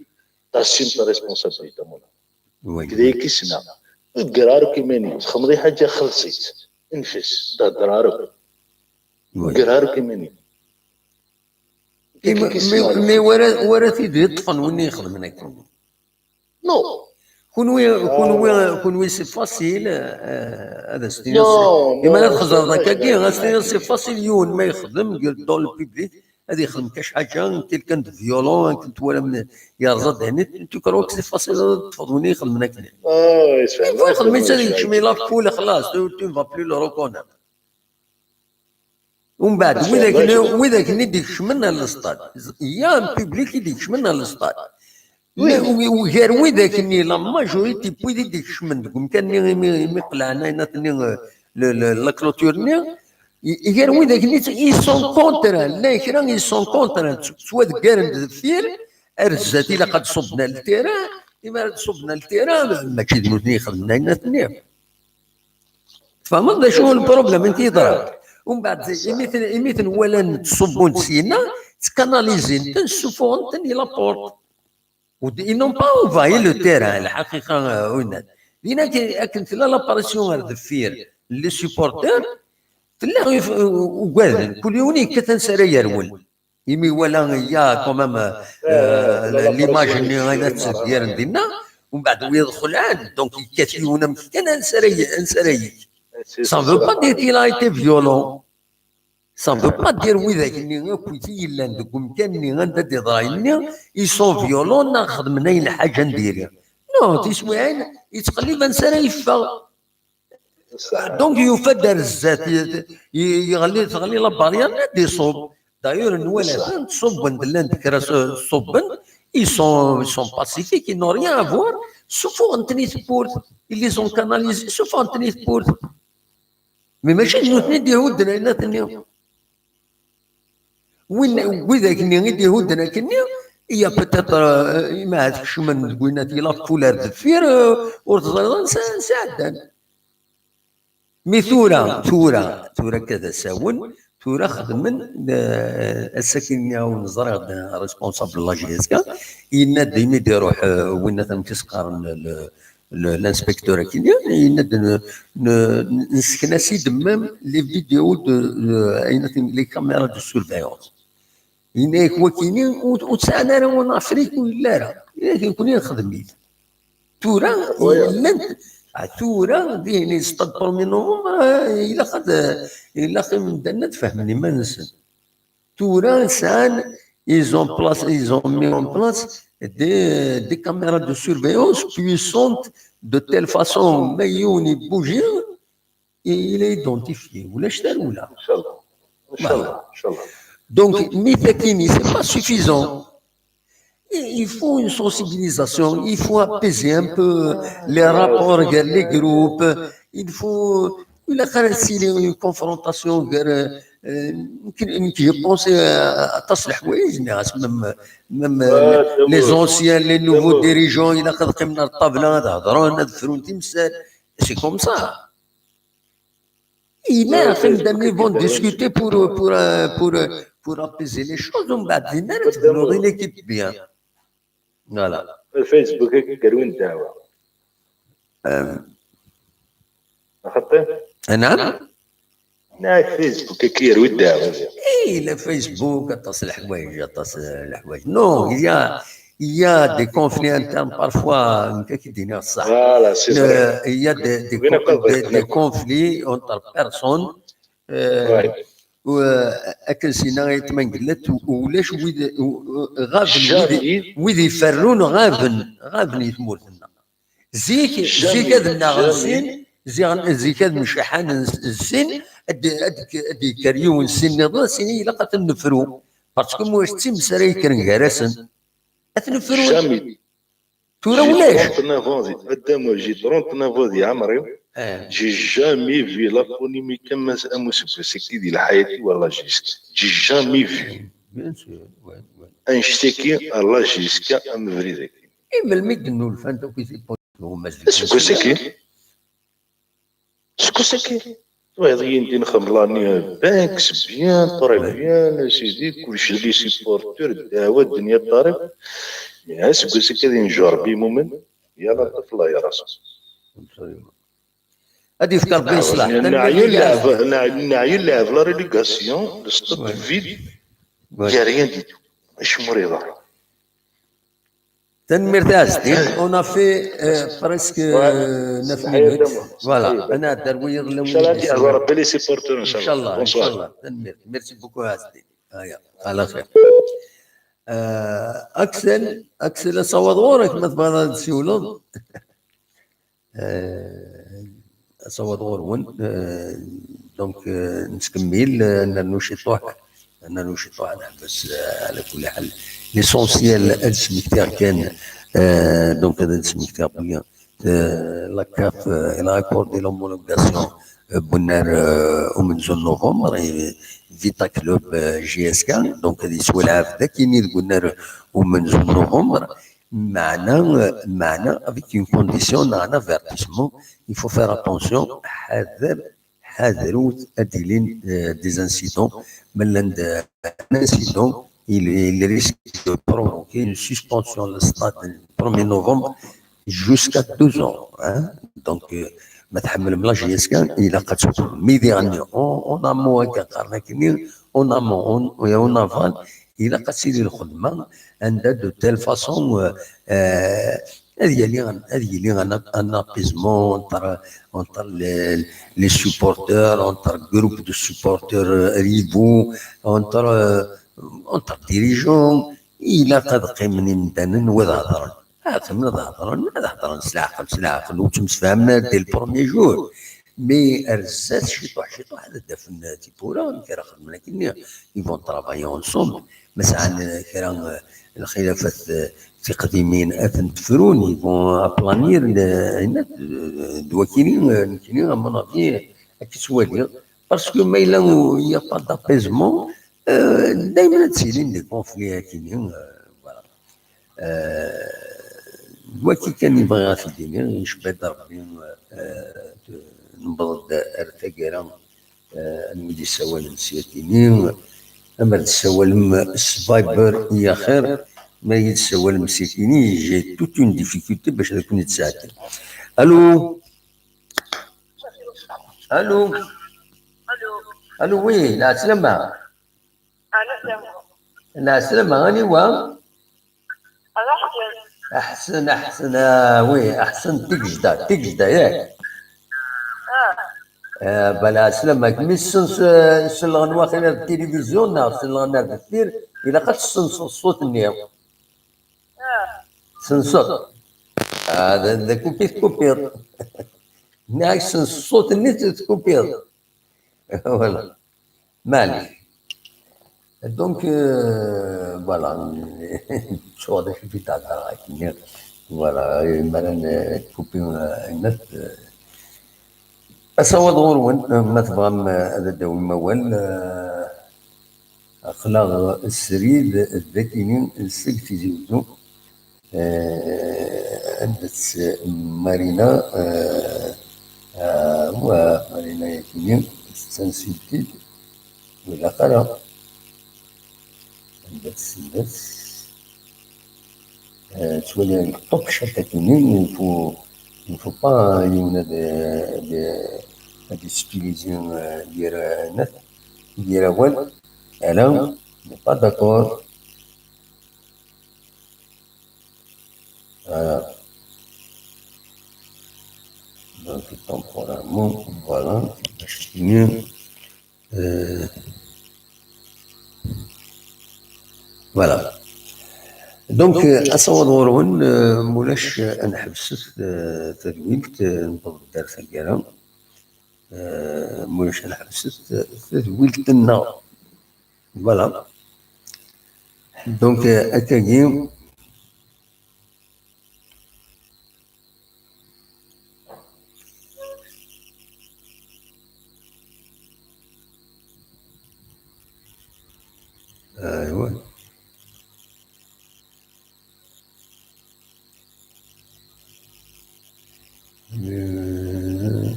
t'assumes ta responsabilité، mon ami. Oui. كذا كي سنة. قرارك يماني، تخمضي حاجة خلصيت. انفس، تهدر عرب. Oui. قرارك يماني. إيه، mais، mais، mais ورا، ورا تيدي يطفن وين يخدم هناك. Non. كونوي، كونوي، كونوي c'est facile، آه، هذا ستينو. Non, إما لا non، تخزر c'est ذاك كي، غا ستينو c'est facile يون ما يخدم، يقول dans le public، هذا يخدم كاش حاجة، كيلكان دو فيولون، كنت ولا من يرزا دهني، tu crois que c'est facile، تفضل وين يخدم هناك. آه، يسمع. يخدم، يسمع، يكشم لا بول، خلاص، tu، tu vas plus le reconnaître. ومن بعد، ويداك اللي، ويداك اللي يكشمن للسطاد. يا بيبليك اللي يكشمن للسطاد. وي. وي-، وغير ويداك اللي لا ماجوريتي بويدي يكشمن. دوك كان مي، مي، مي قلعنا هنا تني، ل-، ل-، لا كلوتور ني. غير ويداك اللي ils sont contre. لا كرا ils sont contre. سوا دكارن دفير، ارزات إلا قد صبنا للتيران، إما راه صبنا للتيران، ماشي ذنوبني خدمنا هنا تني. تفهمض؟ ذا شو البروبليم انت يضرب؟ ومن بعد، إميتن، إميتن ولا نتصبون سينا، تكاناليزين، تنسفون، تني لابورت. ود-، ils n'ont pas envahi le terrain، الحقيقة، آه، وين. لينا كي-، أكن تلا لاباريسيون غير دفير، لي سوبورتور، تلا غير ف-، وقاعدين، كل يوم يكتن سرا يرول. إمي ولا يا كومام، آه، ليماج اللي غادا تسدير دينا، ومن بعد ويدخل عاد، دونك يكاتيونا مكان انسري، انسري. Ça veut pas dire qu'il a été violent. Ça veut pas dire ويداك اللي كنت يلان دوك مكان اللي غندا دي ضايني، ils sont violents، ناخذ من أي حاجة نديرها. Non، تسمعين، يتقلب انسري يفا. Donc, yufa-d ar zdat, y-, y-, yeɣli, teɣli la barrière, ad iṣubb. D'ailleurs, nwala-ten, ṣubben-d, llan-d kra s-, ṣubben, ils sont, ils sont pacifiques, ils n'ont rien à voir. Ssufuɣen-ten i tewwurt, ils les ont canalisés, ssufuɣen-ten i tewwurt. Mais mačči d nutni i d-ihudden ayennat-nni. Win, widak-nni i d-ihudden akkenni, il y a peut-être, euh, ma ad kecmen deg winna, il a foule ar deffir, euh, ur teẓriḍ ansa, ansa ɛeddan. Mi tura, tura, tura akka d asawen, tura xedmen, euh, ass-agi-nni ur neẓriɣ d responsable n la G S K, yenna-d imi d-iruḥ, euh, winna amek i s-qqaren, le, le, l'inspecteur akkenni, yenna-d n-, n-, nessekna-s-id même les vidéos de, de, les caméras de surveillance. Yenna-yak wakini ur, ur tesɛan ara en Afrique, ur yelli ara. Yenna-yak nekkni nexdem-it. Tura, llant, ah, tura, dihin, stade premier novembre, ah, ilaq ad, ilaq imdanen ad fehmen iman-nsen. Tura, sɛan, ils ont place, ils ont mis en place des, des caméras de surveillance puissantes de telle façon, ma yiwen ibouji, il est identifié, ulac tarewla. Inchallah. Voilà. Inchallah. Inchallah. Donc, mi takini, c'est pas suffisant. Il, il faut une sensibilisation, il faut apaiser un peu les rapports, les groupes, il faut, il y a une confrontation, euh, euh, je pense, euh, à même, même, euh, les anciens, les nouveaux dirigeants, il y a, c'est comme ça. Il y a, ils vont discuter pour, pour, pour, pour apaiser les choses, on va dire, une équipe bien. Voilà. الفيسبوك هيك قالوا انت هو. خطي؟ نعم. لا، الفيسبوك هيك يروي الدعوة. اي، الفيسبوك، اتصل حوايج، اتصل الحوايج. Non, il y a, il y a des conflits internes parfois, كي دينا الصح. Voilà, c'est vrai. Il y a des, des, des conflits entre personnes. Akken s-yenna ayetma n Gellat, ulac wid, ɣaben wid, wid iferrun, ɣaben, ɣaben i tmurt-nneɣ. Zik, zik ad nnaɣen sin, zik ad mceḥḥanen sin, ad d-yekker yiwen sin nniḍen, ad s-yini ilaq ad ten-nefru. Parce que ma d times ara yekkren gar-asen. Ad ten-nefru. Tura ulac. J'ai trente-neuf ans, j'ai trente-neuf ans di ɛemri. J'ai jamais vu la polémique am useggas-agi di lḥayat-iw, wallah, j'ai jamais vu. Annect-agi, Allah, jusqu'à am ubrid-agi. I melmi i d-nnulfant akk tipolémiques? Aseggas-agi. Seg usaki, twayeḍ-iyi-d inxemlani, banks, bien, très bien, a sidi, kullec d les supporters, ddeɛwa, ddenya ṭṭarif. Mais aseggas-agi ad yenǧu Rebbi imumen, yal aṭṭaf, Allah yaraṣ. Ad yefk Rebbi leṣlaḥ. Neɛya lɛeb, neɛya lɛeb, la relégation, le stade vide, y a rien du tout. Acemma ur iḍerru. Tanemmirt a Ɛezdin. On a fait, euh, presque, euh, neuf minutes. Voilà. Inchallah, inchallah. Tanemmirt. Merci beaucoup a Ɛezdin. Aya, ala xir. Euh, Axel, Axel, asawaḍ ɣur-k, ma tebɣiḍ ad d-tsiwleḍ. Euh, asawaḍ ɣur-wen. Euh, donc, euh, nettkemmil, euh, nernu ciṭuḥ, nernu ciṭuḥ, neḥbes, euh, ala kulli ḥal. L'essentiel, ad smektiɣ kan, euh, donc, ad smektiɣ bien, euh, la CAF, euh, elle a accordé l'homologation, euh, n unnar, euh, umenzu n novembre, et Vita Club, euh, J S K, donc, ad yeswa lɛaf d akini deg unnar umenzu n novembre. Meɛna, meɛna, avec une condition, neɣ un avertissement, il faut faire attention, ḥader, ḥadrut, ad d-ilin, euh, des incidents, ma llan d, un incident, il, il risque de provoquer une suspension de stade le premier novembre jusqu'à deux ans, hein. Donc, euh, ma tḥemmlem la J S K, ilaq ad tewwem. Mi diɣen, en, en amont, akka qqaren akkenni, en amont, en, en aval, ilaq ad tili lxedma anda de telle façon, euh, euh, ad yili, ad yili un, un apaisement entre, entre les, les supporters, entre groupes de supporters, euh, rivaux, entre, euh, entre dirigeants. Ilaq ad qqimen imdanen, wa ad hedren. Ad qqimen ad hedren, ad hedren s leɛqel, s leɛqel. Ur ttemsefhamen ara dès le premier jour. Mais ar zdat, ciṭuḥ, ciṭuḥ, ad d-afen tiwwura, amek ara xedmen akkenni, ils vont travailler ensemble. Ma sɛan kra, eh, lxilafat, eh, tiqdimin, ad tent-frun, ils vont aplanir, eh, d wakini, eh, nekkini, à mon avis, ad k-ttwaliɣ. Parce que ma yella il n'y a pas d'apaisement, eh, daymen ad ttilin des conflits akkenni, eh, voilà. Eh, d wagi kan i bɣiɣ ad t-id-iniɣ, yecba-d Rebbi, eh, newweḍ-d ar taggara, eh, anwa i d-yessawalen s yakini, amer d-tessawalem s Viber i axir, ma i d-tessawalem s yakini, j'ai toute une difficulté bac ad ken-id-sɛeddiɣ. Allô? Allô? Allô, oui, lɛeslama. Ɛeslama, aniwa? Aḥsen, Aḥsen, ah, oui, Aḥsen Tigejda, Tigejda, yak. Ah, bala, ɛeslama, mi tessens, eh, selleɣ n waxil ar tilivizyu neɣ selleɣ ar deffir, ilaq ad tessenseḍ ṣṣut-nni. Senseḍ. Ah, d, d akupi tkupiḍ. Nniɣ-ak sens ṣṣut-nni, tkupiḍ. Voilà. Maɛlic. Donc, euh, voilà. Ttuɣ d acu i d-heddreɣ akken. Voilà. Mi ara nkupi, euh, ayen, euh, asawaḍ ɣur-wen, euh, ma tebɣam, euh, ad d-tawim awal, euh, aql-aɣ srid d akini seg Tizi Uzzu. Eh, anda-tt Marina? Eh, ah, wa Marina yakini, tettansel-d-id, ur ilaq ara. Anda-tt, anda-tt? Eh, ttwaliɣ deg top chat akini, il faut, il faut pas yiwen ad, ad, ad ispilizi, eh, yir, eh, net, yir awal. Ala, on n'est pas d'accord. Voilà. Donc, temporairement, voilà. Euh, voilà. Donc, euh, asawaḍ ɣur-wen, euh, mulac, euh, ad nḥebset, euh, tadwilt, euh, newweḍ-d ar taggara. Euh, mulac ad nḥebset, euh, tadwilt-nneɣ. Voilà. Donc, euh, akkagi, aywa. Euh,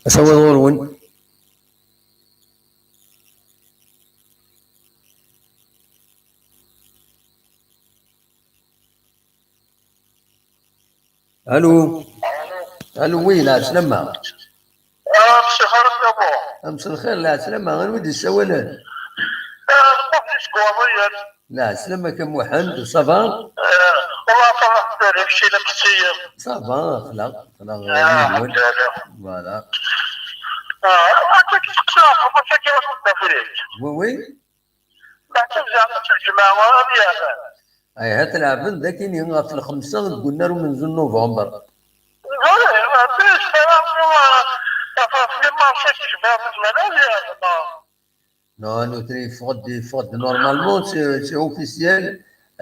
asawaḍ ɣur-wen. Allô? Allô, oui, lɛeslama. Ah, mselxir a Babo. Mselxir, lɛeslama, anwa i d-yessawalen? Ah, d Muḥend seg Uɛḍiyen. Lɛeslama-k a Muḥend, ça va? Ah, والله ça va, kečč i lmeḥsiyen. Ça va, aql-aɣ, aql-aɣ, ah, yid-wen. Alhamdulillah. Voilà. Ah, akka testeqsa, ɣef wacu akka i d-tafrilt. Oui, oui. Beɛda zeɛma s lǧemɛa ad yeɛben. Ay, ha t-leɛben d akini ɣef lxemsa deg unnar umenzu n November. Ɣef les marchés tejmaɛt tezmer ad yeɛben. Non, nutni yeffeɣ-d, yeffeɣ-d normalement, c'est, c'est officiel,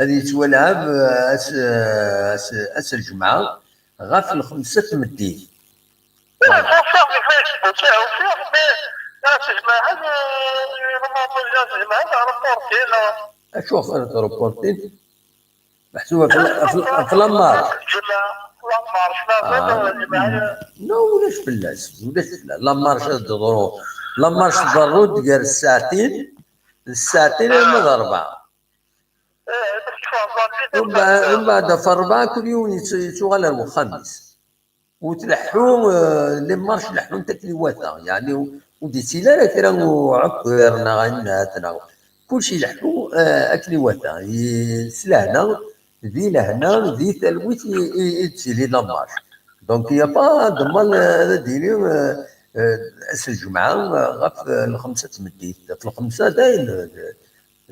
ad yettwalɛeb, euh, ass, euh, ass, ass lǧemɛa ɣef lxemsa n tmeddit. Ufiɣ di Facebook, ufiɣ, mais ad tejmaɛen, euh, ad tejmaɛen reportin. Acu ɣef ara t-reportin? Meḥsub ɣef la, ɣef la, ɣef la marche. La marche, la marche. Non, ulac fell-as, ulac fell-as. La marche ad d-teḍru. La marche tḍerru-d gar ssaɛtin, d ssaɛtin arma d rebɛa. Umbeɛd, umbeɛd ɣef rebɛa kul yiwen yettu-, yettuɣal ar wexxam-is. Ur tleḥḥu, eh, les marches leḥḥunt akken iwata, yeɛni ur d-yettili ara kra n uɛekkiṛ neɣ ayennat neɣ, kulci ileḥḥu, eh, akken iwata, i-, s lehna, di lehna, di talwit i, i, i d-tettili la marche. Donc, il y a pas de mal, eh, ad d-yili, eh, eh, ass n lǧemɛa, eh, ɣef, eh, lxemsa n tmeddit. Ɣef lxemsa dayen, eh,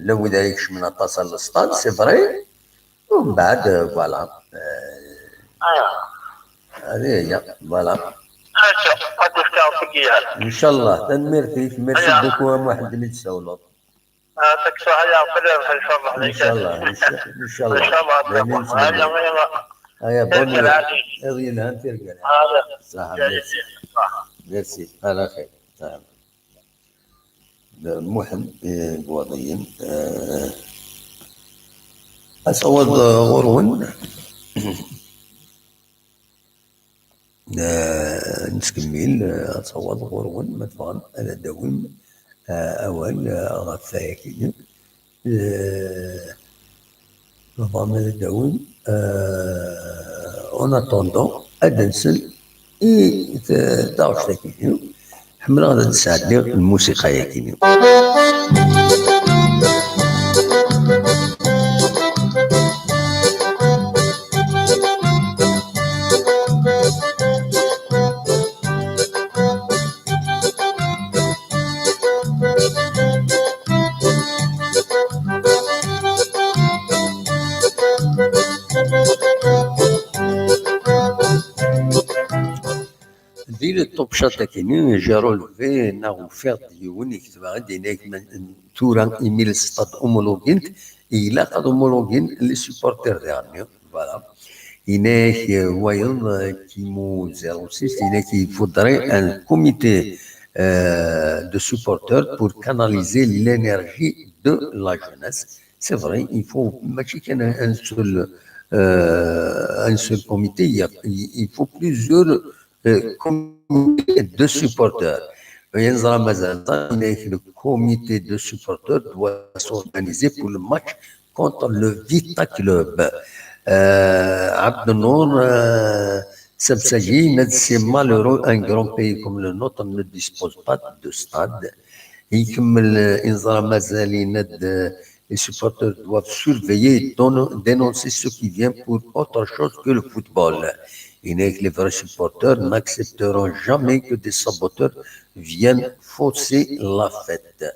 Llan wid ara ikecmen aṭas ar lesṭad, c'est vrai. Umbeɛd, euh, voilà. Euh, Allez, ya, voilà. Ncallah, tanemmirt-ik, merci beaucoup a Muḥend mi d-tsawleḍ. Ncallah, ncallah, ncallah. Aya, bonne nuit. Iḍ yelhan, tirga lɛali. Ṣaḥa, merci. Merci, ala xir. Muḥend, eh, Iwaḍiyen, eh, ad taweḍ, eh, ɣur-wen. Eh, nettkemmil, eh, ad taweḍ ɣur-wen, ma tebɣam ad d-tawim, eh, awal, eh, ɣef wayagi. Eh, Bɣan ad d-awin, euh, en attendant, ad d-nsen i t-, taɣect-agi. Ḥemmleɣ ad d-sɛeddiɣ lmusiqa-yagi. Di le top chat-agi, j'ai relevé, neɣ ufiɣ-d yiwen i ketbeɣ-d, yenna-k, ma-, tura imi le stade homologuin-t, ilaq ad homologuin les supporters daɣen. Voilà. Yenna-k, euh, wayeḍ, euh, Kimo zéro six, yenna-k, il faudrait un comité, euh, de supporters pour canaliser l'énergie de la jeunesse. C'est vrai, il faut, mačči kan un seul, euh, un seul comité, il y a, il, il faut plusieurs, euh, comités de supporters. Yenna-k mazal, le comité de supporters doit s'organiser pour le match contre le Vita Club. Euh, Abdenour, euh, Sabsagi, c'est malheureux, un grand pays comme le nôtre ne dispose pas de stade. Ikemmel, euh, yenna-k mazal, yenna-k, euh, les supporters doivent surveiller et don-, dénoncer ceux qui viennent pour autre chose que le football. Yenna-k, les vrais supporters n'accepteront jamais que des saboteurs viennent fausser la fête.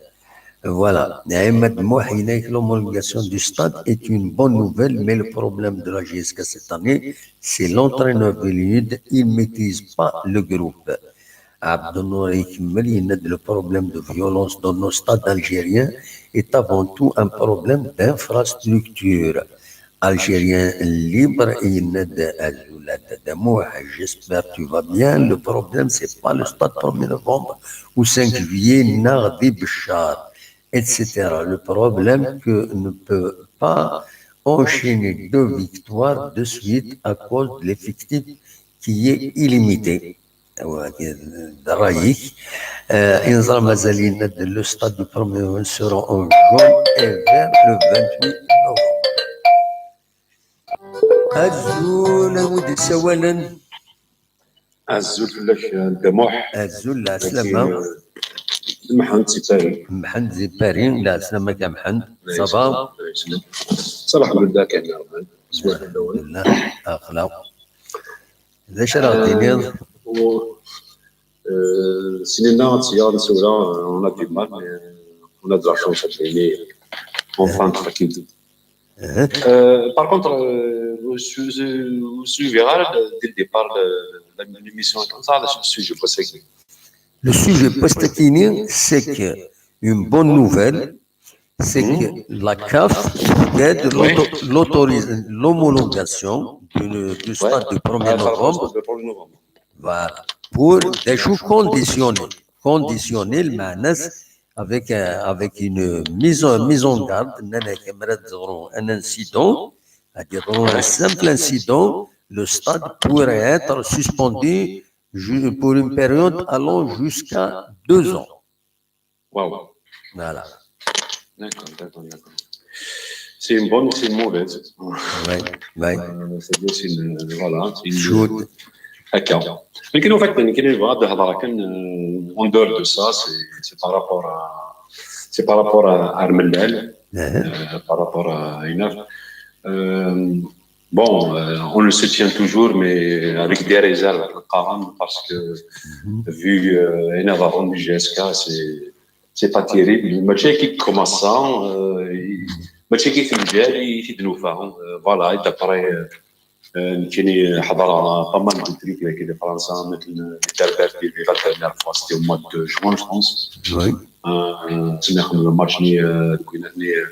Voilà. Ahmed Mouh, yenna-k, l'homologation du stade est une bonne nouvelle, mais le problème de la J S K cette année, c'est l'entraîneur Velid, il maîtrise pas le groupe. Abdenour ikemmel, yenna-k, le problème de violence dans nos stades algériens est avant tout un problème d'infrastructure. Algérien libre, yenna-k, azul a Dada Mouh, j'espère que tu vas bien. Le problème, c'est pas le stade premier novembre ou cinq juillet, neɣ di Béchar, et cetera. Le problème, que ne peut pas enchaîner deux victoires de suite à cause de l'effectif qui est illimité. Awa, d ṛṛay-ik. Euh, yenna-k mazal, yenna-k, le stade du premier novembre sera en jaune et vert le vingt-huit novembre. Azul, a wi d-isawalen. Azul fell-ak, a Dda Muḥ. Azul, lɛeslama. Mḥend si Paris. Mḥend si Paris, lɛeslama-k a Mḥend. Ça va? Ça va, alḥemdulillah, kan. Alḥemdulillah. Aql-aɣ. D acu ara ɣ-d-tiniḍ? Euh, Sinina, tia, tura, euh, on a du mal, mais, euh, on a de la chance à gagner. Enfin, tranquille. Euh, par contre, euh, je, je, je suis viral dès le départ de, de l'émission. Comme ça, le sujet, c'est que... Le sujet, c'est que une bonne nouvelle, c'est que la CAF aide l'auto-, l'autoris-, l'homologation d'une, du stade du premier novembre. Voilà. Pour des jours conditionnés. Conditionnés, le manas, avec, euh, avec une mise en, mise en garde, nnan-ak, amra d-yeḍru un incident, c'est-à-dire un simple incident, le stade pourrait être suspendu ju-, pour une période allant jusqu'à deux ans. Waouh. Voilà. D'accord, d'accord, d'accord. C'est une bonne, c'est une mauvaise. Oui, oui. Euh, c'est-à-dire, c'est une, voilà, c'est une... D'accord. Mais en fait, en dehors de ça, c'est, c'est par rapport à, c'est par rapport à Armelal, euh, par rapport à Inaf. Euh, Bon, euh, on le soutient toujours, mais avec des réserves, parce que vu, euh, l'énervement du G S K, c'est, c'est pas terrible. Le match qui commence, euh, il, le match qui fait le gel, il fait de nous faire, euh, voilà, et d'après, euh, Euh, nekkini ḥḍreɣ pas mal de trucs dagi di Fransa, مثل les Berbères T V, la dernière fois, c'était au mois de juin, je pense. Oui. Euh, ttnixem le match-nni, euh, deg winat-nni, euh,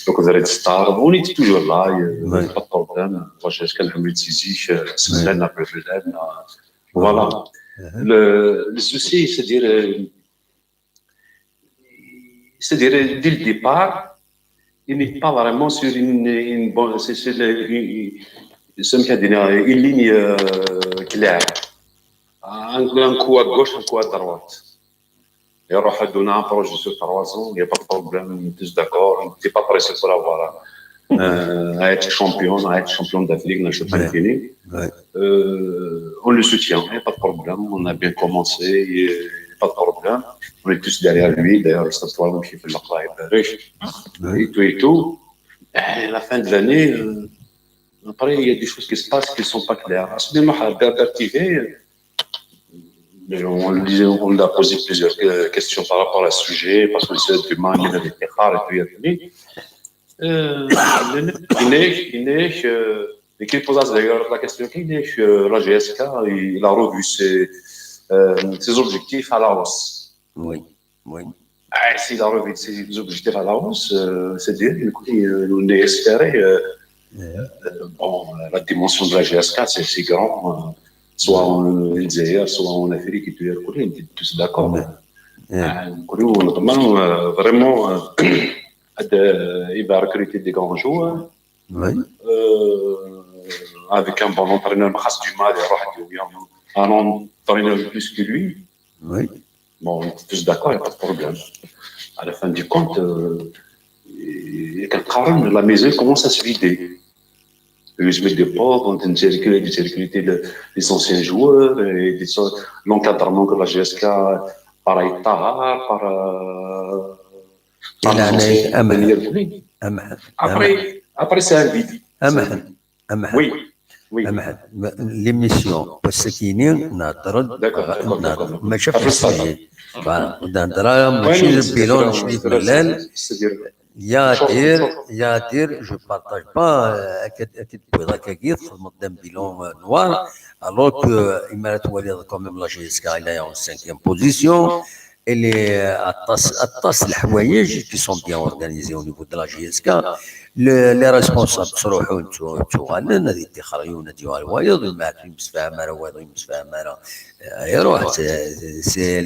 donc Red Star. On était toujours là, euh, Oui. Pas de problème. Moi, j'ai ce qu'elle me dit, euh, c'est la plus belle, euh, voilà. Uh-huh. Le, le souci, c'est-à-dire, euh, c'est-à-dire, dès le départ, il n'est pas vraiment sur une, une bonne, c'est, c'est le, une, c'est une, une ligne, euh, claire. Un, un coup à gauche, un coup à droite. Il y aura un projet sur trois ans, il n'y a pas de problème, on est tous d'accord, on n'était pas pressé pour avoir, euh, à être champion, à être champion d'Afrique, je ne sais pas Ouais. fini. Ouais. Euh, on le soutient, il n'y a pas de problème, on a bien commencé, il n'y a pas de problème. On est tous derrière lui, d'ailleurs, cette fois, on fait le travail, Ouais. et tout et tout. Et à la fin de l'année, euh, après, il y a des choses qui se passent qui ne sont pas claires. À ce moment-là, Berbère T V, euh, on, lui- on lui a posé plusieurs que- questions par rapport à ce sujet, parce que c'est du mal, il y a des terres et tout, et tout. Euh, il est, il est, euh, et qui pose d'ailleurs la question, qui est, euh, la G S K, il a revu ses, euh, ses objectifs à la hausse. Oui. Oui. Ah, s'il a revu ses objectifs à la hausse, euh, c'est-à-dire, écoutez, euh, on est espéré, euh, Ouais. euh, bon, la dimension de la G S K, c'est c'est grand, euh, soit en Algérie, soit en Afrique, et tout, on est tous d'accord. Ouais. Euh, nous, on a vraiment, euh, vraiment, euh, de- il va recruter des grands joueurs. Oui. Euh, avec un bon entraîneur, Makhas Duma, il y aura un entraîneur plus que lui. Oui. Bon, on est tous d'accord, il n'y a pas de problème. À la fin du compte, euh, et quand Karen, la maison commence à se vider. Ils mettent des pauvres, on a recruté, recruté le- les anciens joueurs, et des so- l'encadrement de la G S K par Tahar, par, euh, par Il a les anciens un- entraîneurs. Oui. أمحن. Après, après c'est un vide. أمحن. أمحن. Oui, oui. أمحن. L'émission, parce que نهضر D'accord, d'accord, d'accord. ماشي في Après ça. السجن. Voilà. نهضر ماشي Ouais, le c'est bilan vrai, شنو c'est vrai, يقول c'est- c'est-à-dire, يا شوف، دير شوف. يا دير je partage pas. اكيد اكيد بغيت هكاكي تخدم قدام bilan noir. Alors que إما توالي quand même la G S K il est en cinquième position. اللي عطاس عطاس الحوايج qui sont bien organisés au niveau de la G S K. Les responsables صروحوا تغالن هذه تخريون هذه الوايض ما يمسفها مارا وايض يمسفها مارا يروح. C'est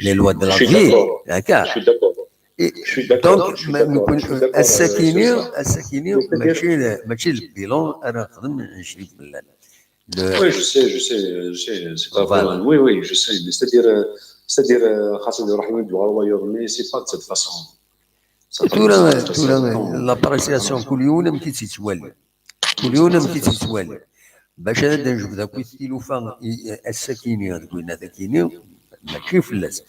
les lois de la vie. هكا. Je suis d'accord. Et Je suis d'accord, donc je suis d'accord, je suis d'accord, السكيني euh, السكيني C'est-à-dire- ماشي ماشي le bilan انا نخدم نشري في الليل. Oui, je sais, je sais, je sais, c'est pas Voilà. Oui, oui, je sais. Mais c'est-à-dire, euh, c'est-à-dire, euh, خاصة يروح يدوا على الوايض, mais c'est pas de cette façon. Ça ثورة fait- ثورة l'appréciation كل يوم كي تتوالي. كل يوم كي تتوالي. باش هذا نجبد هاك التلوفة السكيني هذاك وين هذاكيني ماشي فلاس.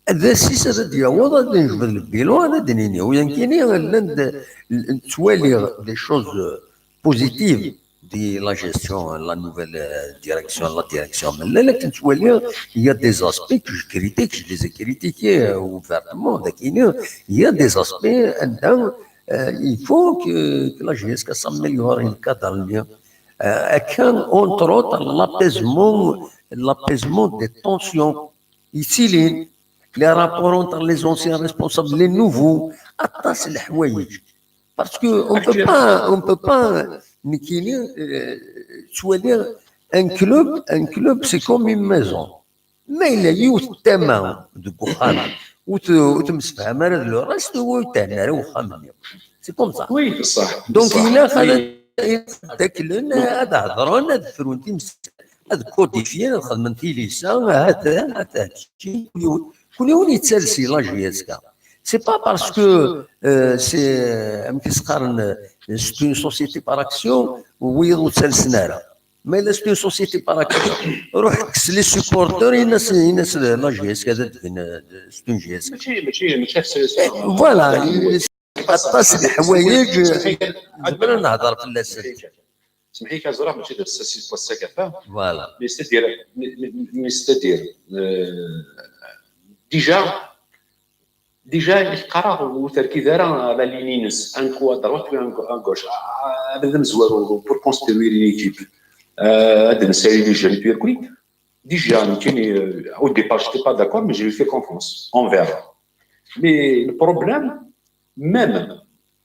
هذا السيس هذا دياوض هذا نجبد le bilan هذا دنيني ويان كيني لان توالي des choses positives de la gestion, la nouvelle, euh, direction, la direction. Mais là, là, tu vois, il y a des aspects que je critique, je les ai critiqués, euh, ouvertement. Donc, il y a des aspects, euh, euh, il faut que, que la G S K s'améliore, le cadre, euh, euh, entre autres, l'apaisement, l'apaisement des tensions. Ici, les, les rapports entre les anciens responsables, les nouveaux, atas الحوايج. Parce que on peut pas, on peut pas, نكيني, euh, توالي un club, un club, c'est comme une maison. ما إلا يوث تما دك وخانا وتمسفهم هذا le reste ويتهنى على وخا مني. C'est comme ça. Oui, بصح. Donc, بصح. il a Oui. هذا هضرون هذا فرون تيمس هذا codifié هذا خدمن تيليسا هذا هذا هادشي كل يوم كل يوم يتسالسي la G S K. C'est pas parce que, euh, c'est, euh, c'est une société par action ويض وتسالسنا. Mais c'est une société par action. روح كس les supporters الناس الناس la G S K هذا c'est une G S K. ماشي ماشي ماشي c'est- Voilà. Atas الحوايج نقدر نهضر في اللسان. سمحي كازرا ماشي دابا c'est pas ça كافا. Voilà. Mais c'est-à-dire, mais, mais, mais c'est-à-dire, euh, déjà, Déjà, qqareɣ ur terkid ara la ligne-ines, un coup à droite, puis un coup à gauche. Ah, ah, ad amezwaru pour construire une équipe. Euh, ad nessali les jeunes, puis oui. Déjà, nekkini, euh, au départ, j'étais pas d'accord, mais je lui fais confiance. On verra. Mais le problème, même,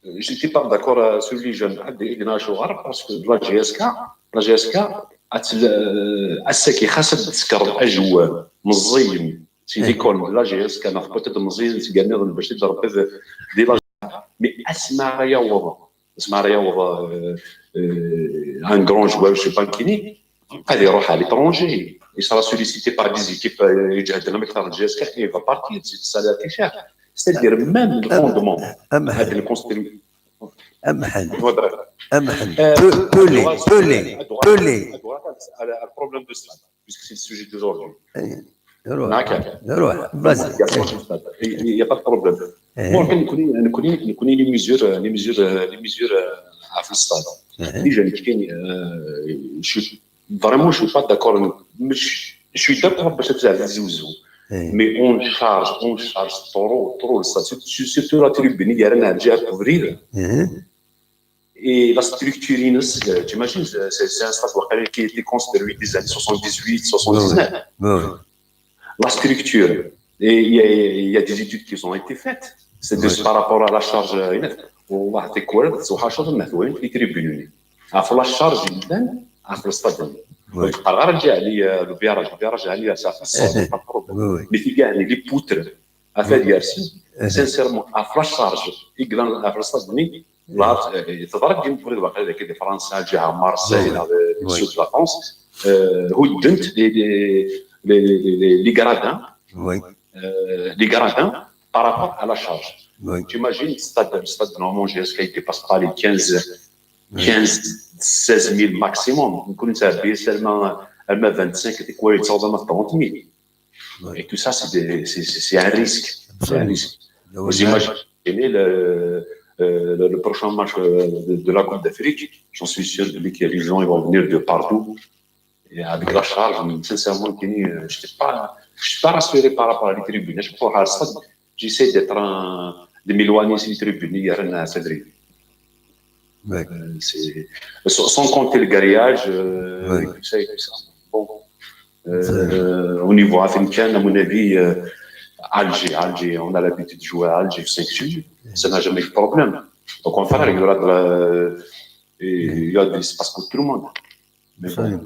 euh, j'étais pas d'accord, euh, sur les jeunes, parce que la G S K, la G S K, ass-agi xas ad d-tsekreḍ ajewwab meẓẓiyen si l'école, la G S K, neɣ peut-être meẓẓiyen seg nniḍen bac ad d-tṛebbiḍ di la, mais asmi ara yaweḍ, asmi ara yaweḍ, euh, euh, un grand joueur, je sais pas, nekkini, ad iruḥ à l'étranger. Il sera sollicité par des équipes, euh, yeǧhden am akteṛ n G S K, et il va partir, c'est un salaire qui est cher. C'est-à-dire, même le fondement, ad nconstruire. Amḥend. Amḥend. Euh, Pelé, Pelé, Pelé. Le problème de stade, puisque c'est le sujet d'aujourd'hui. D'accord. Vas-y. Il n'y a pas de problème. Bon, nekkini, nekkini, nekkini, les mesures, euh, les mesures, euh, les mesures, euh, à ce stade. Déjà, nekkini, euh, je suis vraiment, je suis pas d'accord. Mais je, je suis d'accord parce que ça, mais on charge, on charge trop, trop le stade. Surtout, surtout la tribune, il y a rien à dire à couvrir. Et la structure, euh, tu imagines, c'est, c'est un stade qui a été construit des années soixante-dix-huit, soixante-dix-neuf. La structure, et il y a, il y a des études qui ont été faites. C'est de, par rapport à la charge, euh, والله تكوال سوحاشر مثلا في تريبيوني. عرف la charge جدا، عرف le stade. Donc, par exemple, euh, le virage, le virage, ça, ça, c'est pas trop. Mais il y a les poutres, à faire, sincèrement, عرف la charge, il gagne, عرف le stade, لا، تضرب ديما بغيت واقع هذاك دي فرنسا، جهه مارسيل، le sud de la France. هدنت les, les, les, les, les gradins, les gradins par rapport à la charge. Tu imagines, le stade, le stade normalement, G S K, il dépasse pas les quinze, quinze, seize mille maximum. On connaît ça, bien seulement, elle met vingt-cinq, et quoi, il sort dans trente mille. Et tout ça, c'est des, c'est, c'est, c'est un risque. C'est un risque. Vous imaginez le, euh, le, le prochain match, euh, de, de la Coupe d'Afrique, j'en suis sûr, les gens, ils vont venir de partout. Et avec la charge, sincèrement, je ne suis pas, je suis pas rassuré par rapport à les tribunes. Je crois à ça, j'essaie d'être un, de m'éloigner des tribunes, il y a rien à février. Euh, c'est, sans, sans compter le grillage, euh, et tout ça et tout ça. Bon. Euh, au niveau africain, à mon avis, euh, Alger, Alger, on a l'habitude de jouer à Alger, c'est sûr, ça n'a jamais eu de problème. Au contraire, il y aura de la, il y a de l'espace pour tout le monde. Mais bon,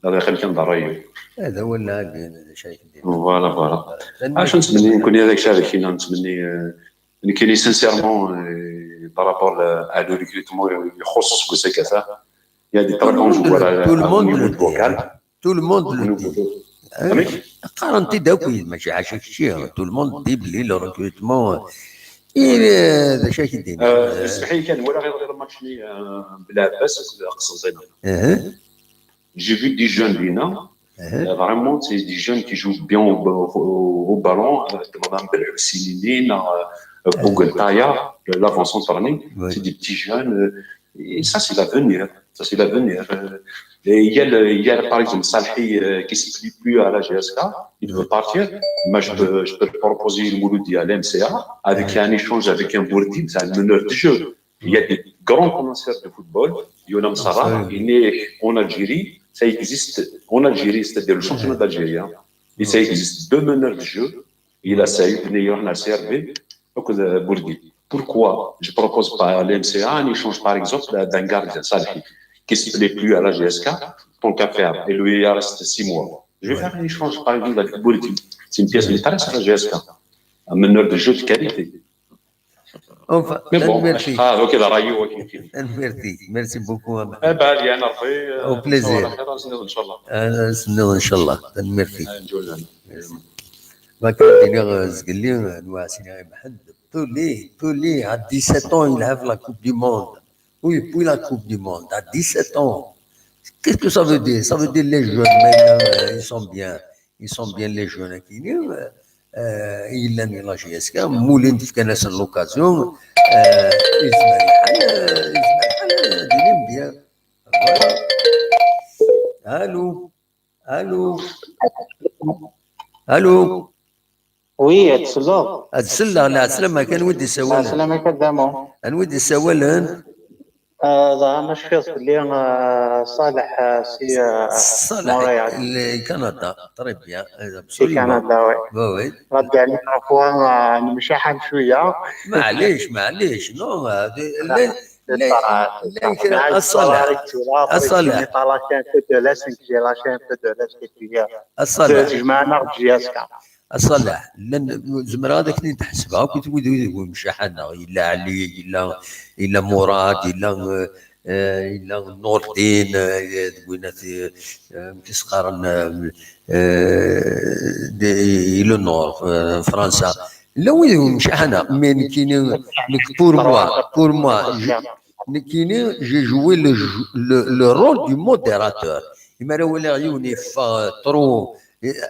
هذا خير كان ضروري. هذا هو اللي عندي، هذا شيء كبير. Voilà, voilà. Acu nettmenni, nekkni ad ak-cadeɣ kina, nettmenni, euh, nekkini, sincèrement, euh, par rapport à, à le recrutement, il y a des très bons joueurs à, au niveau local. Tout le monde le dit. Tout le monde le dit. Tout le monde dit بلي le recrutement. إيه، هذا شيء كبير. اسمح لي، كان ولا غير، غير ماتش ني، آه، بلعباس قسنطينة. J'ai vu des jeunes, Lina. Euh, vraiment, c'est des jeunes qui jouent bien au, au, au ballon. Euh, Madame Belhoussini, euh, Bougeltaya, l'avant-centre, c'est des petits jeunes. Euh, et ça, c'est l'avenir. Ça, c'est l'avenir. Euh, et il y a le, il y a, par exemple, Salhi, euh, qui ne se plaît plus à la G S K. Il veut partir. Moi, je peux, je peux le proposer, le Mouloudi, à l'M C A, avec un échange avec un Bourdi, c'est un meneur de jeu. Il y a des grands connaisseurs de football. Younam Sarah, il est en Algérie. Ça existe en Algérie, c'est-à-dire le championnat d'Algérie, hein. Et ça existe deux meneurs de jeu. Il a Saïd, il a C R B, donc, euh, Bourdi. Pourquoi je propose pas à l'M C A un échange, par exemple, d'un gardien, Salhi, qui se plaît plus à la G S K, tant qu'à faire, il lui reste six mois. Je vais faire un échange, par exemple, avec Bourdi. C'est une pièce maîtresse à la G S K. Un meneur de jeu de qualité. Enfin, mais bon, merci. Ah, ok, la radio, ok, ok. Merci, merci beaucoup. Eh ben, il y a un arrêt, euh, au plaisir. إن شاء الله. إن شاء الله. Merci. ما كان ديني زقلي نوع سيني محمد. Pelé, Pelé, à dix-sept ans, il a la Coupe du Monde. Oui, puis la Coupe du Monde, à dix-sept ans. Qu'est-ce que ça veut dire ? Ça veut dire les jeunes, maintenant, ils sont bien. Ils sont bien les jeunes qui viennent. Euh, il a la G S K, Moulin Fkanas l'occasion. Euh, ils sont bien, euh, ils sont bien, euh, ils aiment bien. Voilà. Allô ? Allô ? Allô ? Oui, ad selleɣ. Ad selleɣ, lɛeslama kan, wi d-isawalen? Lɛeslama kan, Damu. Anwi d-isawalen? Ah, dɣa ma cfiɣ belli, ah, Ṣaleḥ, ah, si, ah, Ṣaleḥ, Montréal. Le Canada, très bien. Si Canada, oui. Oui, oui. Ɣad ɛni ɣef wa, ah, nemcaḥan cwiya. Maɛlic, maɛlic, non, ah, de- llan llan kra. A Ṣaleḥ, a Ṣaleḥ, j'ai lâché un peu de l'est, j'ai lâché un peu de l'est, et puis, ah, a Ṣaleḥ, tejmaɛen-aɣ-d J S K. A Ṣaleḥ, llan, zemreɣ ad aken-id-ḥesbeɣ akk wid, wid, wid ur mcaḥaneɣ. Yella Ɛli, yella, yella Murad, yella, eh, yella Nurdin, eh, deg winat, eh, amek i s-qqaren, eh, eh, di, i le Nord, eh, Fransa. Llan wid ur mcaḥaneɣ, mais nekkini, nekk, pour moi, pour moi, je, nekkini, j'ai joué le, le, le rôle du modérateur. Imi ara waliɣ yiwen yeffeɣ trop,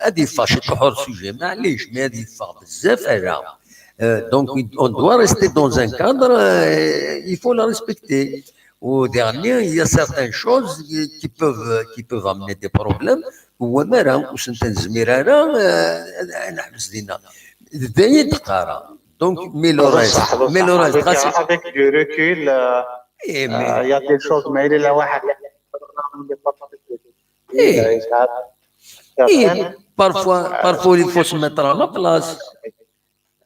ad yeffeɣ ciṭuḥ hors sujet, maɛlic, mais ad yeffeɣ bezzaf, ala. Euh, donc, on doit rester dans un cadre, euh, il faut le respecter. Au dernier, il y a certaines choses qui peuvent, qui peuvent amener des problèmes. Ur nezmir ara, euh, ad neḥbes dinna. D ayen i d-qqareɣ. Donc, mais le reste, mais le reste, Avec, avec du recul, euh, eh, euh, mais il y a des choses, mais il est là, Eh, parfois, parfois, il faut se mettre à ma place.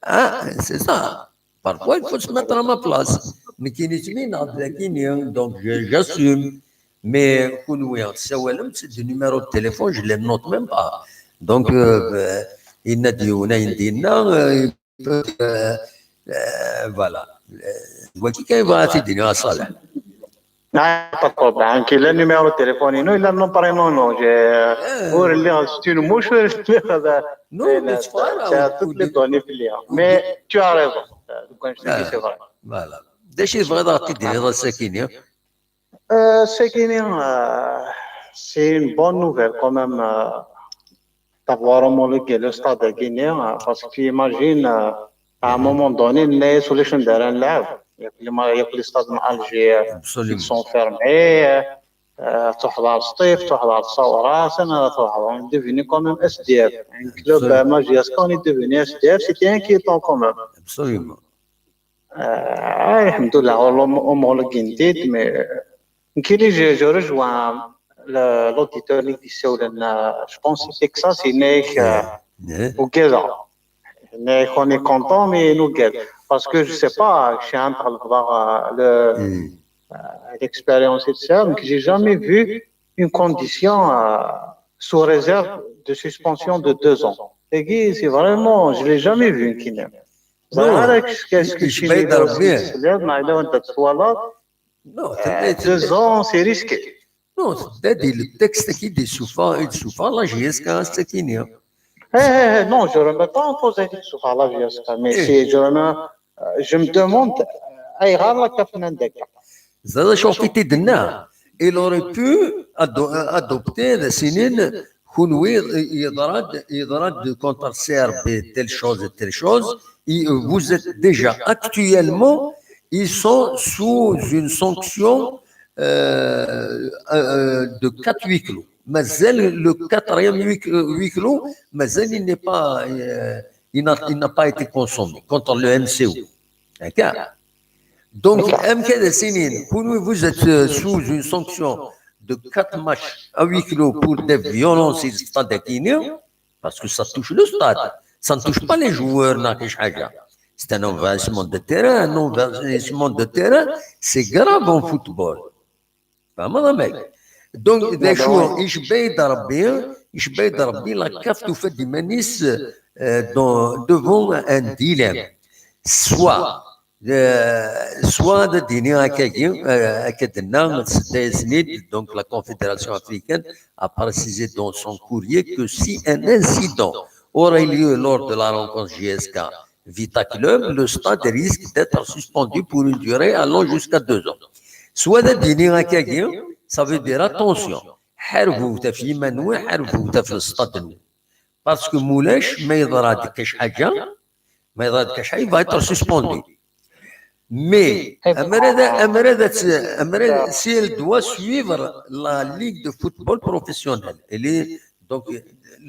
Ah, c'est ça. Parfois, il faut se mettre à ma place. Nekkini ttmineɣ-d dagini, donc je- j'assume. Mais kunwi tessawalem-d, c'est du numéro de téléphone, je les note même pas. Donc, euh, euh, yenna-d yiwen ayen d-yenna, euh, il peut, euh, euh, voilà. Euh, wagi kan yebɣa ad t-id-iniɣ a Ṣaleḥ. Ah, pas de problème. Kila numéro de téléphone, non, il a non, pas non, non. J'ai, Euh, ur lliɣ, c'est une mouche, ur lliɣ d- Non, mais c'est pas grave. C'est toutes les données filières. Mais tu as raison. Euh, donc, je te dis, c'est vrai. Voilà. D acu i tebɣiḍ ad ɣ-t-id-tiniḍ ass-akini? Euh, c'est qui, euh, c'est une bonne nouvelle quand même, euh, d'avoir homologué le stade à Guinée, euh, parce que tu imagines, euh, à un moment donné, les solutions de l'enlève, il y a plus ma- il y a plus le stade à Alger, euh, Absolument. Ils sont fermés. Euh, تروح دار سطيف، تروح دار الصورة، سنة تروح دار، on est devenu quand même S D F. Un club, Absolument. euh, ma J S K, on est devenu S D F, c'était inquiétant quand même. Absolument. Euh, الحمد لله, on l'a homologué, mais euh, كي لي, je, je rejoins le- l'auditeur اللي يسولنا, je pense que c'est que ça, c'est نيك, euh, Yeah. وكذا. نيك, on est content, mais nous, parce que je sais pas, je suis en train de voir, euh, le, Mm. euh, l'expérience et tout ça, donc j'ai jamais vu une condition, euh, sous réserve de suspension de deux ans. Et qui, c'est vraiment, je l'ai jamais vu, qui même. Non, Voilà, qu'est-ce que يشبه يضرب بيه. c'est là, mais là, on a trois là, Non, euh, deux ans, c'est risqué. Non, c'est-à-dire le texte qui est souffert, il souffert la J S K, c'est qui n'est. Eh, eh, eh, non, je ne remets pas en cause, il souffre la J S K, mais Eh. Si je remets, euh, je me demande, euh, ayɣer la capitaine de Zada Chorkiti Dena, il aurait pu ado- adopter la sinine, kunwi, yeḍra-d, yeḍra-d contre C R B, telle chose et telle chose. Et vous êtes déjà actuellement, ils sont sous une sanction, euh, euh, de quatre huis clos. Mazal le quatrième huis, euh, huis clos, mazal il n'est pas, euh, il n'a il n'a pas été consommé contre le M C O. D'accord ? Donc, M K D C N, pour nous, vous êtes, euh, sous une sanction de quatre matchs à huis clos pour des violences et stade à Guinée, parce que ça touche le stade. Ça ne touche pas les joueurs, n'a que حاجة. C'est un envahissement de terrain. Un envahissement de terrain, c'est grave en football. فاهم؟ Donc, des jours, يشبه يضرب بيه، يشبه يضرب بيه, la CAF تفد iman-is, euh, dans- devant un dilemme. Soit, euh, soit d-iniɣ akkagi, euh, akka d-tenna, tsedda-yasen-id, donc la Confédération africaine a précisé dans son courrier que si un incident aurait lieu lors de la rencontre J S K Vita Club, le stade risque d'être suspendu pour une durée allant jusqu'à deux ans. Soit d-iniɣ akkagi, ça veut dire attention, ḥarbet ɣef yiman-nwen, ḥarbet ɣef le stade-nwen. Parce que mulac, ma yeḍra-d kac ḥaǧa, ma yeḍra-d kac ḥaǧa, il va être suspendu. Mais, amrad, amrad, amrad, si elle doit suivre la ligue de football professionnel, elle est, donc,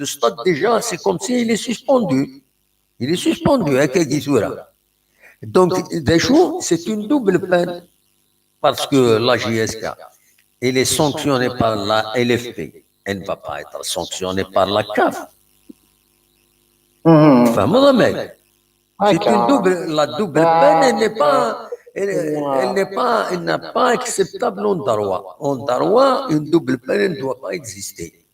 le stade déjà, c'est comme si il est suspendu. Il est suspendu, akkagi tura. Donc, d acu, c'est une double peine. Parce que la J S K, elle est sanctionnée par la L F P. Elle ne va pas être sanctionnée par la CAF. Tfehmeḍ, a Mike? C'est une double, la double peine, elle n'est pas, elle, elle n'est pas, elle n'est pas acceptable en droit. En droit, une double peine, elle ne doit pas exister.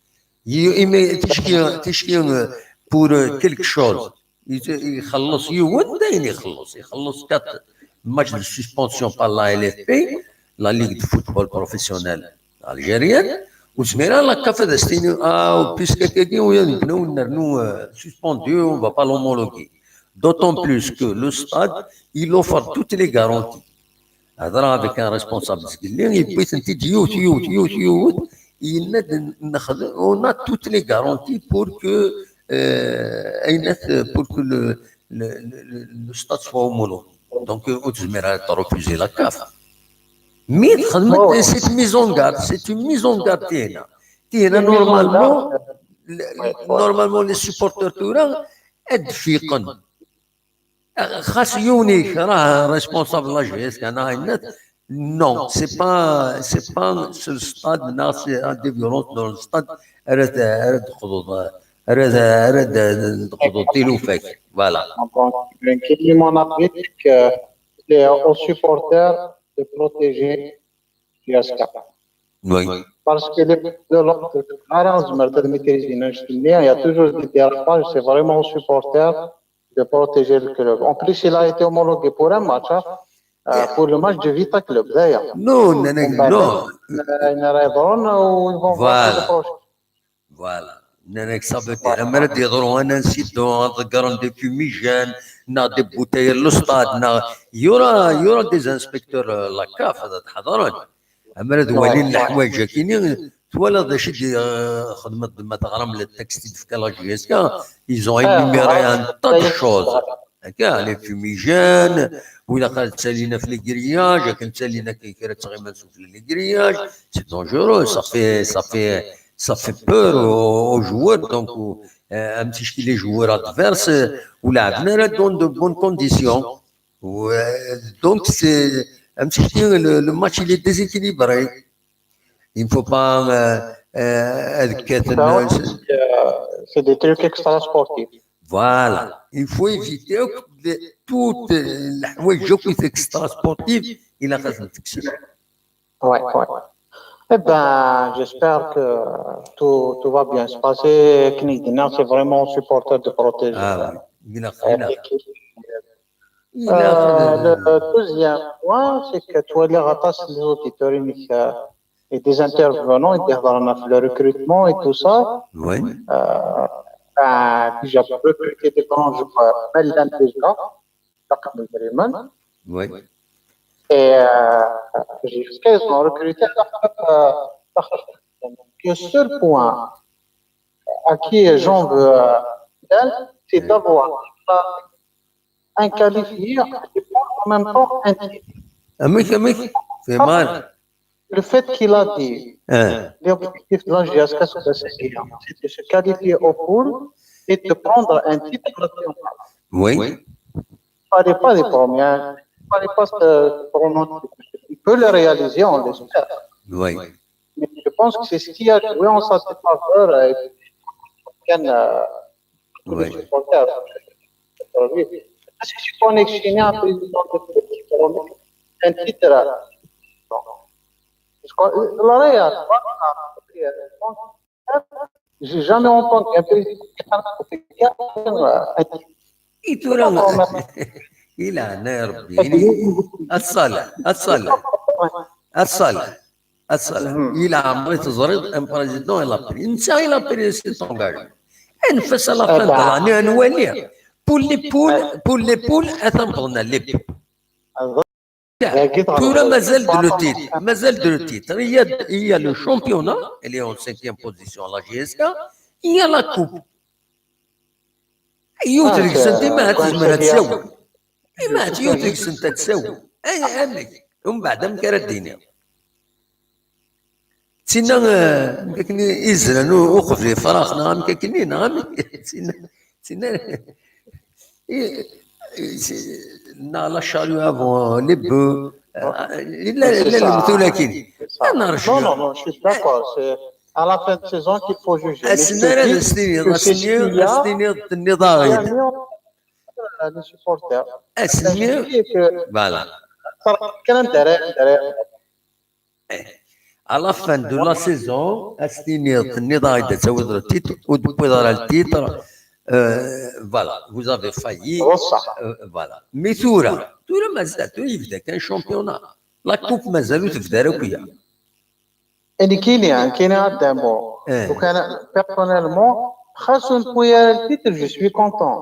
Il, il met, ticki, ticki, euh, pour, euh, quelque chose. Il, il ixelleṣ yiwen, dayen ixelleṣ. Ixelleṣ quatre matchs de suspension par la L F P, la Ligue de football professionnel algérienne. Ur zmireɣ ara la CAF ad as-tini, ah, puisque akkagi, ur nebna, ur nernu, euh, suspendu, on va pas l'homologuer. D'autant plus que le stade, il offre toutes les garanties. Hedreɣ avec un responsable zgelli, yewwi-tent-id yiwet, yiwet, yiwet, yiwet, yenna-d, nexdem, on a toutes les garanties pour que, euh, ayen at-, pour que le, le, le, le, le stade soit homologué. Donc, euh, ur tezmir ara ad refuser la CAF. Mais txedmet, c'est une mise en garde, c'est une mise en garde, tihna. Tihna, normalement, le, normalement, les supporters tura ad d-fiqen. Xas yiwen yekreh responsable la J S K neɣ ayen, non, c'est pas, c'est pas sur le stade, neɣ c'est des violences dans le stade, ara d-, ara d-teqḍuḍ, ara d-, ara d-, d-teqḍuḍ tilufa-k. Voilà. Donc, donc, mon avis, c'est que c'est aux supporters de protéger J S K. Oui. Parce que les, de l'autre, ara nezmer ad maîtriser annect-nni, il y a toujours des dérapages, c'est vraiment aux supporters de protéger le club. En plus, il a été homologué pour un match, hein, euh, pour le match de Vita Club, d'ailleurs. Non, non, non, non. Euh, ils vont voir le prochain. Voilà. Nnan-ak, ça veut dire, ammer ad yeḍru un incident, ad ḍeggren des fumigènes, neɣ des bouteilles n le stade, neɣ, il y aura, il y aura des inspecteurs, euh, la CAF, ad ḥeḍren. Ammer ad walin leḥwayeǧ-akini, twalaḍ d acu i d, euh, xedmeḍ ma teɣram le texte i d-tefka la J S K, ils ont énuméré un tas de choses. Akka, les fumigènes, ou la ttalin ɣef les grillages, akken ttalin akken kra ttɣiman sufella les grillages, c'est dangereux, ça fait, ça fait, ça fait peur aux, aux joueurs, donc, euh, un petit les joueurs adverses, euh, ou la dans de bonnes conditions. Ouais, donc c'est un petit le, le match il est déséquilibré. Il ne faut pas, euh, euh, être... C'est des trucs extrasportifs. Voilà. Il faut éviter toutes les, toutes les, les extrasportifs. Il a raison. Ouais, ouais. Eh ben, j'espère que tout, tout va bien se passer. Knik Dina, c'est vraiment supporter de protéger. Ah, oui. Euh, le deuxième point, c'est que tu as les auditeurs, euh, et des intervenants, ils disent le recrutement et tout ça. Oui. Euh, ben, déjà, pour recruter des grands joueurs, mais l'un des gars, oui. Et, euh, jusqu'à ils ont recruté, euh, le seul point à qui j'en veux, euh, c'est d'avoir un qualifié et en même temps un titre. Amek, amek? C'est mal. Le fait qu'il a dit, l'objectif de la J S K sur la C Q un, c'est de se qualifier au pool et de prendre un titre national. Oui. Il ne fallait pas les premiers, il ne fallait pas se prononcer. Il peut le réaliser, on l'espère. Oui. Mais je pense que c'est ce qui a joué en sa défaveur, euh, et, euh, tous les supporters. Parce que je connais que je suis né un président de foot qui promet un titre. Bon. Je crois, euh, la Real, voilà, j'ai jamais entendu un président qui a un titre. I tura, i leɛnaya Rebbi, ad ṣaleḥ, ad ṣaleḥ, ad ṣaleḥ, ad ṣaleḥ. I leɛmer i teẓriḍ un président il a pris, netta il a pris cet engagement. Anef-as à la fin de l'année, ad nwali. Pour les poules, pour les poules, atan bḍen les poules. Tura mazal-d le titre, mazal-d le titre. Il y a, il y a le championnat, il est en cinquième position, la J S K, il y a la coupe. Yiwet deg-sent, ma ad tezmer ad tsawi. Ma ad yiwet deg-sent ad tsawi. Ay, amek? Umbeɛd, amek ara d-iniɣ? Tinna, eh, akken i izran u-, uqbel ifrax, neɣ amek akken-nni, neɣ amek? Tinna, tinna, Et, et c'est- non, la charrue avant les bœufs. Euh, il a, il a le mouton là qui. Non, non, non, je suis d'accord. C'est à la fin de saison qu'il faut juger. Ass-nni ara d-as-tiniḍ, ass-nni ad s-tiniḍ, tenniḍ-aɣ-d. Les supporters. Ass-nni, voilà. Kan anda ara, anda ara. À la fin de la saison, ad s-tiniḍ, tenniḍ-aɣ-d ad tawiḍ le titre, ur d-tewwiḍ ara le titre. Euh, voilà, vous avez failli. Voilà. Euh, voilà. Mais tura, tura mazal, tura yebda kan championnat. La coupe mazal ur tebda ara akk ya. Nekkini, nekkini ad d-amuɣ. Lukan, personnellement, xas ur newwi ara le titre, je suis content.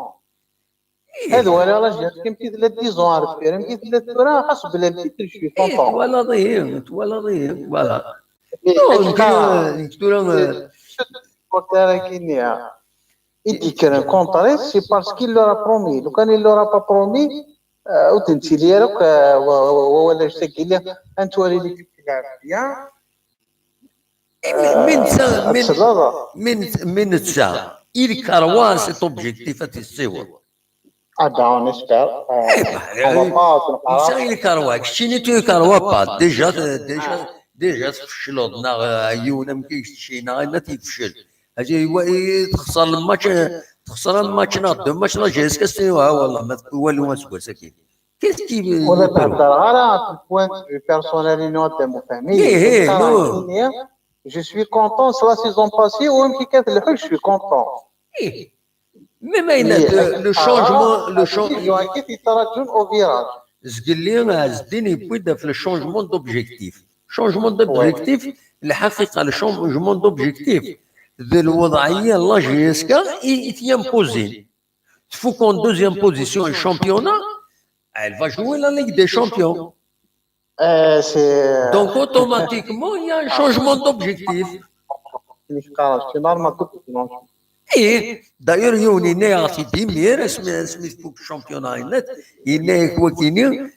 Ad waliɣ la jeunesse, amek i tella dix ans ar deffir, amek i tella tura, xas bla le titre, je suis content. Twalaḍ-iyi, twalaḍ-iyi, voilà. Tura, supporter-agi-nni i d-yekkren contre-s, c'est parce qu'il leur a promis. Lukan il leur a pas promis, ur d-nettili ara akk wawal-agi-nni, ad nettwali l'équipe tella bien. Mi netta, mi netta, il croit à cet objectif, ad t-yessiweḍ. Ah ben, on espère. Netta il croit, keččini tu crois pas. Déjà, déjà, déjà tfecleḍ, neɣ yiwen amek i keččini, neɣ ma yefcel. Texṣer match, texṣer match neɣ deux matchs, la J S K, ah, wallah, ma walu aseggas-agi. Qu'est-ce qui Ur la thedder ara du point de vue personnel-inu, a Dda Mufahmi. Je suis content, c'est la saison passée, ur amek i kan tleḥḥu, je suis content. Même le changement, le changement. Yettṛaǧun au virage. Zgelli Ɛezdin yewwi-d ɣef le changement d'objectif. Changement d'objectif, lḥaqiqa, le changement d'objectif d lweḍɛiyya n la J S K i t-yempozin. Tfuk en deuxième position et championnat, elle va jouer la Ligue des Champions. Euh, c'est... Donc automatiquement, il y a un changement d'objectif. C'est normal, tout le monde. Et d'ailleurs, il y a une énergie d'imir, c'est le championnat, il y a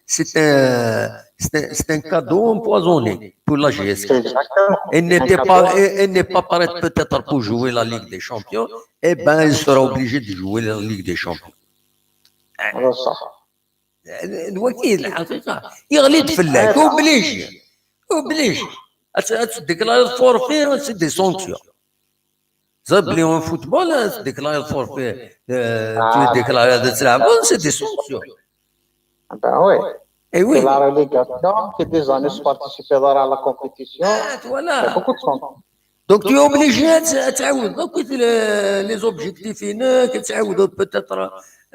c'est un, c'est un cadeau empoisonné pour la J S K. Elle n'était pas, elle n'est pas prête peut-être pour jouer la Ligue des Champions. Eh ben, elle sera obligée de jouer la Ligue des Champions. هذا صح. الوكيل الحقيقة يغلط في الله. Obligé. Obligé. Tu déclares forfait, c'est des sanctions. Zabli en football, tu déclares forfait, euh, tu déclares de travail, c'est des sanctions. Ah ben oui. Eh oui. La relégation, c'est des années de participer à la compétition. Ah, voilà. Il y a beaucoup de sanctions. Donc tu es obligé de, de, de, les objectifs, peut-être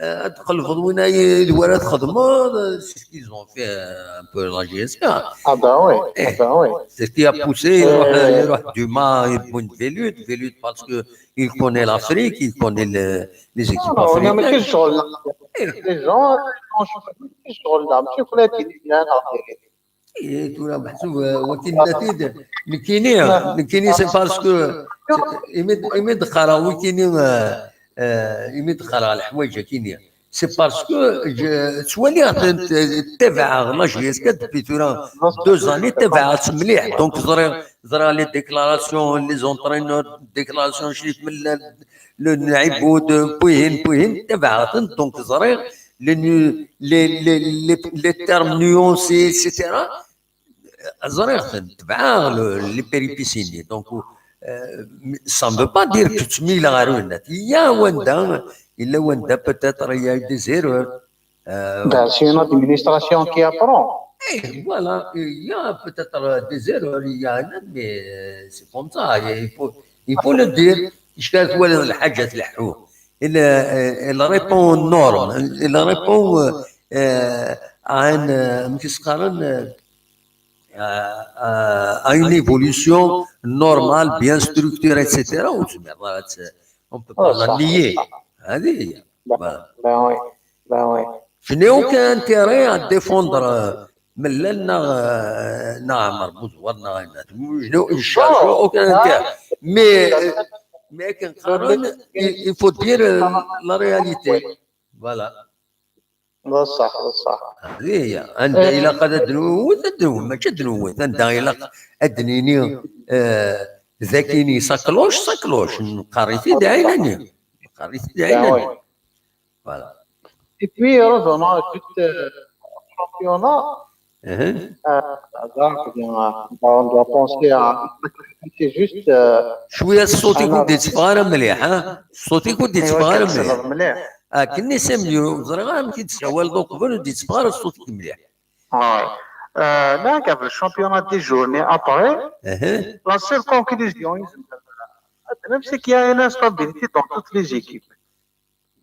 euh, ad tqelbeḍ win ay d wara txedmeḍ, c'est ce qu'ils ont fait un peu la J S K. Ah ben oui, ah ben oui. C'est ce qui a poussé, euh, يروح دوما يبون Velud, Velud parce que il connaît l'Afrique, il connaît le, les équipes africaines. Les gens, les gens, tura meḥsub wakin nati-d nekkini, nekkini c'est parce que imi d-qqareɣ wikini, imi d-qqareɣ leḥwayeǧ akini, c'est parce que ttwaliɣ-tent, ttabaɛeɣ la J S K depuis tura deux années, ttabaɛeɣ-tt mliḥ, donc ẓriɣ, ẓriɣ les déclarations, les entraîneurs, déclarations شريف ملال, le Naïboud, puhin, puhin, ttabaɛeɣ-tent, donc ẓriɣ les, les, les, les termes nuancés, et cetera. Ẓriɣ-ten, tebɛeɣ les péripéties-nni. Donc, euh, ça ne veut pas dire que ttmileɣ ɣer winat. Il y a wanda, il y a wanda peut-être il y a eu des erreurs. Euh, ben, c'est une administration qui apprend. Et voilà, il y a peut-être des erreurs, il y a, mais c'est comme ça, il faut, il faut le dire. Il, il répond aux normes, il répond euh, euh, à, une, euh, à une évolution normale, bien structurée, et cetera. On ne peut pas la nier. Voilà. Ben oui. Ben oui. Je n'ai aucun intérêt à défendre Mellal, neɣ Ɛmer Buzwar, neɣ je n'ai aucun intérêt. Mais, mais il faut dire la réalité. Voilà. بصح بصح. هذه هي. عندها إلا قد أدنو وتدنو، ما تدنو. عندها إلا أدنيني ذاكيني ساكلوش ساكلوش، نقاري في دعيناني. نقاري في دعيناني. Voilà. Et puis, revenons à juste euh, championnat. Hein. Euh, donc, bien, euh, on doit penser à. C'est juste. Euh, شويه الصوت يكون ديتفار مليح ها. الصوت يكون ديتفار مليح. مليح. اه كني سامي زريغ ما كيتساوال دوك قبل ديتفار الصوت مليح. آه. آه، لا, كان في le championnat des journées après, اها. La seule conclusion, même c'est qu'il y a une instabilité dans toutes les équipes.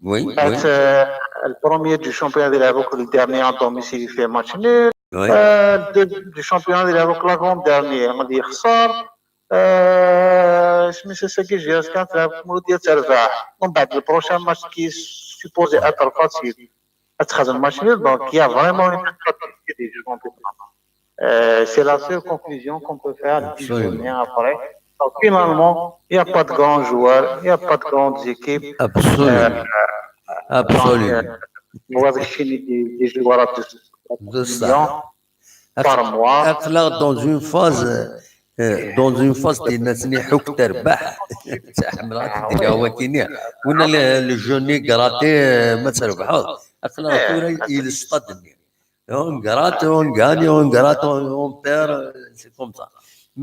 Oui, oui. Euh, le premier du championnat de la le dernier à domicile, il fait match nul. Oui. Euh, le deuxième du championnat de la l'avant-dernier, on dit خسر. Euh, mais c'est ce que j'ai à ce moment-là, on dit تربح. On bat le prochain match qui est supposé être facile. تخزن match nul, donc il y a vraiment une instabilité des joueurs. Euh, c'est la seule conclusion qu'on peut faire dix Absolument. Journées après. Donc finalement, il n'y a pas de grands joueurs, il n'y a pas de grandes équipes. Absolument. Euh, Absolument. Donc, euh, on voit des, des joueurs à بصح par mois. aql-aɣ dans une phase euh, dans une phase دينا تني حك تربح تحمل غادي هو كينيا ولا le jeu est gratté ما تربحوش aql-aɣ tura il stade on gratte, on gagne, on gratte, on, on perd, c'est comme ça.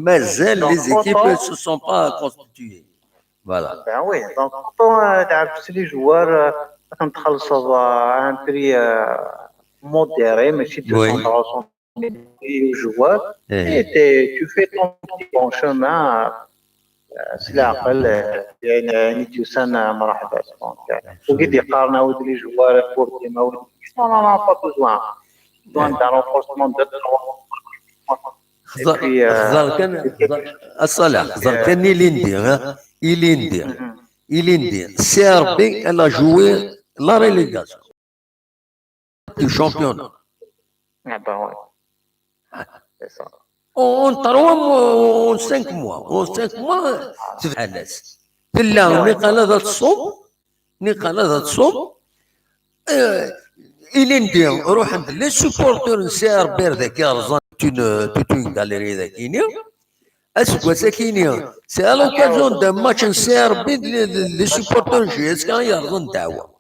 Mais les équipes ne se sont pas constituées. Voilà. Ben oui, donc quand on a les joueurs, euh, on a un prix euh, modéré, mais si tu Oui. Prix aux joueurs, Eh. Et t'es- tu fais ton petit bon chemin. آه، سي العقل آه، يعني نيتيوسان مرحبا. وكي يقارن هاود les joueurs pour des هاود. Non, non, non, pas besoin. Besoin d'un renforcement de خزر puis, euh, خزر كان خزر- الصلاح خزر كان إليندي ها إليندي إليندي سي آر بي elle a joué la relégation du championnat. Ah ben ouais. C'est ça. En trois mois, en cinq mois, en cinq mois, c'est حالات. في الله نقال هذا الصوم، نقال هذا الصوم. إليندي روح عند les supporters نسي ربير ذاك يا رزان toute une toute une galerie ذاك يني. اسكو ساكيني c'est à l'occasion d'un match نسي ربي les supporters جي اس كان يا رزان دعوه.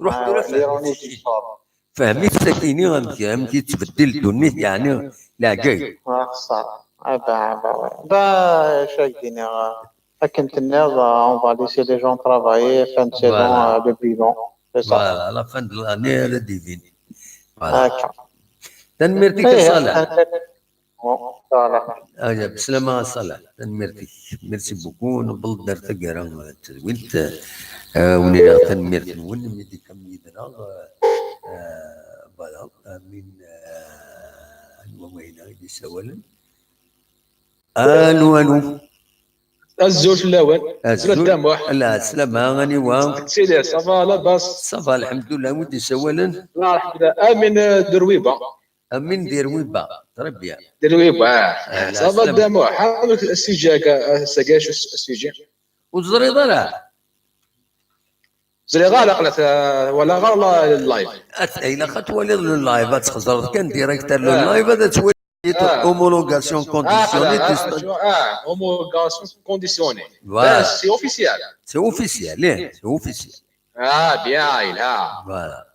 روح آه، ليروني دي شور. فهمت ساكيني غنمشي غنمشي تبدل الدنيا يعني العجايب. آه، خسارة. آه، با با با شاك ديني آه، هاكم تنيض آه، on va laisser les gens travailler fin de saison Voilà. آه، le bilan. C'est ça. Voilà, la fin de l'année, le divine. Voilà. هاكا. تنميرتك إيه، يا صالح. آه، bon، صالح. ايا بسلامة صالح تنميرتك. Merci beaucoup. نبل دار تقرا التدوينت. آه، ونينا تنميرت نون ميدي كم يدنا آه، voilà. آه، من آه، انو وين يسولن. الو الو. الزول في الاول. الزول. بلا الدموع. لا سلامة غني وا. سيدي صافا لاباس. صافا الحمد لله ودي سولن. الله يرحمه. امين درويبه. امين دير ويبا. Très bien. درويبه. آه، لا، صافا سلام. الدموع حاول السيجي هكا ساكاش السيجي. وزريضة راه. زريغا لا قلت آه، ولا غا اللايف. أت- الا خطوه لي اللايف تخزر كان ديريكتور آه. اللايف هذا تولي آه. homologation conditionnée اه تست- اه homologation conditionnée. Voilà. C'est officiel. C'est officiel, ليه c'est officiel. اه بيان لا. Voilà.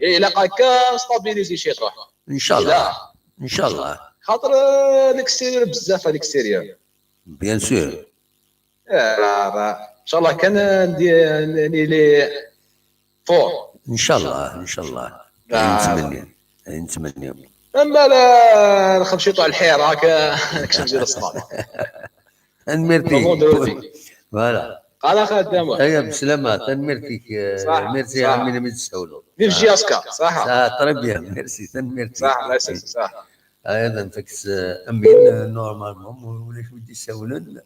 اي لا قاكا stabiliser شي طوح. ان شاء الله. ان شاء الله. خاطر آه، l'extérieur بزاف هذا l'extérieur. Bien sûr. آه، راه- راه. ان شاء الله كان ندير لي فور. ان شاء الله، ان شاء الله. آه. نتمنى، نتمنى. اما لا نخمشيطو على الحيره هكا نكشف زيد الصمام. Merci. Comment dire aussi. Voilà. قال خدام. ايا بسلامه تنميرتك. صح، Merci صح. عمي لميد السولو. Vive J S K صح. صح. Très bien. Merci تنميرتك. صح الله يسلمك صح. ايضا فكس امين normalement ولا شو بدي يسولن.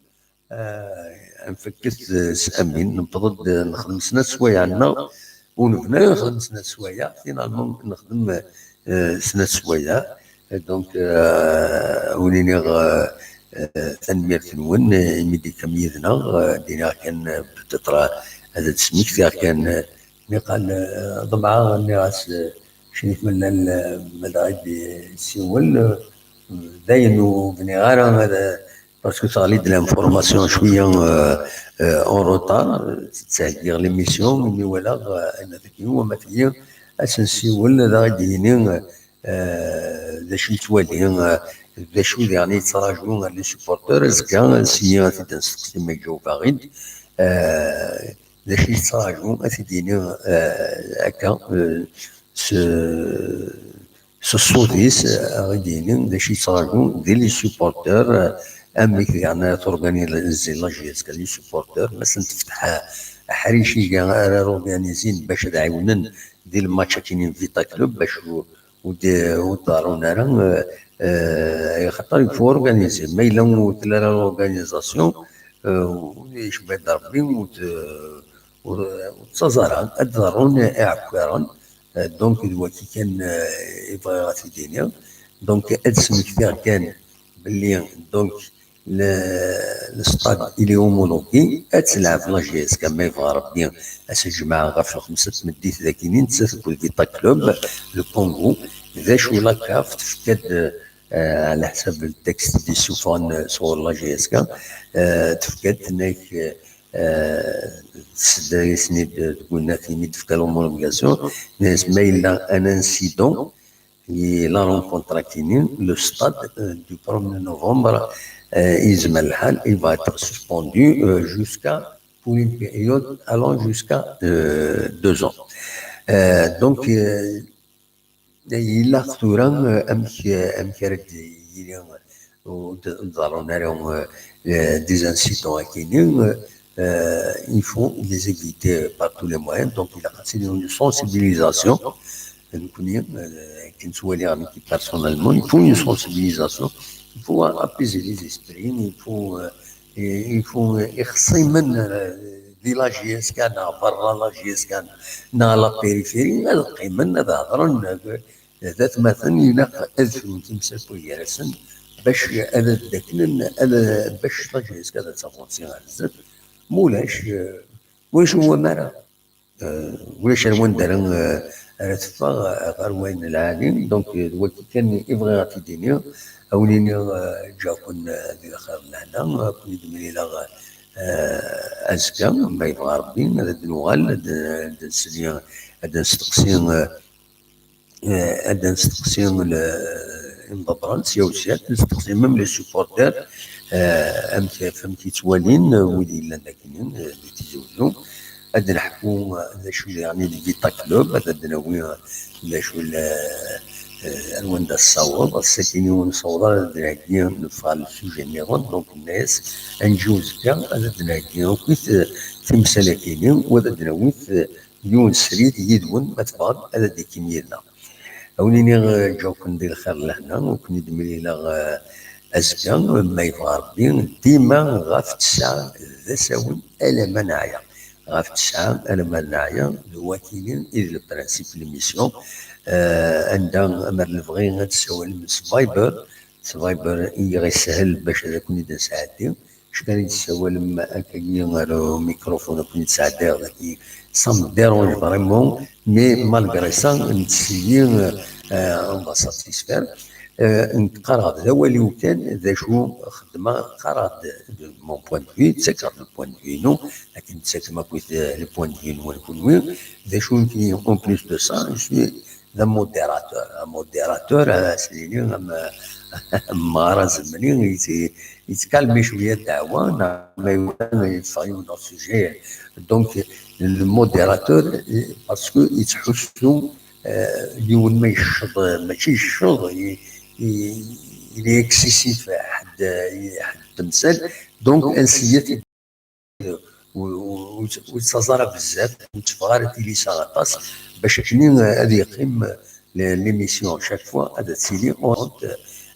آه، نفكس امين نبتض نخدم سنه سوايع عندنا ونبنى نخدم سنه سوايع finalement نخدم آه، سنه سوايع. Donc آه، ونيني آه، آه، تنميرت نون آه، ميدي كم يدنا آه، دينا كان بتطرا هذا تسميك كان آه، نقال آه، ضمعه نراس آه، شريف من المدرب سيول آه، داين وبني غارة هذا parce que ça allait de l'information شويه آه، آه، en retard تسهل l'émission mais voilà آه، انا ذاك اليوم ما فيه Ad s-nsiwel, ad aɣ-d-yini, eh, d acu yettwali, eh, d acu diɣen yettraǧu ɣer les supporters. Azekka, syi ad t-id-nesteqsi ma iǧaweb-aɣ-id. Eh, d acu yettraǧu, ad t-id-yini, eh, akka, eh, s, s ṣṣut-is, eh, ad aɣ-d-yini d acu yettraǧu di les supporters, eh, amek diɣen ara turganizi la J S K les supporters, ma sen-tefteḥ, eh, aḥric-agi ara organizin bac ad ɛiwnen di lmatch akkin n Vita Club, bac ur, ur d-, ur d-ḍerrun ara, eh, eh, axaṭer il faut organiser. Ma yella ur telli ara l'organisation, eh, ur yecba-d Rebbi, ur t-, ur, ur ttaẓ ara, ad d-ḍerrun iɛekkiren. Eh, donc, d waki kan, eh, i bɣiɣ ad t-id-iniɣ. Donc, ad smektiɣ kan belli, donc, le, le stade, il est homologué, ad telɛeb la J S K, ma yebɣa Rebbi, ass n lǧemɛa ɣef lxemsa n tmeddit dagi, nettat akked Vita Club, le Congo, d acu la CAF tefka-d, eh, ɛla ḥsab le texte i d-issufɣen sɣur la J S K, eh, tefka-d, tenna-k, eh, tsedda-yasen-id deg winna tin i d-tefka l'homologation, tenna-yas ma yella un incident, i la rencontre-agi, le stade, euh, du premier novembre, euh, yezmer lḥal, il va être suspendu, euh, jusqu'à, pour une période allant jusqu'à, euh, deux ans. Euh, donc, euh, ilaq tura, euh, amek, euh, amek ara d-yili, euh, ur d-, ur d-ḍerrun ara, euh, euh, des incidents akini, euh, euh, il faut les éviter par tous les moyens. Donc, il a une sensibilisation. Nekkni, euh, akken ttwaliɣ nekk personnellement, il faut une sensibilisation, il faut apaiser les esprits, il faut, euh, il faut, euh, ixṣimen, euh, di la J S K neɣ berra la J S K neɣ la périphérie, ad qqimen, ad hedren, euh, d atmaten, ilaq ad frun timsal gar-asen bac ad d-daklen, ad, bac la J S K ad tavansi ɣer zdat. Ma ulac, euh, ulac wamara. Euh, ulac ar wanda ara, euh, ara teffeɣ, euh, ɣer wayen lɛali. Donc, euh, d wagi kan i bɣiɣ ad t-id-iniɣ. Ad wen-iniɣ, euh, ǧǧaɣ-ken, euh, di lxir d lehna, ad ken-id-mlileɣ, euh, azekka, ma yebɣa Rebbi, ad d-nuɣal, ad d-, ad d-nsli, ad d-nsteqsi, euh, eh, ad nesteqsi le-, imḍebbren sya u sya, nesteqsi même les supporters, eh, amek, amek i ttwalin, eh, wid yellan dagi, eh, di Tizi Uzzu. Ad d-neḥku, eh, d acu yeɛni d Vita Club, ad d-nawi, eh, d acu le-, eh, ar wanda tessaweḍ. Ass-agi ur nessaweḍ ara ad d-nheggi, neffeɣ ɣer le sujet nniḍen, donc nenna-yas ad nǧi uzekka, ad d-nheggi akk, eh, timsal-agi, u ad d-nawi, eh, yiwen srid yid-wen, ma tebɣam, ad d-ikkim yid-neɣ. Ad wen-iniɣ, eh, ǧǧaw-ken di lxir d lehna, u ken-id-mlileɣ, eh, azekka, ma yebɣa Rebbi, dima ɣef tesɛa d asawen alamma neɛya. Ɣef tesɛa alamma neɛya, d wakini i d le principe n l'émission. Eh, anda, amer lebɣi ad tessawalem s Viber, s Viber i ɣ-ishel bac ad ken-id-nesɛeddi. Acu kan i d-tessawalem akkagi ar umikrufun, ad ken-id-sɛeddiɣ dagi, ça me dérange vraiment, mais malgré ça, nettessi, euh, on va satisfaire. Euh, nekk qqareɣ-d d awal-iw kan, d acu xeddmeɣ, qqareɣ-d de mon point de vue, ttakeɣ-d le point de vue-inu, akken tettakem akk, euh, le point de vue-nwen kunwi, d acu nekkini, en plus de ça, je suis d amudiratur. Amudiratur, ah, s-nini am, am Mara Zemni, yet-, yettkalmi cwiya ddeɛwa, neɣ ma yebɣa yeffeɣ yiwen ɣer sujet. Donc, le modérateur, parce que yettḥussu, euh, yiwen ma yecceḍ, mačči yecceḍ, i, i, il est excessif, ḥedd, ḥedd temsal. Donc, ansi ur, ur, ur, ur yettaẓ ara bezzaf, ur yetteffeɣ ara tilisa aṭas, bac akken ad yeqqim le-, l'émission chaque fois ad tili en route.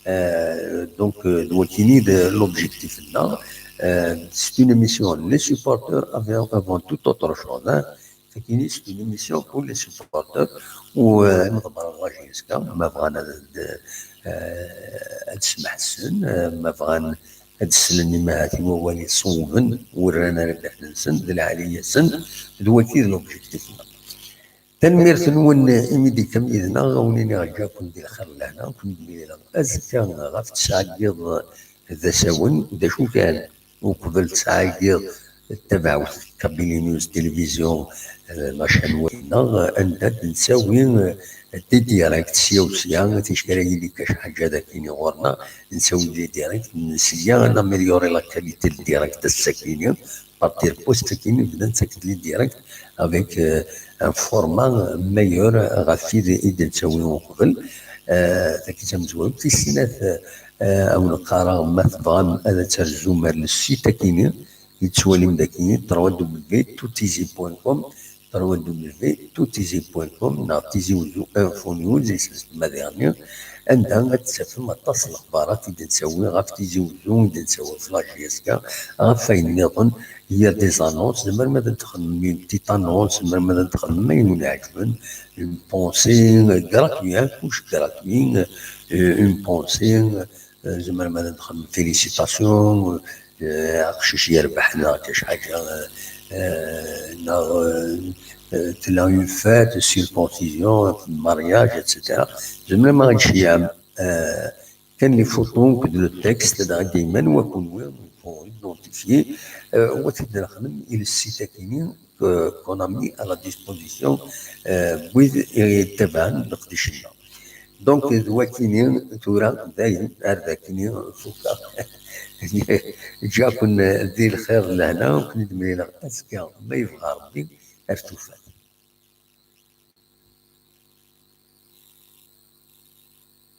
Euh, donc, euh, d wakini d l'objectif-nneɣ. Euh, c'est une émission, les supporters avant, avant toute autre chose, hein. Tagini, c'est une émission pour les supporters, u, euh, imḍebbren n la J S K, ma bɣan ad, ad, euh, ad smeḥsen, euh, ma bɣan ad slen i mahat i wawal iṣewben, ur rran ara ddehn-nsen, d lɛali-yasen, d waki d l'objectif-nneɣ. Tanemmirt-nwen imi d-tekkam yid-neɣ, a wen-iniɣ ǧǧaw-ken di lxir d lehna, ken-id-mlileɣ azekka ɣef tesɛa n yiḍ d asawen, d acu kan, uqbel tesɛa n yiḍ, tabaɛut Kabylie News Télévision, la chaîne web-nneɣ, anda d-nettawi, euh, des directs sya u sya, ticki ara yili kac ḥaǧa dagi ɣur-neɣ, nettawi des directs, nesya ad améliorer la qualité n direct ass-agi, par tirpust-agi bdant akk les directs avec, euh, un format meilleur ɣef tid i d-nettawi uqbel. Euh, tagi d tamezwarut. Tis snat, euh, awen-qqareɣ, ma tebɣam ad terzum ar le site-agi, yettwalim dagi, trois W W W point tout easy point com, trois W W W point tout easy point com, neɣ Tizi Wezzu Info News, isem-is tmadiɣ-nni, anda ad d-tafem aṭas n lexbarat i d-nettawi ɣef Tizi Wezzu, i d-nettawi ɣef la J S K, ɣef wayen nniḍen. Il y a des annonces, tzemrem ad txedmem une petite annonce, tzemrem ad txedmem ayen wen-iɛeǧben, une pensée, euh, gratuit, hein, kullec gratuit, euh, une pensée, euh, tzemrem ad txedmem félicitations, euh, aqcic yerbeḥ neɣ kac ḥaǧa, euh, euh, neɣ, euh, euh, tella une fête, circoncision, mariage, et cetera. Tzemrem ad tceyyɛem, euh, kan les photos akked le texte, dɣa dayman wa kunwi, pour identifier, euh, wa t-id-nexdem i le site-agi, euh, qu'on a mis à la disposition, euh, n wid i yettabaɛen leqdic-nneɣ. Donc, d wakini tura, dayen, ar dakini, fukkeɣ. Ǧǧiɣ-ken di lxir d lehna, ur ken-id-mlileɣ azekka, ma yebɣa Rebbi, ar tufat.